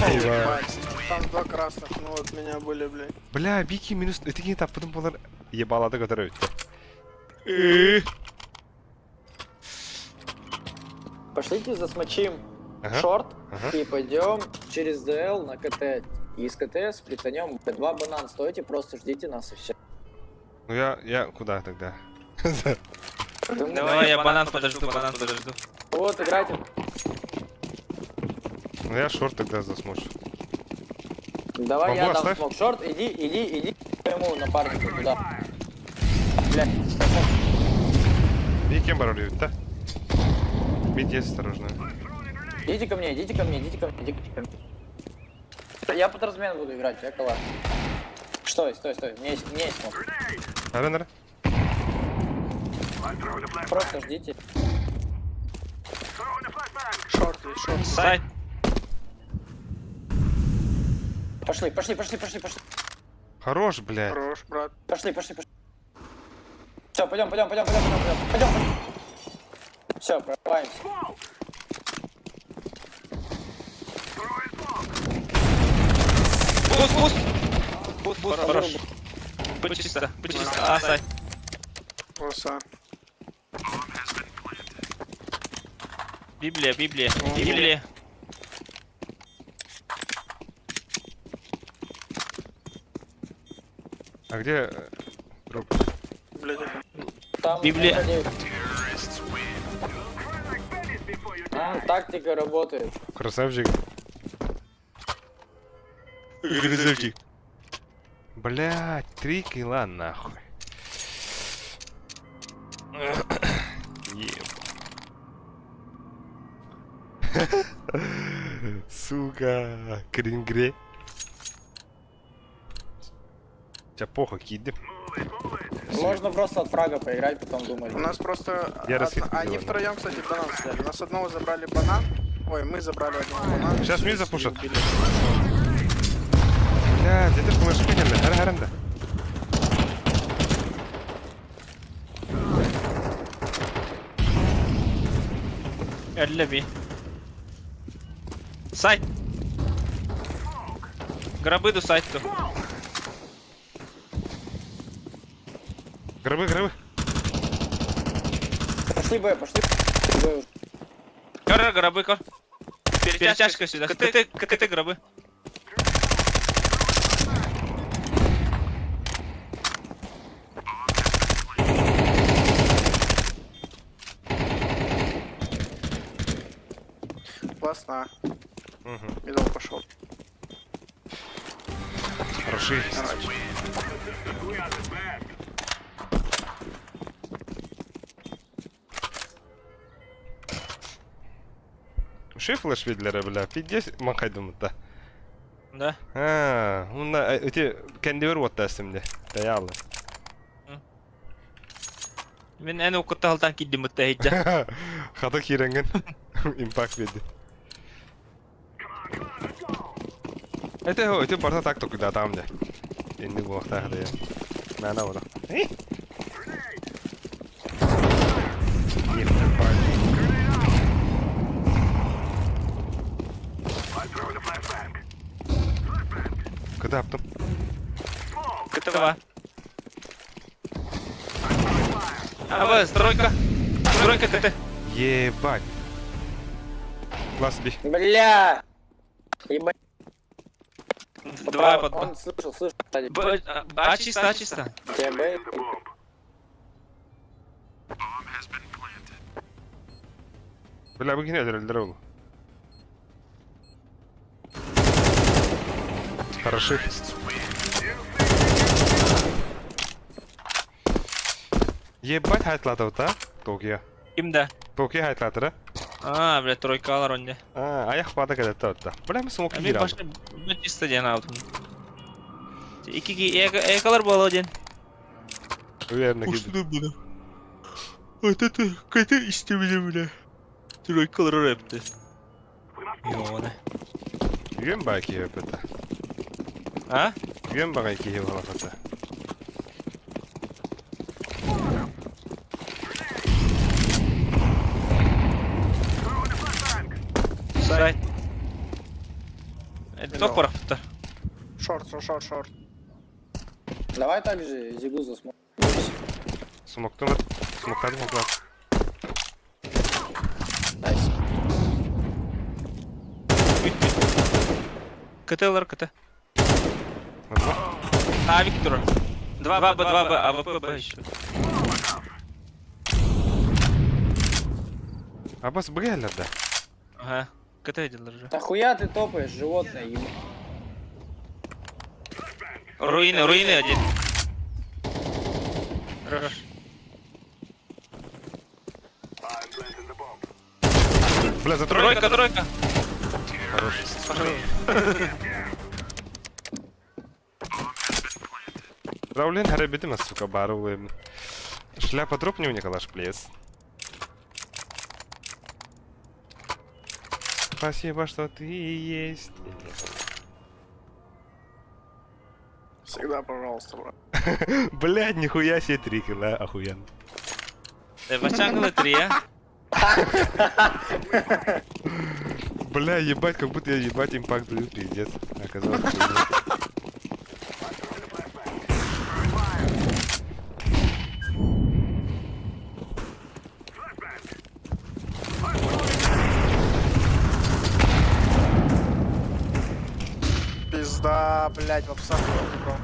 Ебать, Там два красных, ну от меня были, блядь. Бля, бики минус... Это не так, потом болар... Ебало, который... Пошлите засмочим Ага. шорт Ага. и пойдем через ДЛ на КТ. И из КТ сплитанем два банан. Стойте, просто ждите нас и все. Ну я куда тогда? Давай я банан подожду, банан подожду. Вот, играйте. Ну я шорт тогда засмочу. Давай я Бамбу дам оставь. смок. Шорт, иди, иди, иди к твоему напарнику туда. Блядь. Бики боролись, да? Бить есть осторожно. Идите ко мне, идите ко мне, идите ко мне, идите ко мне. Я под размен буду играть, я калаш. Стой, стой, стой, мне есть смок. Арен, арен. Просто ждите. Шорт есть, шорт. Сайт. Пошли, пошли, пошли, пошли, пошли. Хорош, блядь. Хорош, брат. Пошли, пошли, пошли. Все, пойдем, пойдем, пойдем, пойдем, пойдем, пойдем, пойдем. Все, прорываемся. Буст, буст. Буст, буст, хорош. Будь чисто, будь чисто. А, сайт. Оса. Библия, Библия, Библия. А где... Дроп? Блядь, Там Библия. МК-9. А, тактика работает. Красавчик. Красавчик. Блядь, три килла нахуй. Еб. Сука, крингре. Тебя похуй киды. Можно просто от фрага поиграть, потом думать. У нас просто... Я раскидку Они делаю. втроем, кстати, банан взяли. У нас одного забрали банан. Ой, мы забрали одного банана. Сейчас и мид запушат. убили. Блядь, это флешка не Хара-харанда. Эллеби. Сайт. Гробы ду сайту. Гробы, гробы. Пошли Б, пошли Б уже. Кор, гробы, кор. Перетяжка сюда. КТ, КТ, гробы. Классно. Угу. Мидл пошел. Хороши. Короче. Үчүгэй флеш биэрдилэр бля. Пиздец маҥхайдыммыт да. Да. Аа, уонна ити кэннибэр уоттаастым дии. Тайаалы. Мин эн уккутта халтаан киирдим бытта иһирдьэ. Хата киирэҥҥин импакт биэрдин. Это ити барыта так токуйдаатаҕым дьэ. Инник буолуохтаах да. Мээнэ буолар. Кытаптым. Кытыва. АВ, стройка. Стройка КТ. Ебать. Класс би. Бля! Ебать. Два под Он слышал, слышал. сзади. Б, а, а чисто, а чисто. Тебя Б. Бля, бу кини өлөрөллөр ол. Хороши. Ебать хайтлатабыт а? Токио. Ким да? Токио хайтлатыра. А, бля, тройкалар онде. А, аяқ бада кәдетті отта. Бля, мы смок А мен киир башта б чисто диэн алдым. Ики экалар буола диэн. Уверенно киирдим. буну. Вот это КТ истебиле бля. Тройкалар эпти. Йоны. Үөн баа киһи өпөтө. А? Үөн баҕай киһи буолапата. Сайт. Это порохтар. Шорт, шорт, шорт, шорт. Давай также Зигу засмотрим. Смоктун смоктадым оклад. Найс. КТ лар КТ. А, Виктор. 2 Б, 2 Б, АВП Б еще. Абас бгээлер да. Ага. КТ делар же. Нахуя ты топаешь, животное, ебать? Руины, руины один. Хорош. Бля, за тройка. Тройка, тройка. Хорош. Раулин харабитим, сука, барулым. Шляпа дропни у Николаш, плес. Спасибо, что ты есть. Всегда, пожалуйста, брат. Блядь, нихуя себе три килла, охуенно. Бачангла 3, а? Бля, ебать, как будто я ебать импакт даю, пиздец. Оказалось, что нет. Пизда, блядь, в абсах бро.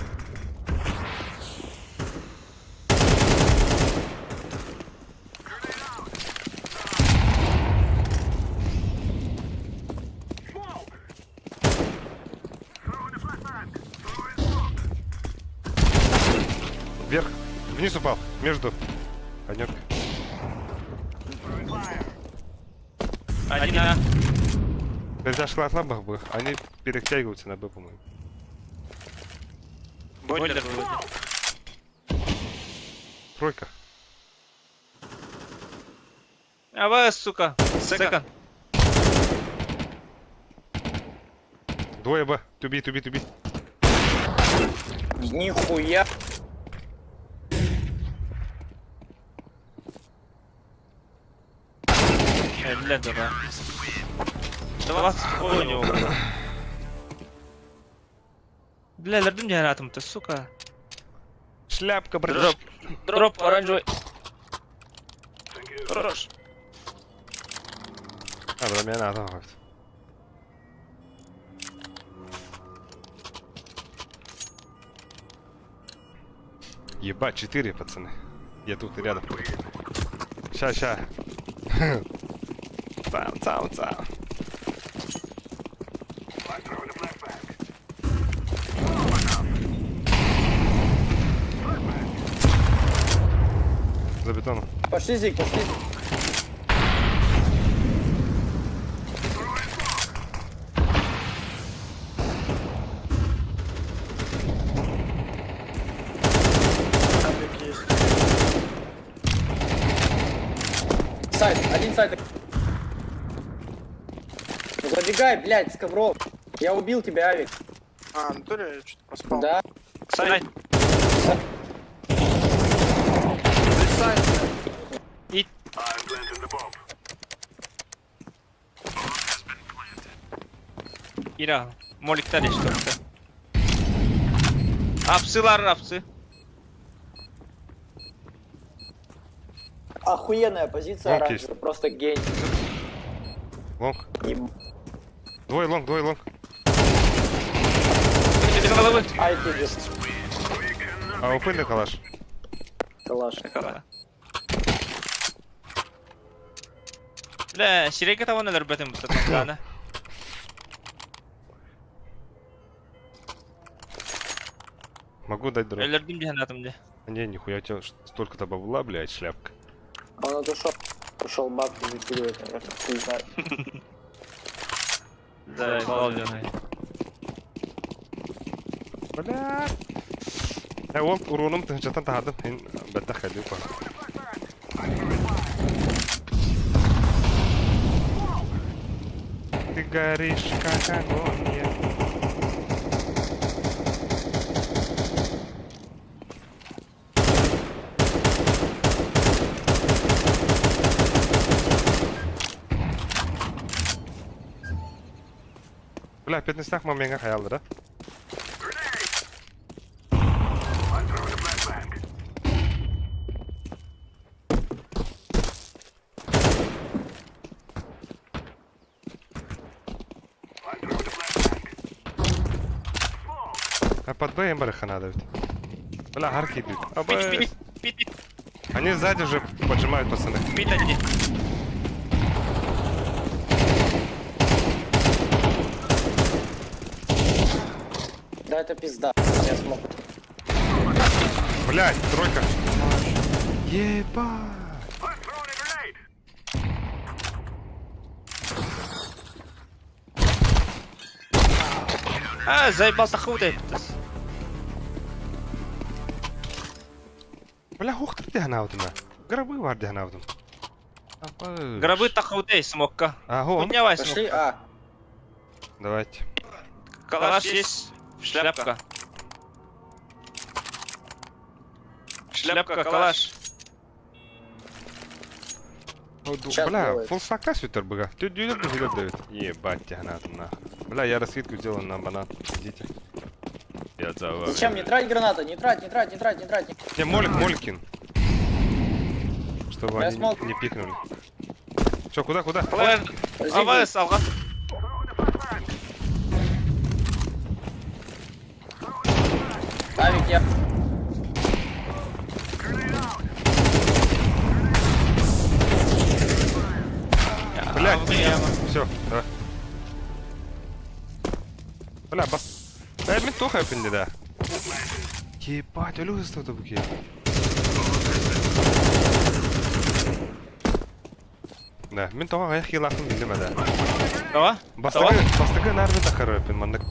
Вверх. Вниз упал. Между. Однерка. Один А. Зашла от лабах бы. Они перетягиваются на Б, по-моему. Бойлер вроде. Тройка. АВ, сука. Секонд. Двое Б. Туби, туби, туби. Нихуя. Бля, да. 20 у него было. Бля, лердым генератором-то, сука. Шляпка, Дроп. братишка. Дроп оранжевый. Хорош. А, бля, меня надо. вот. Ебать, 4, пацаны. Я тут рядом. Ща, ща. Цам, цам, цам. За бетоном. Пошли, Зиг, пошли. Забегай, блядь, с ковров. Я убил тебя, Авик. А, натуре я что-то проспал. Да. Сайт. Сайт. И- Ира, моликтар işte. Апсылар апсы. Охуенная позиция, Лонг оранжевый. есть. Просто гений. Long. Еб- Двое long, двое long. Без головы. Ай, тебе АВП на калаш. калаш. Бля, сирейка того өлөрбөтүм бу татана. Могу дать дроп. Өлөрдүм диэн атым дии. Не, нихуя у тебя столько-то бабла, блядь, шляпка. Он отошел. Ушел бабки закидывать, наверное, хуй знает. Да, молодец. Бля. Э, ол уроным тыһынчаттан таһардым. Ин бәттә хәлли па. Ты горишь, как огонь. я. Бля, 15 моментга хаялдыр, а? А под Б им надо ведь. Бля, арки идут. А, Пить, Б. пить, пить, пить, Они сзади уже поджимают, пацаны. пить одни. Да это пизда. Я смог. Блядь, тройка. Ебать. А, заебался хуй ты. Бля, хух ты дихнаудым. Гробы var дихнаудым. Гробы тахудай смокка. А, го, он. Поднявай смок. Пошли, а. Давайте. Калаш есть. Шляпка. Шляпка, Шляпка, калаш. калаш. Щас Бля, делает. фулсака сютер быга. Ты дюдер дюдер дают. Ебать, тягнатым нахуй. Бля, я раскидку сделал на банан. Идите. Я за вами. Зачем? Не трать граната, не трать, не трать, не трать, не трать. Не, молик, моликин. Чтобы Я они смог. не пикнули. Че, куда, куда? Флэш. АВС, алга. Авик, я... Блядь, все, давай. Бля, бас. Да, мен тоха өпінді да. Ебать, өлі ұстады бұке. Да, мен тоға аяқ елақын білдім да. Давай. Бастығы, бастығы нар мен тақар өпін, мандық.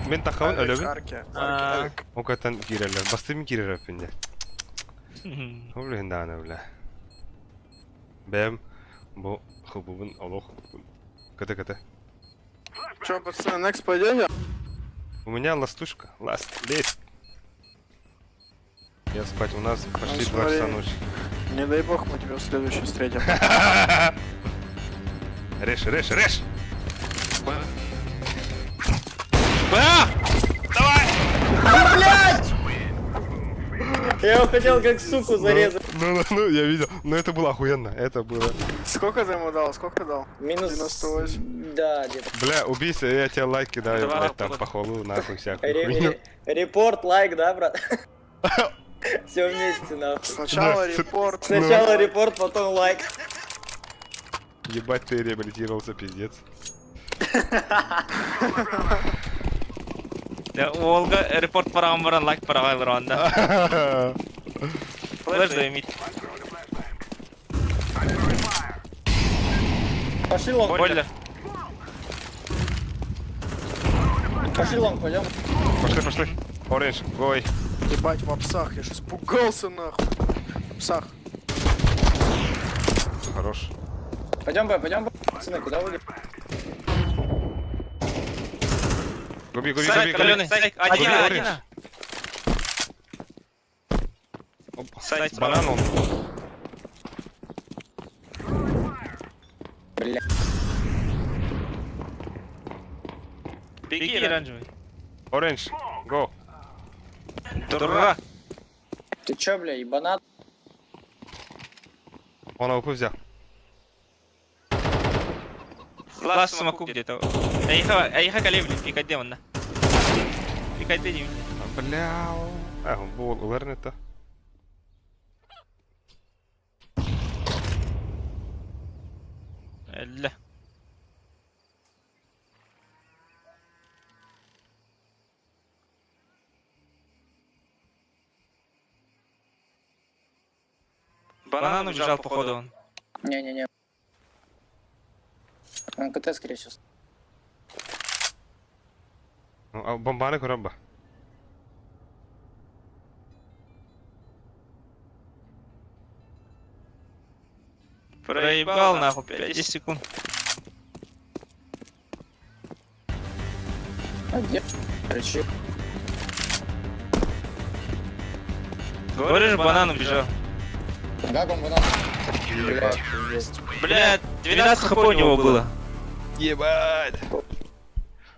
Мен тақауын Авик, өлөбін, арки, А. арки, авик. окатан кирелер. Басты мен кирер өпін де. Блин, да, ана, бля. Бәм, бу хубубун олох. Кт, кт. Че, пацаны, next пойдете? У меня ластушка. Ласт, лезь. Я спать, у нас почти Ну, 2 часа смотри. ночи. Не дай бог мы тебя в следующем встретим. Режь, режь, режь! Б! Давай! Я его хотел как суку зарезать. Ну, ну, ну, я видел. Но это было охуенно. Это было. Сколько ты ему дал? Сколько дал? Минус... 98. Да, где-то. Бля, убийся, я тебе лайк кидаю, Давай, блядь, там давай. похвалу, нахуй, всякую Ре- хуйню. ре- Report, лайк, да, брат? Все вместе, нахуй. Сначала Да. report. Сначала report, потом лайк. Ебать, ты реабилитировался, пиздец. Да, Олга report параган баран лайк парагайлар анда. Флэш да mid. Пошли long, Бойлер. пошли long, пойдем. Пошли, пошли. Orange, гой. Ебать, в апсах, я ж испугался нахуй. В апсах. Хорош. Пойдем, Б, пойдем, Б. Пацаны, куда вы? Губи, губи, Сайт, губи, губи. Каленый. Сайт, Один, Губи, один. оранж. Опа. Сайт. Банан он. Бля. Беги, Беги, оранжевый. Оранж. Го. Дурак. Ты чё, бля, ебанат? Он АВП взял. Лас смоку где-то. Эйха, эйха калибри, пикать он, да. Пикать не. Бля. А, был уверен-то. Ля. Банан убежал, походу он. Не-не-не. Он КТ, скорее всего. Ну, а бомбаны кураба. Проебал нахуй, 5 секунд. А где? Короче, Говоришь, банан убежал. как он банан? Бля, пиздец. Бля, 12 хп у него было. Ебать.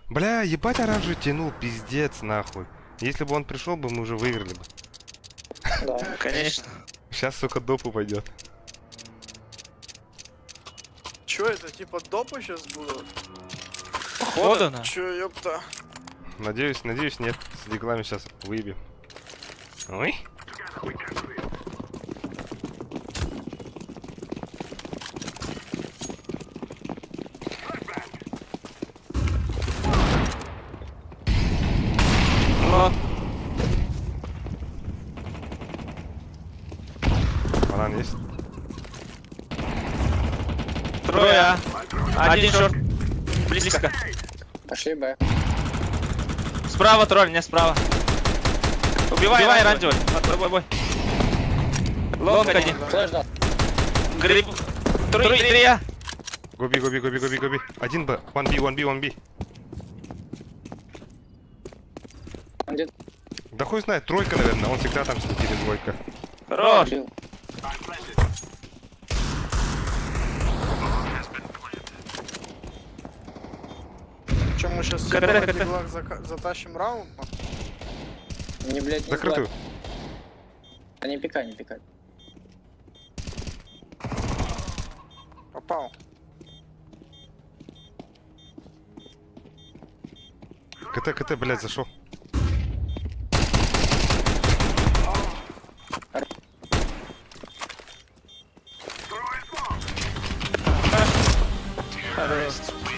Бля, ебать оранжевый тянул, пиздец, нахуй. Если бы он пришел бы, мы уже выиграли бы. Да. Конечно. Сейчас, сука, допу пойдет. Чё это, типа допы сейчас будут? Походу на. Чё, ёпта? Надеюсь, надеюсь, нет. С диглами сейчас выебем. Ой. Но Банан есть? трое. Один шорт. Близко. Пошли, Б. Справа тролль, не справа. Убивай, Убивай оранжевый. Бой, бой. Long один. Flash дал. Гриб. Три, три, я. Go B, go B, go B, go B, go B. Один B. One B, one B, one B. Он где-то Да хуй знает, тройка, наверное. Он всегда там сидит или двойка. Хорош. бил. Чё, мы сейчас КТ, типа на КТ. диглах затащим раунд? Не, блядь, не Закрытую. знаю. Да не пикай, не пикай. Попал. КТ, КТ, блядь, зашел.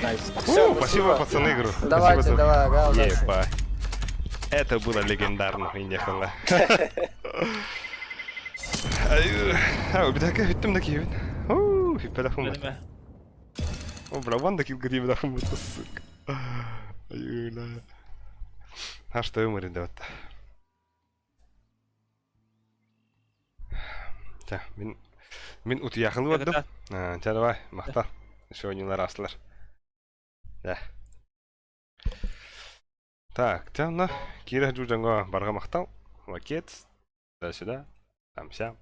Nice. Фу, спасибо, пацаны, игру. Давайте, Спасибо за- давай, ага, удачи. Ебать. Это было легендарно, и нехала. А, бүттүм да киһибин. Уу, хиппедахым. О, бля, вон да килгири бедахым, сука. Ай, А что юмор да Чэ, мин мин утуйахылы бардым. Чэ, давай, махтал. Сегодня раслар. Да. Так, тя на Кира Джуджанго барга махтал. Лакет. Туда-сюда. Там сям.